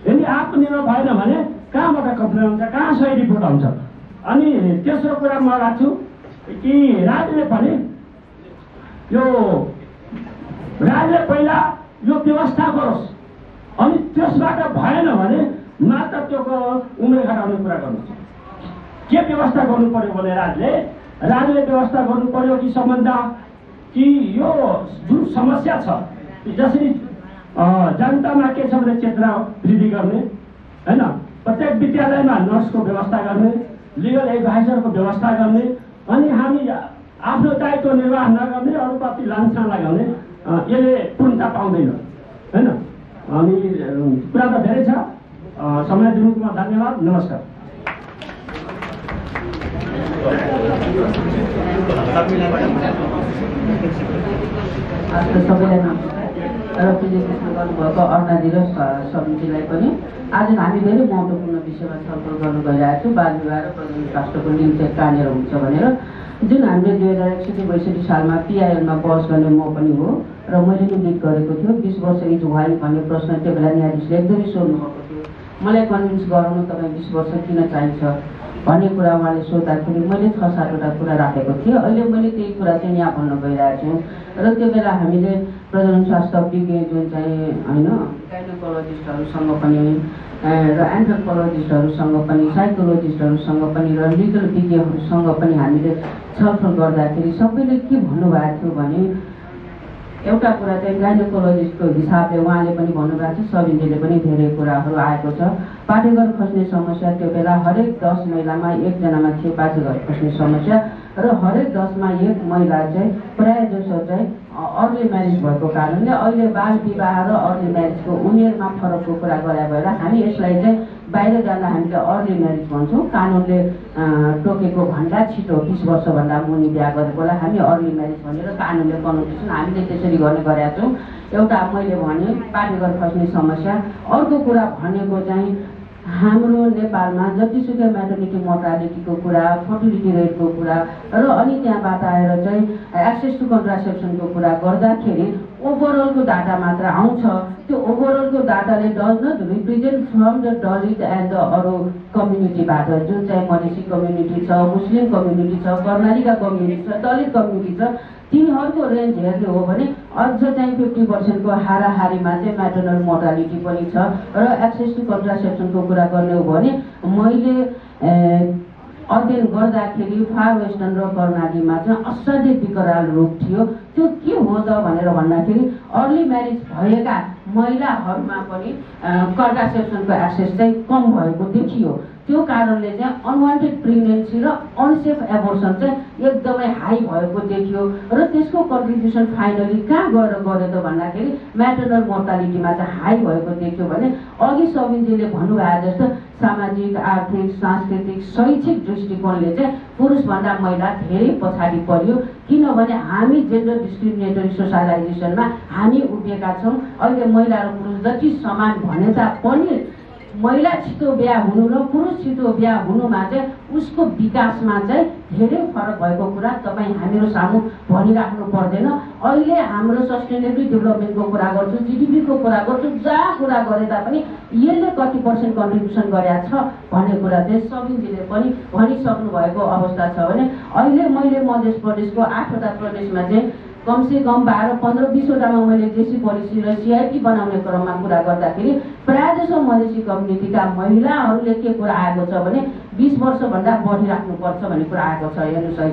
यदि आत्मनिर्भर भएन भने कहाँबाट कम्प्लेन आउँछ, कहाँ सही रिपोर्ट आउँछ? अनि तेस्रो कुरा म राख्छु कि राज्यले पनि राज्यले पहिला यो व्यवस्था गरोस्, अनि त्यसबाट भएन भने मात्र त्यो उमेर घटाउने कुरा गर्नुहोस्। के व्यवस्था गर्नु पर्यो भने राज्यले व्यवस्था गर्नु पर्यो कि सम्बन्ध कि यो जुन समस्या छ, जसरी जनतामा के छ भने चेतना वृद्धि गर्ने, होइन? प्रत्येक विद्यालयमा नर्सको व्यवस्था गर्ने, लिगल एडभाइजरको व्यवस्था गर्ने, अनि हामी आफ्नो दायित्व निर्वाह नगर्ने, अरूप्रति लान्छना लगाउने, यसले पूर्णता पाउँदैन, होइन? अनि कुरा त धेरै छ। समय दिनुमा धन्यवाद। नमस्कार। सबैलाई रिप्रेजेन्टेसन गर्नुभएको अरुणाजी र समितिलाई पनि आज हामी धेरै महत्त्वपूर्ण विषयमा छलफल गर्नु गइरहेको छौँ। बाल विवाह र प्रजनन स्वास्थ्यको लिङ्क चाहिँ कहाँनिर हुन्छ भनेर, जुन हामीले 2061-62 सालमा PIL-मा बहस गर्ने म पनि हो र मैले नै लिड गरेको थियो। 20 वर्ष इज वाइ भन्ने प्रश्न त्यो बेला न्यायाधीशले एकदमै सोध्नुभएको थियो। मलाई कन्भिन्स गराउनु तपाईँ 20 वर्ष किन चाहिन्छ भन्ने कुरा उहाँले सोद्धाखेरि मैले 6-7वटा कुरा राखेको थिएँ। अहिले मैले त्यही कुरा चाहिँ यहाँ भन्न गइरहेको छु। र त्यो बेला हामीले प्रजनन स्वास्थ्य विज्ञ जुन चाहिँ होइन गाइनोकोलोजिस्टहरूसँग पनि र एन्थ्रोपोलोजिस्टहरूसँग पनि, साइकोलोजिस्टहरूसँग पनि र लिगल विज्ञहरूसँग पनि हामीले छलफल गर्दाखेरि सबैले के भन्नुभएको थियो भने एउटा कुरा चाहिँ गाइनोकोलोजिस्टको हिसाबले उहाँले पनि भन्नुभएको छ, सबिनले पनि धेरै कुराहरू आएको छ। पाठेघर खस्ने समस्या त्यो बेला हरेक 10 महिलामा 1 जनामा थियो पाठेघर खस्ने समस्या, र हरेक 10मा 1 महिला चाहिँ प्रायः जसो चाहिँ अर्ली म्यारेज भएको कारणले अहिले बाल विवाह र अर्ली म्यारेजको उमेरमा फरकको कुरा गरे भएर हामी यसलाई चाहिँ बाहिर जाँदा हामीले अर्ली म्यारेज भन्छौँ। कानुनले टोकेको भन्दा छिटो 20 वर्षभन्दा मुनि बिहा गरेकोलाई हामी अर्ली म्यारेज भनेर कानुनले कन्भेन्सन हामीले त्यसरी गर्ने गरेका छौँ। एउटा मैले भने पाठेघर खस्ने समस्या। अर्को कुरा भनेको चाहिँ हाम्रो नेपालमा जतिसुकै म्याटर्निटी मोर्टालिटीको कुरा, फर्टिलिटी रेटको कुरा र अनि त्यहाँबाट आएर चाहिँ एक्सेस टु कन्ट्रासेप्सनको कुरा गर्दाखेरि ओभरअलको डाटा मात्र आउँछ। त्यो ओभरअलको डाटाले does not represent from the Dalit and the अरू कम्युनिटीबाट, जुन चाहिँ मधेसी कम्युनिटी छ, मुस्लिम कम्युनिटी छ, कर्णालीका कम्युनिटी छ, दलित कम्युनिटी छ, तिनीहरूको रेन्ज हेर्ने हो भने अझ चाहिँ 50% हाराहारीमा चाहिँ म्याटर्नल मोर्टालिटी पनि छ। र एक्सेस टु कन्ट्रासेप्सनको कुरा गर्ने हो भने मैले अध्ययन गर्दाखेरि फार वेस्टर्न र कर्णालीमा चाहिँ असाध्यै विकराल रोग थियो। त्यो के हो त भनेर भन्दाखेरि अर्ली म्यारेज भएका महिलाहरूमा पनि कन्ट्रासेप्सनको एक्सेस चाहिँ कम भएको देखियो। त्यो कारणले चाहिँ अनवान्टेड प्रेग्नेन्सी र अनसेफ एबोर्सन चाहिँ एकदमै हाई भएको देखियो र त्यसको कन्ट्रिब्युसन फाइनली कहाँ गएर गयो त भन्दाखेरि म्याटर्नल मोर्टालिटीमा चाहिँ हाई भएको देखियो भने अघि सबिनजीले भन्नुभयो जस्तो सामाजिक, आर्थिक, सांस्कृतिक, शैक्षिक दृष्टिकोणले चाहिँ पुरुषभन्दा महिला धेरै पछाडि पर्यो। किनभने हामी जेन्डर डिस्क्रिमिनेटरी सोसाइलाइजेसनमा हामी उभिएका छौँ। अहिले महिला र पुरुष जति समान भने तापनि महिला छिटो बिहा हुनु र पुरुष छिटो बिहा हुनुमा चाहिँ उसको विकासमा चाहिँ धेरै फरक भएको कुरा तपाईँ हामीहरू सामु भनिराख्नु पर्दैन। अहिले हाम्रो सस्टेनेबल डेभलपमेन्टको कुरा गर्छु, जिडिपीको कुरा गर्छु, जहाँ कुरा गरे तापनि यसले कति % कन्ट्रिब्युसन गरेको छ भन्ने कुरा चाहिँ सबिनजीले पनि भनिसक्नु भएको अवस्था छ भने अहिले मैले मध्य प्रदेशको 8वटा प्रदेशमा चाहिँ कमसे कम 12, 15, 20वटामा मैले जेसी पोलिसी र सिआइपी बनाउने क्रममा कुरा गर्दाखेरि प्रायः जसो मधेसी कम्युनिटीका महिलाहरूले के कुरा आएको छ भने 20 वर्षभन्दा बढी राख्नुपर्छ भन्ने कुरा आएको छ। हेर्नुहोस् है,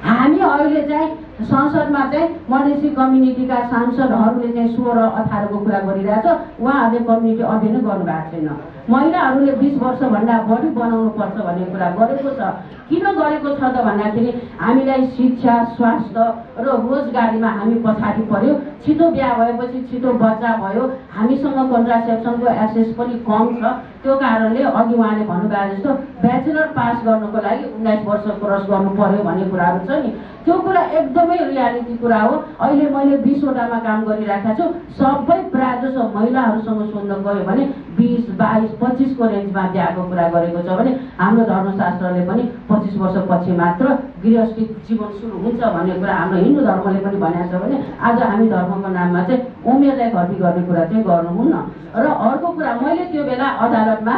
हामी अहिले चाहिँ संसदमा चाहिँ मधेसी कम्युनिटीका सांसदहरूले चाहिँ 16, 18को कुरा गरिरहेछ। उहाँहरूले कम्युनिटी अध्ययन गर्नुभएको छैन। महिलाहरूले 20 वर्षभन्दा बढी बनाउनुपर्छ भन्ने कुरा गरेको छ। किन गरेको छ त भन्दाखेरि हामीलाई शिक्षा, स्वास्थ्य र रोजगारीमा हामी पछाडि पर्यो। छिटो बिहा भएपछि छिटो बच्चा भयो। हामीसँग कन्ट्रासेप्सनको एक्सेस पनि कम छ। त्यो कारणले अघि उहाँले भन्नुभयो जस्तो ब्याचलर पास गर्नको लागि 19 वर्ष क्रस गर्नु पर्यो भन्ने कुराहरू छ नि, त्यो कुरा एकदमै रियालिटी कुरा हो। अहिले मैले 20वटामा काम गरिरहेको छु। सबै प्रायः जसो महिलाहरूसँग सोध्न गयो भने 20, 22, 25को रेन्जमा बिहाको कुरा गरेको छ भने हाम्रो धर्मशास्त्रले पनि 25 वर्षपछि मात्र गृहस्थी जीवन सुरु हुन्छ भन्ने कुरा हाम्रो हिन्दू धर्मले पनि भनेको छ भने आज हामी धर्मको नाममा चाहिँ उमेरलाई घटी गर्ने कुरा चाहिँ गर्नुहुन्न। र अर्को कुरा मैले त्यो बेला अदालतमा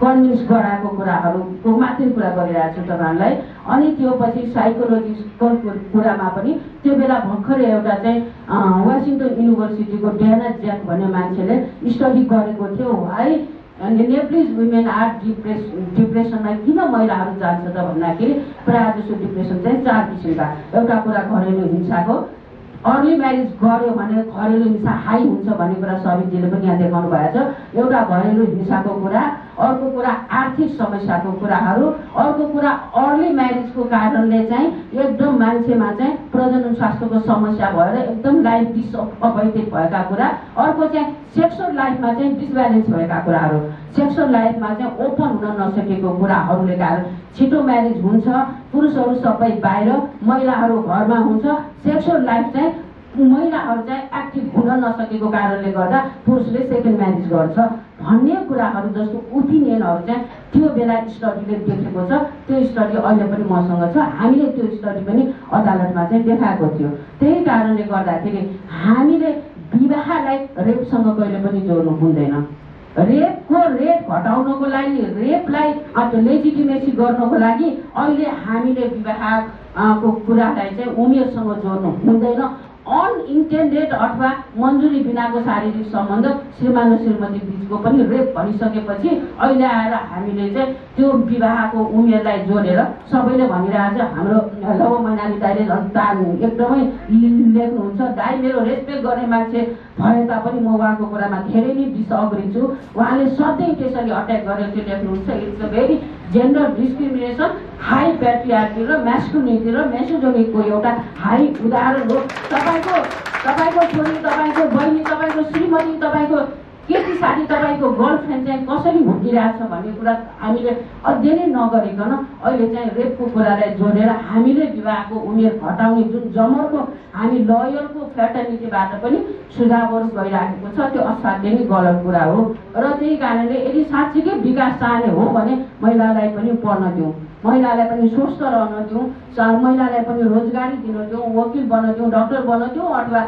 कन्भिन्स गराएको कुराहरूको मात्रै कुरा गरिरहेको छु तपाईँहरूलाई। अनि त्यो पछि साइकोलोजिकल कुरामा पनि त्यो बेला भर्खरै एउटा चाहिँ वासिङटन युनिभर्सिटीको डेना ज्याक भन्ने मान्छेले स्टडी गरेको थियो। है नेप्लिज वुमेन आर डिप्रेसनमा किन महिलाहरू जान्छ त भन्दाखेरि प्रायः जसो डिप्रेसन चाहिँ 4 किसिमका। एउटा कुरा घरेलु हिंसाको, अर्ली म्यारेज गर्यो भने घरेलु हिंसा हाई हुन्छ भन्ने कुरा सबिनजीले पनि यहाँ देखाउनु भएको छ। एउटा घरेलु हिंसाको कुरा, अर्को कुरा आर्थिक समस्याको कुराहरू, अर्को कुरा अर्ली म्यारेजको कारणले चाहिँ एकदम मान्छेमा चाहिँ प्रजनन स्वास्थ्यको समस्या भएर एकदम लाइफ डिसअपडेटेड भएका कुरा, अर्को चाहिँ सेक्सुअल लाइफमा चाहिँ डिसब्यालेन्स भएका कुराहरू, सेक्सुअल लाइफमा चाहिँ ओपन हुन नसकेको कुराहरूले कारण छिटो म्यारेज हुन्छ, पुरुषहरू सबै बाहिर, महिलाहरू घरमा हुन्छ, सेक्सुअल लाइफ चाहिँ महिलाहरू चाहिँ एक्टिभ हुन नसकेको कारणले गर्दा पुरुषले सेकेन्ड म्यारेज गर्छ भन्ने कुराहरू जस्तो ओपिनियनहरू चाहिँ त्यो बेला स्टडीले देखेको छ। त्यो स्टडी अहिले पनि मसँग छ। हामीले त्यो स्टडी पनि अदालतमा चाहिँ देखाएको थियो। त्यही कारणले गर्दाखेरि हामीले विवाहलाई रेपसँग कहिले पनि जोड्नु हुँदैन। रेपको रेट घटाउनको लागि, रेपलाई लेजिटिमेसी गर्नको लागि अहिले हामीले विवाहको कुरालाई चाहिँ उमेरसँग जोड्नु हुँदैन। अनइन्टेन्डेड अथवा मन्जुरी बिनाको शारीरिक सम्बन्ध श्रीमान र श्रीमती बिचको पनि रेप भनिसकेपछि अहिले आएर हामीले चाहिँ त्यो विवाहको उमेरलाई जोडेर सबैले भनिरहेको छ। हाम्रो लव मैनाली दाइले एकदमै लेख्नुहुन्छ, दाइ मेरो रेस्पेक्ट गर्ने मान्छे भए तापनि म उहाँको कुरामा धेरै नै डिसअग्री छु। उहाँले सधैँ त्यसरी अट्याक गरेर त्यो लेख्नुहुन्छ। It's a very gender discrimination, high patriarchy र म्यास्कुलिनिटी र मेसोजोनिकको एउटा हाई उदाहरण हो। तपाईँको छोरी, तपाईँको बहिनी, तपाईँको श्रीमती, तपाईँको केटी साथी, तपाईँको गर्लफ्रेन्ड चाहिँ कसरी भुटिरहेको छ भन्ने कुरा हामीले अध्ययनै नगरिकन अहिले चाहिँ रेपको कुरालाई जोडेर हामीले विवाहको उमेर घटाउने जुन जमरको हामी लयरको फ्याटर्निटीबाट पनि सुझावहरू गइराखेको छ, त्यो असाध्यै नै गलत कुरा हो। र त्यही कारणले यदि साँच्चीकै विकास चाहने हो भने महिलालाई पनि पढ्न दिउँ, महिलालाई पनि स्वस्थ रहन दिउँ, महिलालाई पनि रोजगारी दिन दिउँ, वकिल बन्न दिउँ, डक्टर बन्न दिउँ, अथवा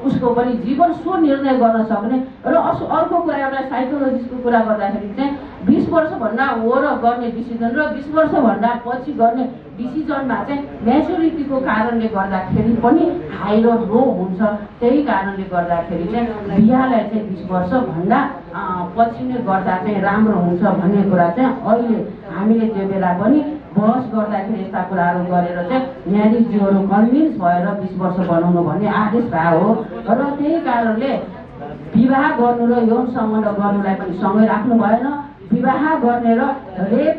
उसको पनि जीवन स्वनिर्णय गर्न सक्ने। र अर्को कुरा एउटा साइकोलोजिस्टको कुरा गर्दाखेरि चाहिँ 20 वर्षभन्दा वर गर्ने डिसिजन र 20 वर्षभन्दा पछि गर्ने डिसिजनमा चाहिँ म्याच्युरिटीको कारणले गर्दाखेरि पनि हाई र लो हुन्छ। त्यही कारणले गर्दाखेरि चाहिँ बिहालाई चाहिँ 20 वर्षभन्दा पछि नै गर्दा चाहिँ राम्रो हुन्छ भन्ने कुरा चाहिँ अहिले हामीले त्यो बेला पनि बहस गर्दाखेरि यस्ता कुराहरू गरेर चाहिँ न्यायाधीशज्यूहरू कन्भिन्स भएर 20 वर्ष बनाउनु भन्ने आदेश भएको हो र त्यही कारणले विवाह गर्नु र यौन सम्बन्ध गर्नुलाई पनि सँगै राख्नु भएन। विवाह गर्ने र रेप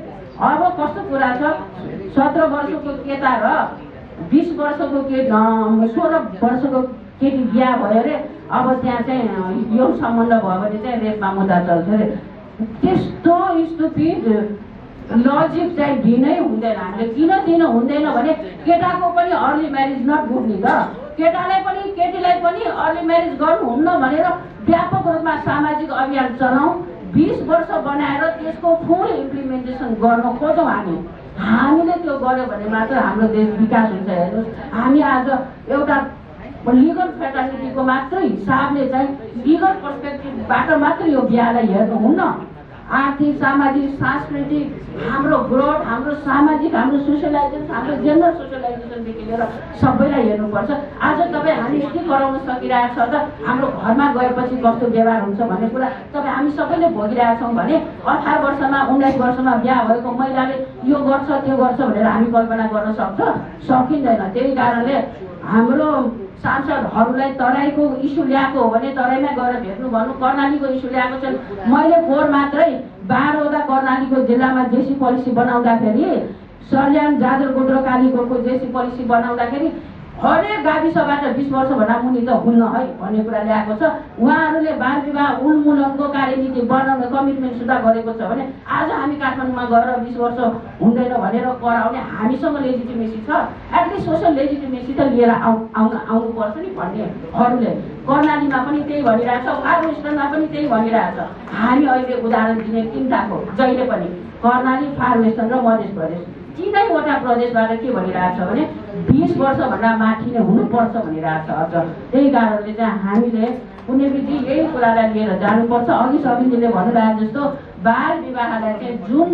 अब कस्तो कुरा छ 17 वर्षको केटा र 20 वर्षको 16 वर्षको केटी बिहा भयो अरे अब त्यहाँ चाहिँ यौन सम्बन्ध भयो भने चाहिँ रेपमा मुद्दा चल्छ अरे। त्यस्तो स्टुपिड लजिक चाहिँ दिनै हुँदैन। हामीले किन दिनु हुँदैन भने केटाको पनि अर्ली म्यारिज नट गुड नि त, केटालाई पनि केटीलाई पनि अर्ली म्यारिज गर्नुहुन्न भनेर व्यापक रूपमा सामाजिक अभियान चलाउँ। 20 वर्ष बनाएर त्यसको फुल इम्प्लिमेन्टेसन गर्न खोजौँ। हामीले त्यो गर्यो भने मात्र हाम्रो देश विकास हुन्छ। हेर्नुहोस्, हामी आज एउटा लिगल फेटर्निटीको मात्र हिसाबले चाहिँ लिगल पर्सपेक्टिभबाट मात्र यो बिहालाई हेर्नुहुन्न। आर्थिक, सामाजिक, सांस्कृतिक, हाम्रो ग्रोथ, हाम्रो सामाजिक, हाम्रो सोसियलाइजेसन, हाम्रो जेन्डर सोसियलाइजेसनदेखि लिएर सबैलाई हेर्नुपर्छ। आज तपाईँ हामी के गराउन सकिरहेको छ त, हाम्रो घरमा गएपछि कस्तो व्यवहार हुन्छ भन्ने कुरा तपाईँ हामी सबैले भोगिरहेछौँ भने 18 वर्षमा 19 वर्षमा बिहा भएको महिलाले यो गर्छ त्यो गर्छ भनेर हामी कल्पना गर्न सकिँदैन। त्यही कारणले हाम्रो सांसदहरूलाई तराईको इस्यु ल्याएको हो भने तराईमा गएर भेट्नु भन्नु, कर्णालीको इस्यु ल्याएको छ। मैले फोहोर मात्रै 12 वटा कर्णालीको जिल्लामा जेसी पोलिसी बनाउँदाखेरि, सल्यान, जाजरकोट र कालीकोटको जेसी पोलिसी बनाउँदाखेरि हरेक गाविसबाट 20 वर्षभन्दा मुनि त हुन्न है भन्ने कुरा ल्याएको छ। उहाँहरूले बाल विवाह उन्मूलनको कार्यनीति बनाउने कमिटमेन्ट सुधा गरेको छ भने आज हामी काठमाडौँमा गएर 20 वर्ष हुँदैन भनेर कराउने हामीसँग लेजिटिमेसी छ। एटलिस्ट सोसल लेजिटिमेसी त लिएर आउनुपर्छ नि भन्नेहरूले कर्णालीमा पनि त्यही भनिरहेछ, फार वेस्टर्नमा पनि त्यही भनिरहेछ। हामी अहिले उदाहरण दिने तिनवटाको जहिले पनि कर्णाली, फार वेस्टर्न र मध्य प्रदेश तीनैवटा प्रदेशबाट के भनिरहेछ भने 20 वर्षभन्दा माथि नै हुनुपर्छ भनिरहेछ। अझ त्यही कारणले चाहिँ हामीले कुनै बित्ति यही कुरालाई लिएर जानुपर्छ। अघि समितिले भन्नुभएको जस्तो बाल विवाहलाई चाहिँ जुन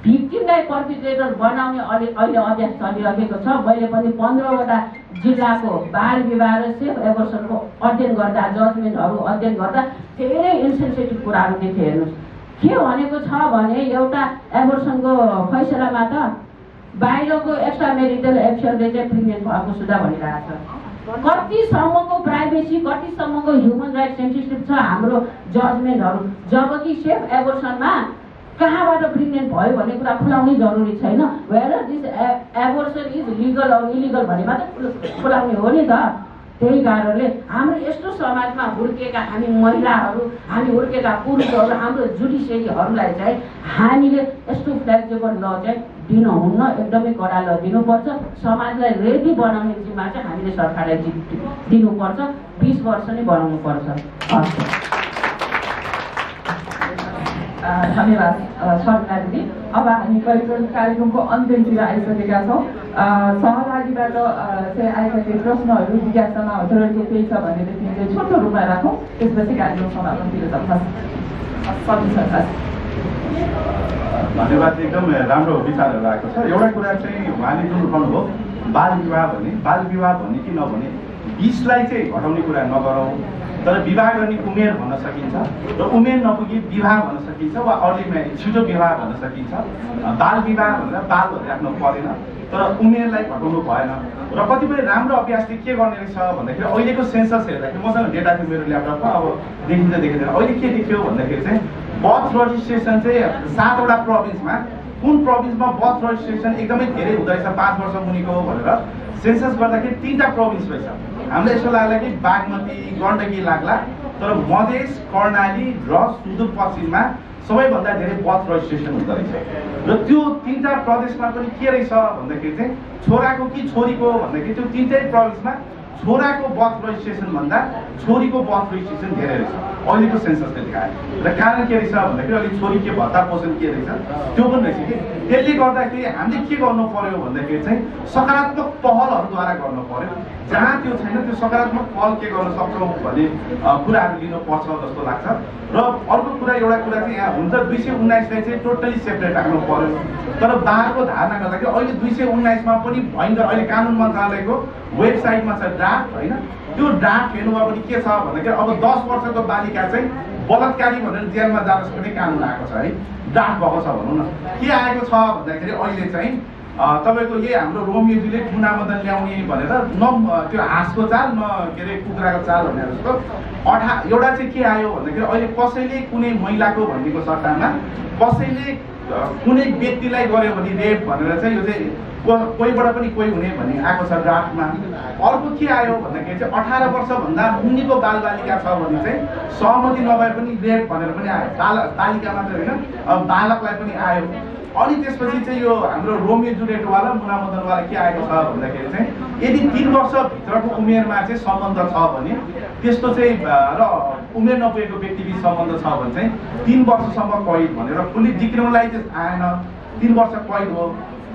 भिक्टिमलाई पर्पिट्रेटर बनाउने अहिले अभ्यास चलिरहेको छ। मैले पनि 15 वटा जिल्लाको बाल विवाह र सेफ एबोर्सनको अध्ययन गर्दा, जजमेन्टहरू अध्ययन गर्दा धेरै इन्सेन्सिटिभ कुराहरू देखेँ। हेर्नुहोस्, के भनेको छ भने एउटा एबोर्सनको फैसलामा त बाहिरको एक्स्ट्रा मेरिटल एफेयरले चाहिँ प्रेग्नेन्ट भएको सुधा भनिरहेछ। कतिसम्मको प्राइभेसी, कतिसम्मको ह्युमन राइट सेन्सिटिभ छ हाम्रो जजमेन्टहरू, जबकि सेफ एबोर्सनमा कहाँबाट प्रेग्नेन्ट भयो भन्ने कुरा खुलाउनै जरुरी छैन। Where this abortion is legal or illegal भन्ने मात्र खुलाउने हो नि त। त्यही कारणले हाम्रो यस्तो समाजमा हुर्केका हामी महिलाहरू, हामी हुर्केका पुरुषहरू, हाम्रो जुडिसियरीहरूलाई चाहिँ हामीले यस्तो फ्लेक्सिबल ल चाहिँ दिनुहुन्न, एकदमै कडा ल दिनुपर्छ। समाजलाई रेडी बनाउने जिम्मा चाहिँ हामीले सरकारलाई दिनुपर्छ। 20 वर्ष नै बनाउनुपर्छ। धन्यवाद शर्मिला दिदी। अब हामी कार्यक्रमको अन्त्यतिर आइसकेका छौँ। सहभागीबाट चाहिँ आएका केही प्रश्नहरू, जिज्ञासाहरूको केही छ भनेदेखि चाहिँ छोटो रूपमा राखौँ, त्यसपछि कार्यक्रम समापनतिर जान्छ। धन्यवाद। एकदम राम्रो विचारहरू आएको छ। एउटा कुरा चाहिँ उहाँले जुन उठाउनुभयो बाल विवाह भने कि नभने 20 लाई चाहिँ घटाउने कुरा नगरौँ, तर विवाह गर्ने उमेर भन्न सकिन्छ र उमेर नपुगी विवाह भन्न सकिन्छ वा अर्ली म्यारेज छिटो विवाह भन्न सकिन्छ। बाल विवाह भनेर बाल भनेर राख्नु परेन, तर उमेरलाई घटाउनु भएन। र कतिपय राम्रो अभ्यासले के गर्ने रहेछ भन्दाखेरि अहिलेको सेन्सस हेर्दाखेरि मसँग डेटा थियो मेरो ल्यापटपमा, अब देखिन्छ देखेन। अहिले के देखियो भन्दाखेरि चाहिँ बर्थ रजिस्ट्रेसन चाहिँ 7 वटा प्रोभिन्समा, कुन प्रोभिन्समा बर्थ रजिस्ट्रेसन एकदमै धेरै हुँदैछ 5 वर्ष मुनिको भनेर सेन्सस गर्दाखेरि 3टा प्रोभिन्स रहेछ। हामीलाई यसो लाग्ला कि बागमती, गण्डकी लाग्ला, तर मधेस, कर्णाली र सुदूरपश्चिममा सबैभन्दा धेरै बर्थ रजिस्ट्रेसन हुँदो रहेछ। र त्यो 3टा प्रदेशमा पनि के रहेछ भन्दाखेरि चाहिँ छोराको कि छोरीको भन्दाखेरि त्यो 3टै प्रोभिन्समा छोराको बर्थ रजिस्ट्रेसन भन्दा छोरीको बर्थ रजिस्ट्रेसन धेरै रहेछ अहिलेको सेन्ससले देखायो। र कारण के रहेछ भन्दाखेरि अहिले छोरी के भत्ता पोषण के रहेछ त्यो पनि रहेछ कि त्यसले गर्दाखेरि हामीले के गर्नु पर्यो भन्दाखेरि चाहिँ सकारात्मक पहलहरूद्वारा गर्नु पर्यो। जहाँ त्यो छैन त्यो सकारात्मक पहल के गर्न सक्छौँ भन्ने कुराहरू लिनुपर्छ जस्तो लाग्छ। र अर्को कुरा एउटा कुरा चाहिँ यहाँ हुन्छ 219 लाई चाहिँ टोटली सेपरेट राख्नु पर्यो। तर बारको धारणा गर्दाखेरि अहिले 219 मा पनि भयङ्कर अहिले कानुन मन्त्रालयको वेबसाइटमा छ ड्राफ्ट, होइन? त्यो ड्राफ्ट हेर्नुमा पनि के छ भन्दाखेरि अब 10 वर्षको बालिका चाहिँ बलात्कारी भनेर जेलमा जान सक्ने कानुन आएको छ है, ड्राफ्ट भएको छ भनौँ न। के आएको छ भन्दाखेरि अहिले चाहिँ तपाईँको यही हाम्रो रोमियोजीले टुना मदन ल्याउने भनेर त्यो हाँसको चाल न के अरे कुखुराको चाल भनेर जस्तो एउटा चाहिँ के आयो भन्दाखेरि अहिले कसैले कुनै महिलाको भनिदिएको सट्टामा कसैले कुनै व्यक्तिलाई गर्यो भने रेप भनेर चाहिँ यो चाहिँ कोहीबाट पनि कोही हुने भन्ने आएको छ ड्राफ्टमा। अर्को के आयो भन्दाखेरि चाहिँ 18 वर्षभन्दा मुनिको बालबालिका छ भने चाहिँ सहमति नभए पनि रेप भनेर पनि आयो। बालिका मात्रै होइन, बालकलाई पनि आयो। अनि त्यसपछि चाहिँ यो हाम्रो रोमियो जुलियटवाला मुना मदनवाला के आएको छ भन्दाखेरि चाहिँ यदि 3 वर्षभित्रको उमेरमा चाहिँ सम्बन्ध छ भने त्यस्तो चाहिँ र उमेर नपुगेको व्यक्तिबिच सम्बन्ध छ भने चाहिँ 3 वर्षसम्म कैद भनेर फुल्ली डिक्रिमिनलाइज आएन, 3 वर्ष कैद हो।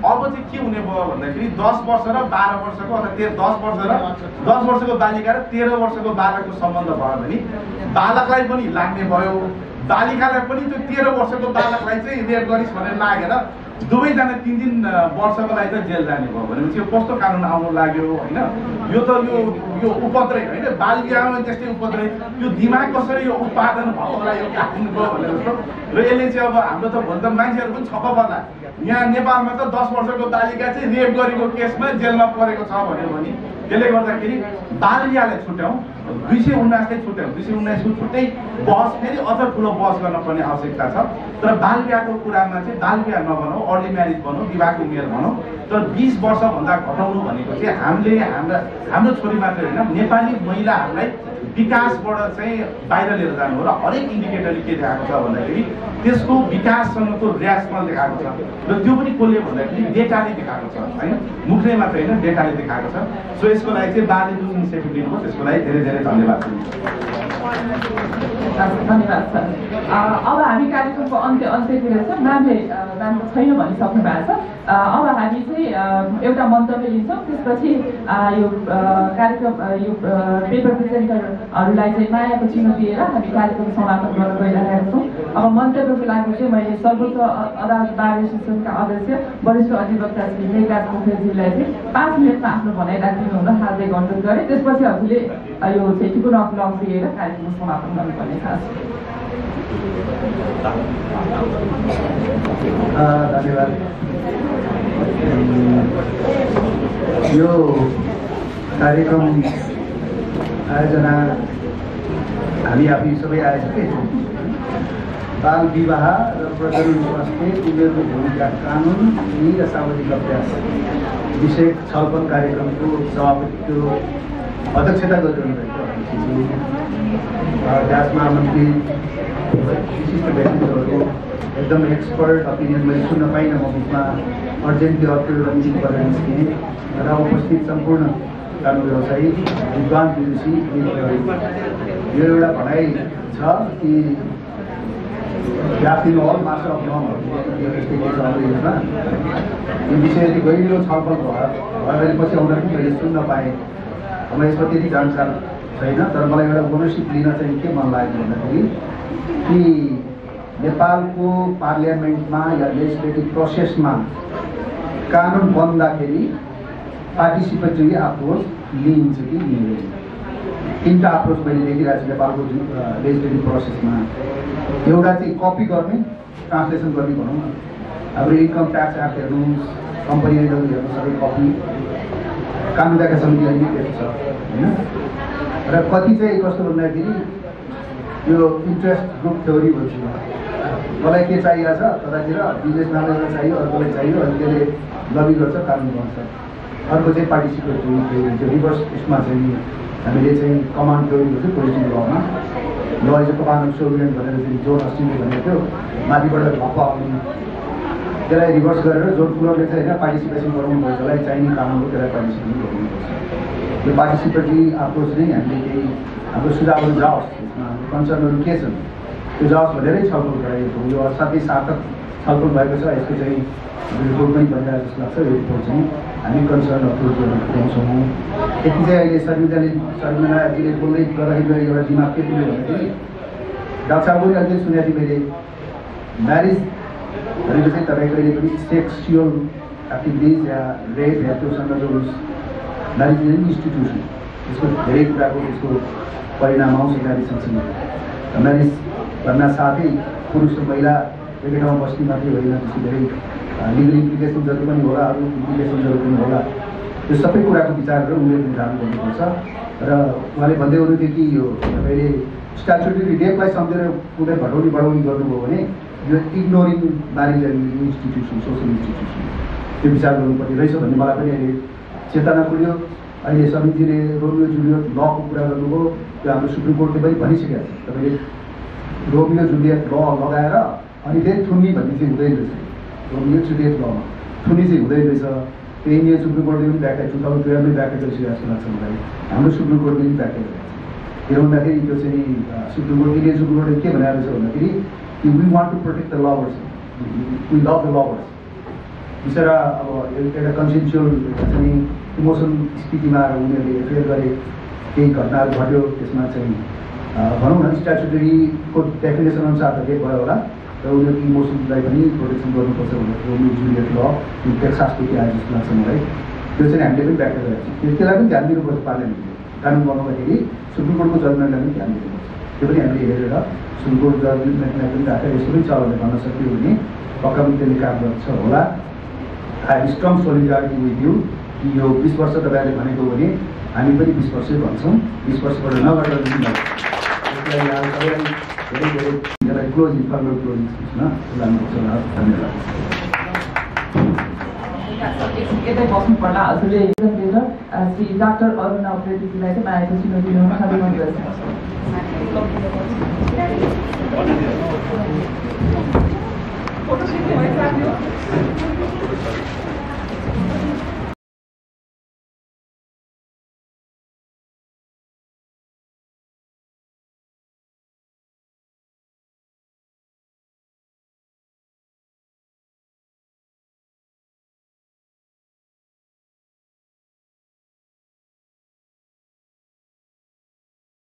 अब चाहिँ के हुने भयो भन्दाखेरि 10 वर्ष र 12 वर्षको अथवा 10 वर्षको बालिका र 13 वर्षको बालकको सम्बन्ध भयो भने बालकलाई पनि लाग्ने भयो, बालिकालाई पनि त्यो 13 वर्षको बालकलाई चाहिँ रेप गरिस् भनेर लागेर दुवैजना 3 वर्षको लागि त जेल जाने भयो भनेपछि यो कस्तो कानुन आउनु लाग्यो होइन। यो त यो उपद्रव होइन, बाल विवाहमा त्यस्तै उपद्रव, यो दिमाग कसरी यो उत्पादन भएको होला यो कानुनको भनेर जस्तो। र यसले चाहिँ अब हाम्रो त भोलि त मान्छेहरू पनि छक्क पर्ला, यहाँ नेपालमा त 10 वर्षको बालिका चाहिँ रेप गरेको केसमा जेलमा परेको छ भन्यो भने त्यसले गर्दाखेरि बाल विवाहलाई छुट्याउँ, 219 छुट्याउँ, 219 को छुट्टै बहस फेरि अझ ठुलो बहस गर्न पर्ने आवश्यकता छ। तर बाल विवाहको कुरामा चाहिँ बाल विवाह नभनौँ, अर्ली म्यारिज भनौँ, विवाहको उमेर भनौँ, तर 20 वर्षभन्दा घटाउनु भनेको चाहिँ हाम्रो छोरी मात्रै होइन नेपाली महिलाहरूलाई विकासबाट चाहिँ बाहिर लिएर जानु हो। र हरेक इन्डिकेटरले के देखाएको छ भन्दाखेरि त्यसको विकाससँगको ऱ्यासनल देखाएको छ र त्यो पनि कसले भन्दाखेरि डेटाले देखाएको छ होइन, मुखले मात्रै होइन डेटाले देखाएको छ। सो यसको लागि चाहिँ बाले जुन इनिसिएटिभ लिनुभयो त्यसको लागि धेरै धेरै धन्यवाद। धन्यवाद सर। अब हामी कार्यक्रमको अन्त्यतिर छ, म्यामले छैन भनिसक्नु भएको छ। अब हामी चाहिँ एउटा मन्तव्य लिन्छौँ, त्यसपछि यो कार्यक्रम यो पेपर प्रेजेन्टरहरूलाई चाहिँ मायाको चिन्ह दिएर हामी कार्यक्रम समापन गर्न गइरहेका छौँ। अब मन्तव्यको लागि चाहिँ मैले सर्वोच्च अदालत बार एसोसिएसनका अध्यक्ष वरिष्ठ अधिवक्ता श्री मेघराज पोखरेलजीलाई चाहिँ 5 मिनटमा आफ्नो भनाइ राखिदिनु हुन हार्दिक अनुरोध गरेँ। त्यसपछि हजुरले यो चाहिँ टिकुन अफ लङ दिएर कार्यक्रम समापन गर्नुपर्ने छ। धन्यवाद। यो कार्यक्रम आयोजना हामी आफै सबै आयोजकै छौँ। बाल विवाह र प्रजनन स्वास्थ्य उमेरको भूमिका कानुन नीति र सामाजिक अभ्यास विषय छलफल कार्यक्रमको सभापतित्व अध्यक्षता गरिरहनुभएको अध्यक्षमा आमन्त्रित विशिष्ट व्यक्तित्वहरू एकदम एक्सपर्ट ओपिनियन मैले सुन्न पाइनँ। म बिचमा अर्जेन्टली अर्को एउटा मिटिङ गरेर निस्केँ र उपस्थित सम्पूर्ण कानुन व्यवसायी विद्वान विदुषी यो एउटा भनाइ छ कि इन अल मास्टर अफ लमा यो विषय यति गहिरो छलफल भयो पछि आउँदा पनि मैले सुन्न पाएँ। म यसमा त्यति जानकार छैन, तर मलाई एउटा ओनरसिप लिन चाहिँ के मन लाग्यो भन्दाखेरि कि नेपालको पार्लियामेन्टमा या लेजिस्लेटिभ प्रोसेसमा कानुन बन्दाखेरि पार्टिसिपेटरी अप्रोच लिइन्छ कि लिँदैन। 3टा अप्रोच मैले देखिरहेको छु नेपालको लेजिस्लेटिभ प्रोसेसमा। एउटा चाहिँ कपी गर्ने, ट्रान्सलेसन गर्ने भनौँ न, हाम्रो इन्कम ट्याक्स एक्ट हेर्नुहोस्, कम्पनी ऐनहरू हेर्नु सबै कपी, कानुन व्याख्या समिति अहिले त्यस्तो छ होइन। र कति चाहिँ कस्तो भन्दाखेरि यो इन्ट्रेस्ट ग्रुप थ्योरी भन्छ, मलाई के चाहिएको छ ततातिर बिजनेसम्यानलाई चाहियो, अर्कोलाई चाहियो, अनि त्यसले लबी गर्छ, कानुन बन्छ। अर्को चाहिँ पार्टिसिपेटरी थ्योरी हुन्छ, रिभर्स यसमा चाहिँ हामीले चाहिँ कमान्ड थ्योरी भन्छ पोलिटिकल लमा। ल इज कमान्ड अफ सोभियन भनेर चाहिँ जोन अस्टिनले भनेको थियो, माथिबाट भप्प आउने त्यसलाई रिभर्स गरेर जोन कुलरले चाहिँ होइन पार्टिसिपेसन गराउनु भएकोलाई चाहिने कानुन हो, त्यसलाई पार्टिसिपेसन गर्नुपर्छ। त्यो पार्टिसिपेटरी अप्रोच नै हामीले केही हाम्रो सुझावहरू जाओस्, त्यसमा कन्सर्नहरू के छन् त्यो जाओस् भनेरै छलफल गरेको छौँ। यो असाध्यै सार्थक छलफल भएको छ। यसको चाहिँ रिपोर्ट पनि भइरहेको जस्तो लाग्छ। यो रिपोर्ट चाहिँ हामी कन्सर्न अप्रोच गर्न पुऱ्याउँछौँ। यति चाहिँ अहिले शर्मिलाजीले बोल्दै गर्दाखेरि एउटा दिमाग के पुग्यो भन्दाखेरि डाक्टर साहब पनि अलिकति सुनेको थिएँ मैले, म्यारिज भनेको चाहिँ तपाईँ कहिले पनि सेक्सुअल एक्टिभिटिज या रेप या त्योसँग जो म्यारिज इज एन इन्स्टिट्युसन, यसको धेरै कुराको यसको परिणाम आउँछ म्यारिज सँगसँगै। म्यारिज भन्दा साथै पुरुष र महिला एकै ठाउँमा बस्ने मात्रै होइन, त्यसको धेरै लिगल इम्प्लिकेसन्सहरू पनि होला, अरू इम्प्लिकेसन्सहरू पनि होला। त्यो सबै कुराको विचार गरेर उनले निर्धारण गर्नुपर्छ। र उहाँले भन्दै हुनुहुन्थ्यो कि यो तपाईँले स्ट्याचुटरी रेपलाई सम्झेर कुनै घटाउने बढाउने गर्नुभयो भने यो ignoring marriage and institution, social institution, त्यो विचार गर्नुपर्ने रहेछ भन्ने मलाई पनि अहिले चेतना पुग्यो। अहिले समितिले रोमियो जुलियट लको कुरा गर्नुभयो, त्यो हाम्रो सुप्रिम कोर्टले पनि भनिसकेको छ। तपाईँले रोमियो जुलियट ल लगाएर अनि फेरि थुन्नी भन्ने चाहिँ हुँदैन रहेछ। रोमियो जुलियट लमा थुन्नी चाहिँ हुँदैन रहेछ। त्यो इन्डियन सुप्रिम कोर्टले पनि व्याख्या 2012मै व्याख्या गरिसकेको जस्तो लाग्छ मलाई। हाम्रो सुप्रिम कोर्टले पनि व्याख्या गरेको छ। किन भन्दाखेरि त्यो चाहिँ सुप्रिम कोर्ट, इन्डियन सुप्रिम कोर्टले के भनेको रहेछ भन्दाखेरि कि we want to protect the lovers, we love the lovers. बिचरा अब एउटा कन्सेन्चुअल चाहिँ इमोसन स्थितिमा उनीहरूले एफेयर गरे, केही घटनाहरू घट्यो, त्यसमा चाहिँ भनौँ न स्ट्याचुटरीको डेफिनेसन अनुसार त रेप भयो होला, र उनीहरूको इमोसनलाई पनि प्रोटेक्सन गर्नुपर्छ भनेर रोमियो जुलियट ल टेक्सासदेखि आयो जस्तो लाग्छ मलाई। त्यो चाहिँ हामीले पनि व्याख्या गरेको छौँ। त्यसलाई पनि ध्यान दिनुपर्छ पार्लियामेन्टले। कानुन बनाउँदाखेरि सुप्रिम कोर्टको जजमेन्टलाई पनि ध्यान दिनुपर्छ। त्यो पनि हामीले हेरेर सुप्रिम कोर्ट जजमेन्टलाई पनि राखेर यस्तो पनि छ भनेर भन्न सक्यो भने पक्का पनि त्यसले काम गर्छ होला। I have strong solidarity with you कि यो 20 वर्ष तपाईँहरूले भनेको भने हामी पनि 20 वर्षै भन्छौँ। 20 वर्षबाट नगरेर त्यसलाई यहाँ सबैलाई धेरै धेरै यसलाई क्लोजिङ फर्मल क्लोजिङमा लानुपर्छ। धन्यवाद। यतै बस्नु पर्ला हजुरले दिएर श्री डाक्टर अरुणा उप्रेतीजीलाई चाहिँ मायाको चुनौती दिन सक्नुहुन्छ।